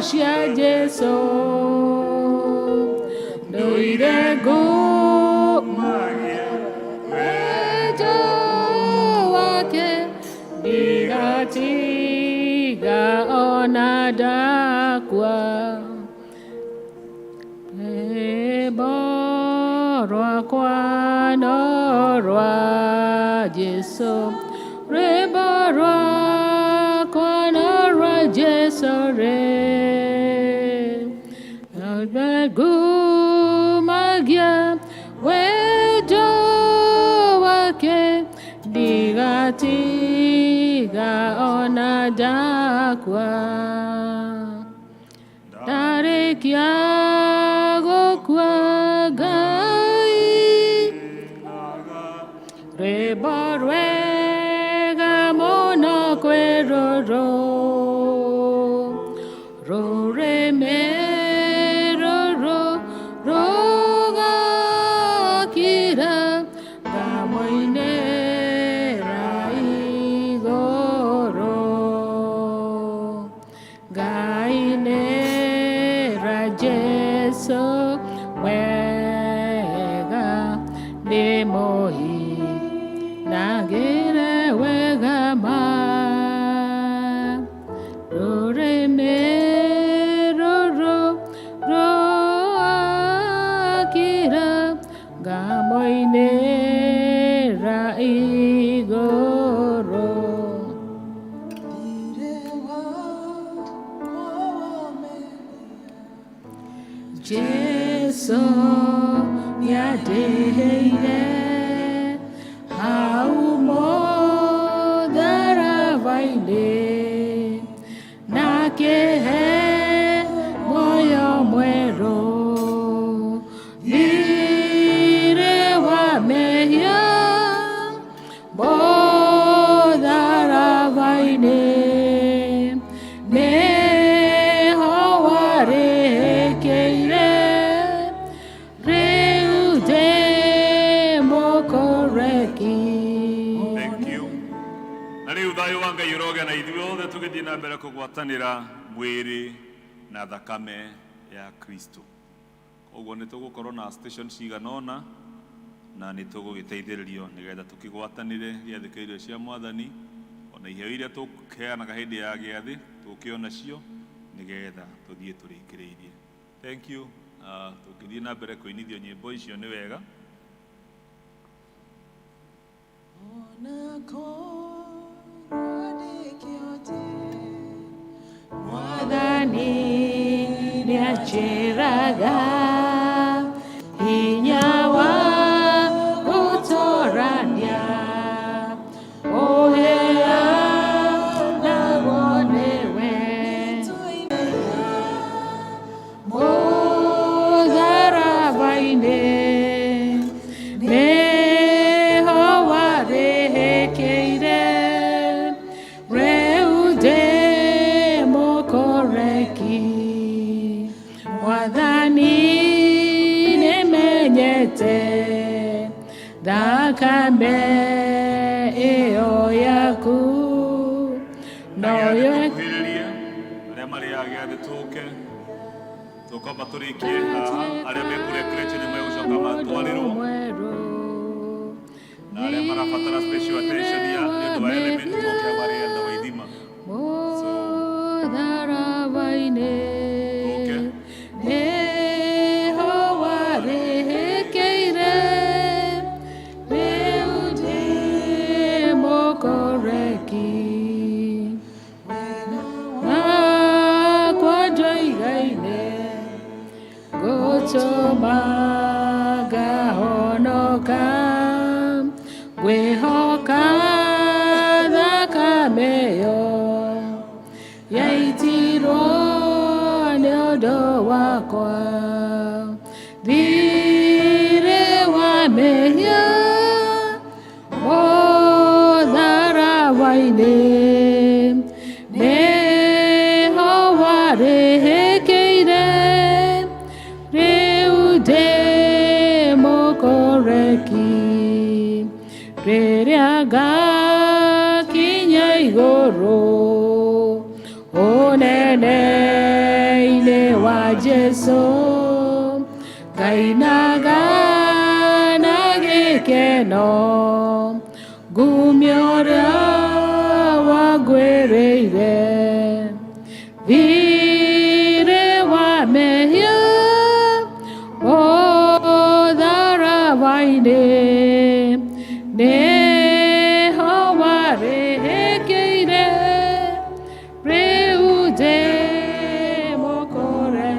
cia Jesũ ndũire ngumagia wendo wake ndigatiga ona ndakua rwĩmbo rwakwa no rwa Jesũ rwĩmbo rwakwa no rwa Jesũ rĩ ngumagia wendo wake ndigatiga ona ndakua ndarĩkia gũkua Ngai rwĩmbo rwega mũno kwĩ rũrũ rũrĩmĩ rũrũ rũgakira ngamũinĩra igũrũ ngainĩra Jesũ wega ndĩmũinagĩre wega ma rũrĩmĩ rũrũ rũakira ngamũinĩra igũrũ. Jesũ nĩandĩhĩire hau mũtharaba-inĩ na akĩhe muoyo mwerũ thiirĩ wa mehia mũtharaba-inĩ nĩho warĩkĩire rĩu ndĩ mũkũreki. Thank you. Na rĩu thayũ wa Ngai ũrogĩa na ithuĩ othe tũgĩthiĩ na mbere kũgwatanĩra mwĩrĩ na thakame ya Kristo. Koguo nĩ tũgũkorwo na station cigana ũna na nĩ tũgũgĩteithĩrĩrio nĩgetha tũkĩgwatanĩre gĩathĩ kĩa irio cia mwathani ona iheo iria tũheanaga hĩndĩ ya gĩathĩ tũke onacio nĩgetha tũthiĩ tũrĩkĩrĩirie. Thank you. Tũngĩthiĩ na mbere kũinithio nyĩmbo icio nĩ wega. Mwathani nĩanjĩraga hinya wa gũtũrania ũheanagwo nĩwe mũtharaba-inĩ nĩho warĩhĩkĩire rĩu ndĩ mũkũreki Mwathani nĩmenyete thakame ĩyo yaku noyo Tũkuhĩrĩrie arĩa marĩaga gĩathĩ tũke tũkwamba tũrĩkie haha arĩa mekũrĩa crèche nĩ megũcoka matwarĩrwo na arĩa marabatara special attention ya nĩ ũndũ wa element tũke marĩ elder wa ithima. Mũtharaba-inĩ nĩho warĩhĩkĩire rĩu ndĩ mũkũreki nakwa ndoigaine ngũtũma ngahonoka ngwĩhoka thakame ĩyo yaitirwo nĩ ũndũ wakwa thiirĩ wa mehia mũtharaba-inĩ nĩho warĩhĩkĩire rĩu ndĩ mũkũreki rĩrĩa ngakinya igũrũ ũnene Jesu ngainaga na gĩkeno ngumia ũrĩa wangwĩrĩire thirĩ wa mehia mũtharaba-inĩ nĩho warĩhĩkĩire rĩu ndĩ mũkũre.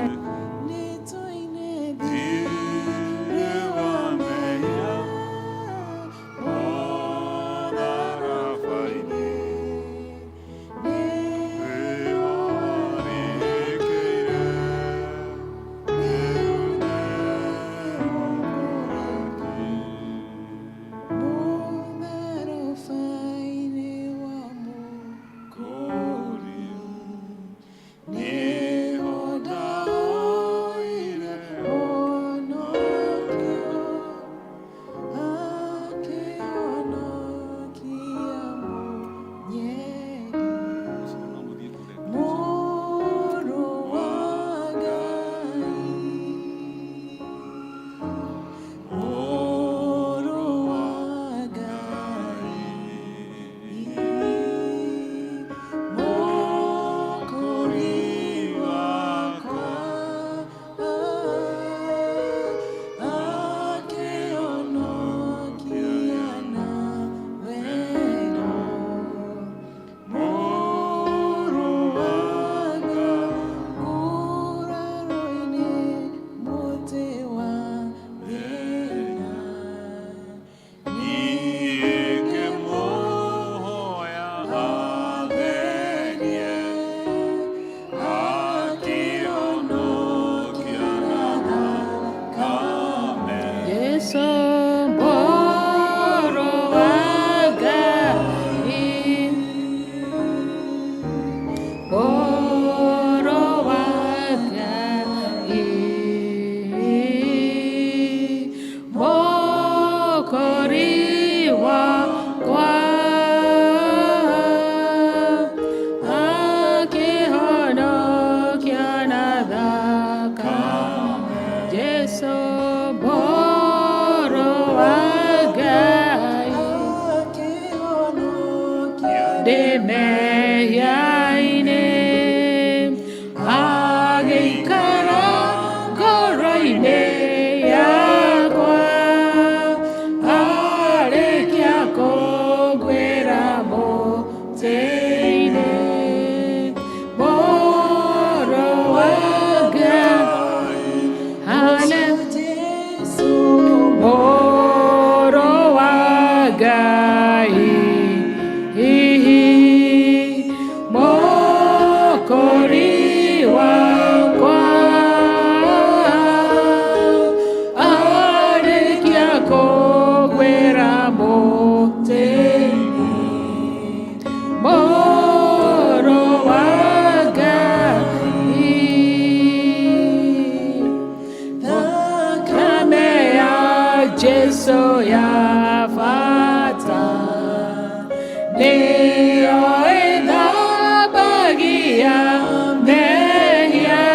Jesu mũrũ wa Ngai, mũrũ wa Ngai, Mũkũri wakwa, akĩhonokia na thakame. Jesu mũrũ wa Ngai, ndĩ mehia-inĩ, agĩikara ngoro-inĩ yakwa, arĩkia kũngwĩra mũtĩ-inĩ. Mũrũ wa Ngai, hallelujah. Mũrũ wa Ngai, Mũkũri wakwa, arĩkia kũngwĩra mũtĩ-inĩ. Mũrũ wa Ngai, thakame ya Jesu ya bata nĩyo ĩthambagia mehia,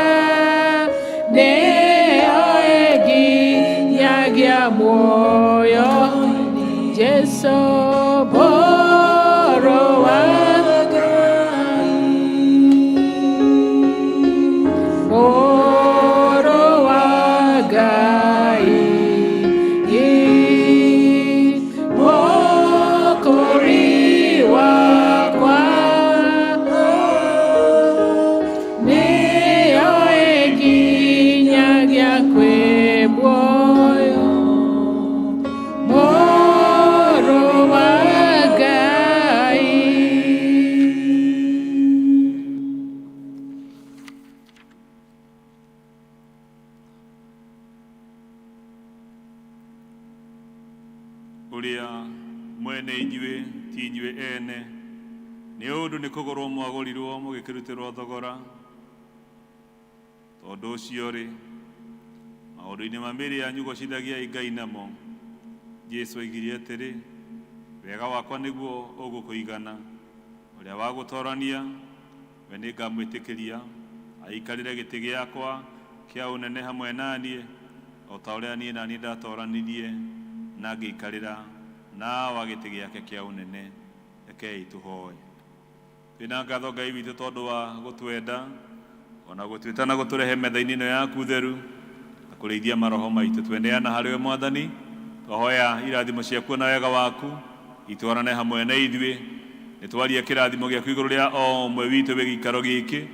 nĩyo ĩnginyagia muoyo. Jesu mũrũ wa Ngai, mũrũ wa Ngai, Mũkũri wakwa, nĩyo ĩnginyagia kwĩ muoyo. Mũrũ wa Ngai. Ũrĩa mwene inyuĩ ti inyuĩ ene, nĩ ũndũ nĩ kũgũrwo mwagũrirwo mũgĩkĩrutĩrwo thogora. Tondũ ũcio rĩ, maũndũ-inĩ ma mĩĩrĩ yanyu gocithagiai Ngai namo. Jesu oigire atĩrĩ, wega wakwa nĩguo ũgũkũigana, ũrĩa wa gũtorania we nĩngamwĩtĩkĩria aikarĩre gĩtĩ gĩakwa Kĩa ũnene hamwe na niĩ, o ta ũrĩa niĩ na niĩ ndatoranirie na ngĩikarĩra na Awa gĩtĩ gĩake kĩa ũnene. Rekei tũhoe. Twĩna ngatho Ngai witũ tondũ wa gũtwenda ona gũtwĩta na gũtũrehe metha-inĩ ĩno yaku theru na kũrĩithia maroho maitũ. Tweneana harĩ we Mwathani, twahoya irathimo ciaku na wega waku itwarane hamwe na ithuĩ. Nĩ twaria kĩrathimo gĩaku igũrũ rĩa o ũmwe witũ wĩ gĩikaro gĩkĩ,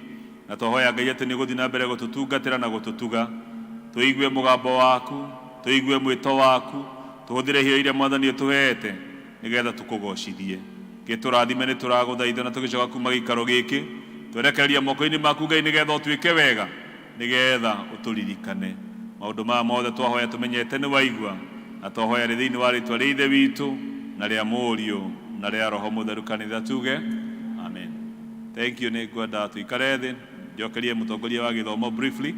na twahoya Ngai atĩ nĩ ũgũthiĩ na mbere gũtũtungatĩra na gũtũtuga. Tũigue mũgambo waku, tũigue mwĩto waku, tũhũthĩre iheo iria Mwathani ũtũheete nĩgetha tũkũgocithie. Gĩtũrathime nĩ tũragũthaitha na tũgĩcoka kuma gĩikaro gĩkĩ twerekereria moko-inĩ maku Ngai nĩgetha ũtuĩke wega, nĩgetha ũtũririkane. Maũndũ maya mothe twahoya tũmenyete nĩ waigua, na twahoya rĩ thĩinĩ wa rĩtwa rĩa Ithe witũ na rĩa Mũriũ na rĩa Roho Mũtheru. Kanitha tuge amen. Thank you. Nĩ ngwenda tũikare thĩ njokerie mũtongoria wa gĩthomo briefly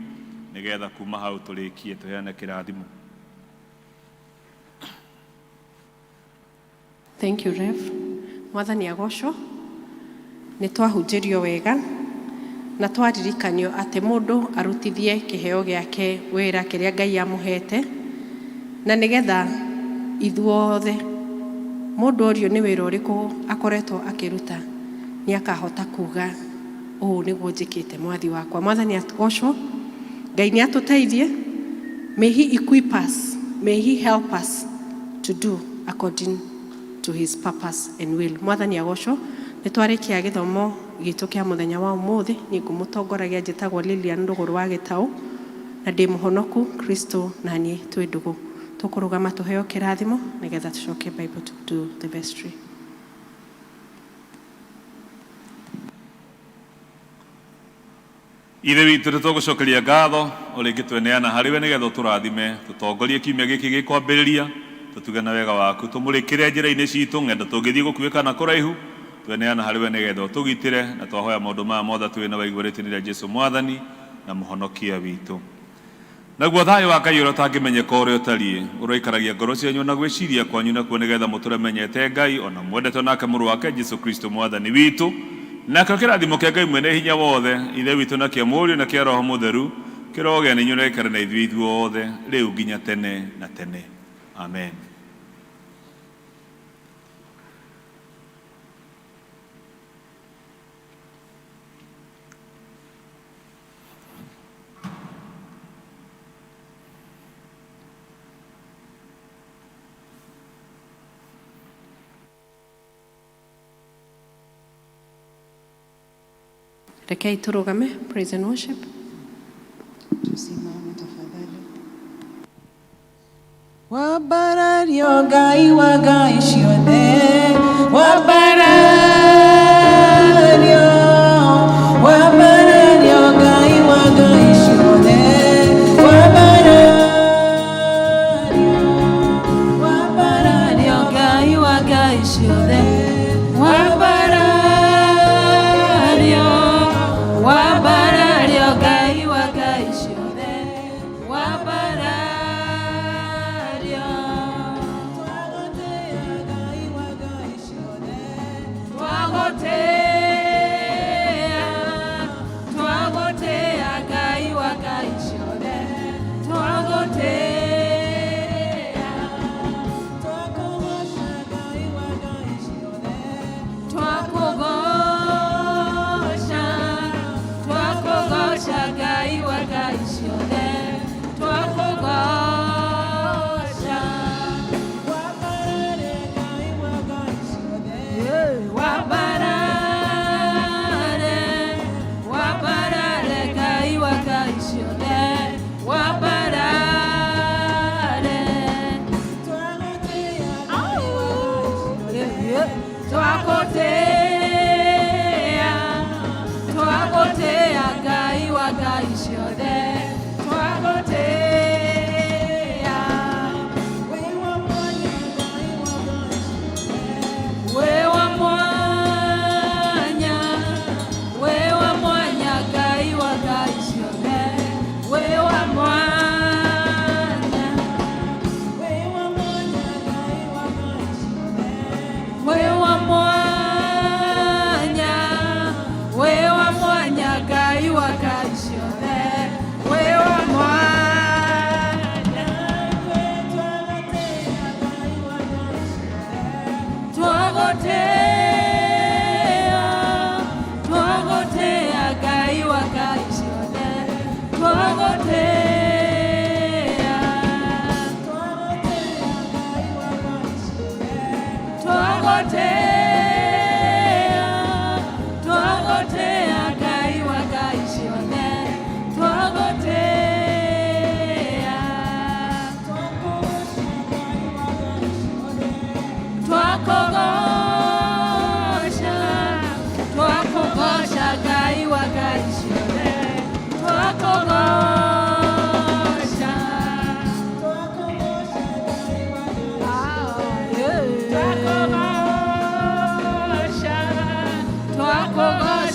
nĩgetha kuma hau tũrĩkie tũheane kĩrathimo. Thank you, Rev. Mwathani agocwo. Nĩ twahunjĩrio wega na twaririkanio atĩ mũndũ arutithie kĩheo gĩake wĩra kĩrĩa Ngai amũhete, na nĩgetha ithuothe mũndũ orio nĩ wĩra ũrĩkũ akoretwo akĩruta nĩ akahota kuga ũũ nĩguo njĩkĩte mwathi wakwa. Mwathani agocwo. Ngai nĩ atũteithie. May he equip us, may he help us to do according to his purpose and will. Mwathani agocwo. Nĩ twarĩkia gĩthomo gitũ kĩa mũthenya wa ũmũthĩ. Niĩ ngũmũtongoragia njĩtagwo Lilian Ndũgũrũ wa Gĩtaũ na ndĩ mũhonoku Kristo na niĩ twĩ ndũgũ. Tũkũrũgama tũheo kĩrathimo nĩgetha tũcoke Bible to do the vestry. Ithe witũ, nĩ tũgũcokeria ngatho o rĩngĩ, tweneana harĩ we nĩgetha ũtũrathime, tũtongorie kiumia gĩkĩ gĩkwambĩrĩria, tũtuge na wega waku, tũmũrĩkĩre njĩra-inĩ citũ, ng'endo tũngĩthiĩ gũkuhĩ kana kũraihu, tweneana harĩ we nĩgetha ũtũgitĩre, na twahoya maũndũ maya mothe twĩ na waigua rĩtwa rĩa Jesu Mwathani na Mũhonokia witũ. Naguo thayũ wa Ngai ũrĩa ũtangĩmenyeka ũrĩa ũtariĩ ũroikaragia ngoro cianyu na gwĩciria kwanyu nakuo, nĩgetha mũtũre menyete Ngai o na mwendetwo nake Mũrũ wake Jesu Kristo Mwathani witũ. Nakĩo kĩrathimo kĩa Ngai mwene hinya wothe, Ithe witũ, na kĩa Mũriũ, na kĩa Roho Mũtheru kĩrogĩa na inyuĩ na gĩikare na ithuĩ ithuothe rĩu nginya tene na tene. Amen. Rekei tũrũgame, praise and worship. Tusimame tafadhali. Wambarario Ngai wa ngai ciothe, wambarario, wambarario Ngai wa ngai ciothe, wambarario, wambarario Ngai wa ngai ciothe, wambarario, wambarario Ngai wa ngai ciothe, wambarario. Twagũtĩĩa Ngai wa ngai ciothe. Twagũtĩithia.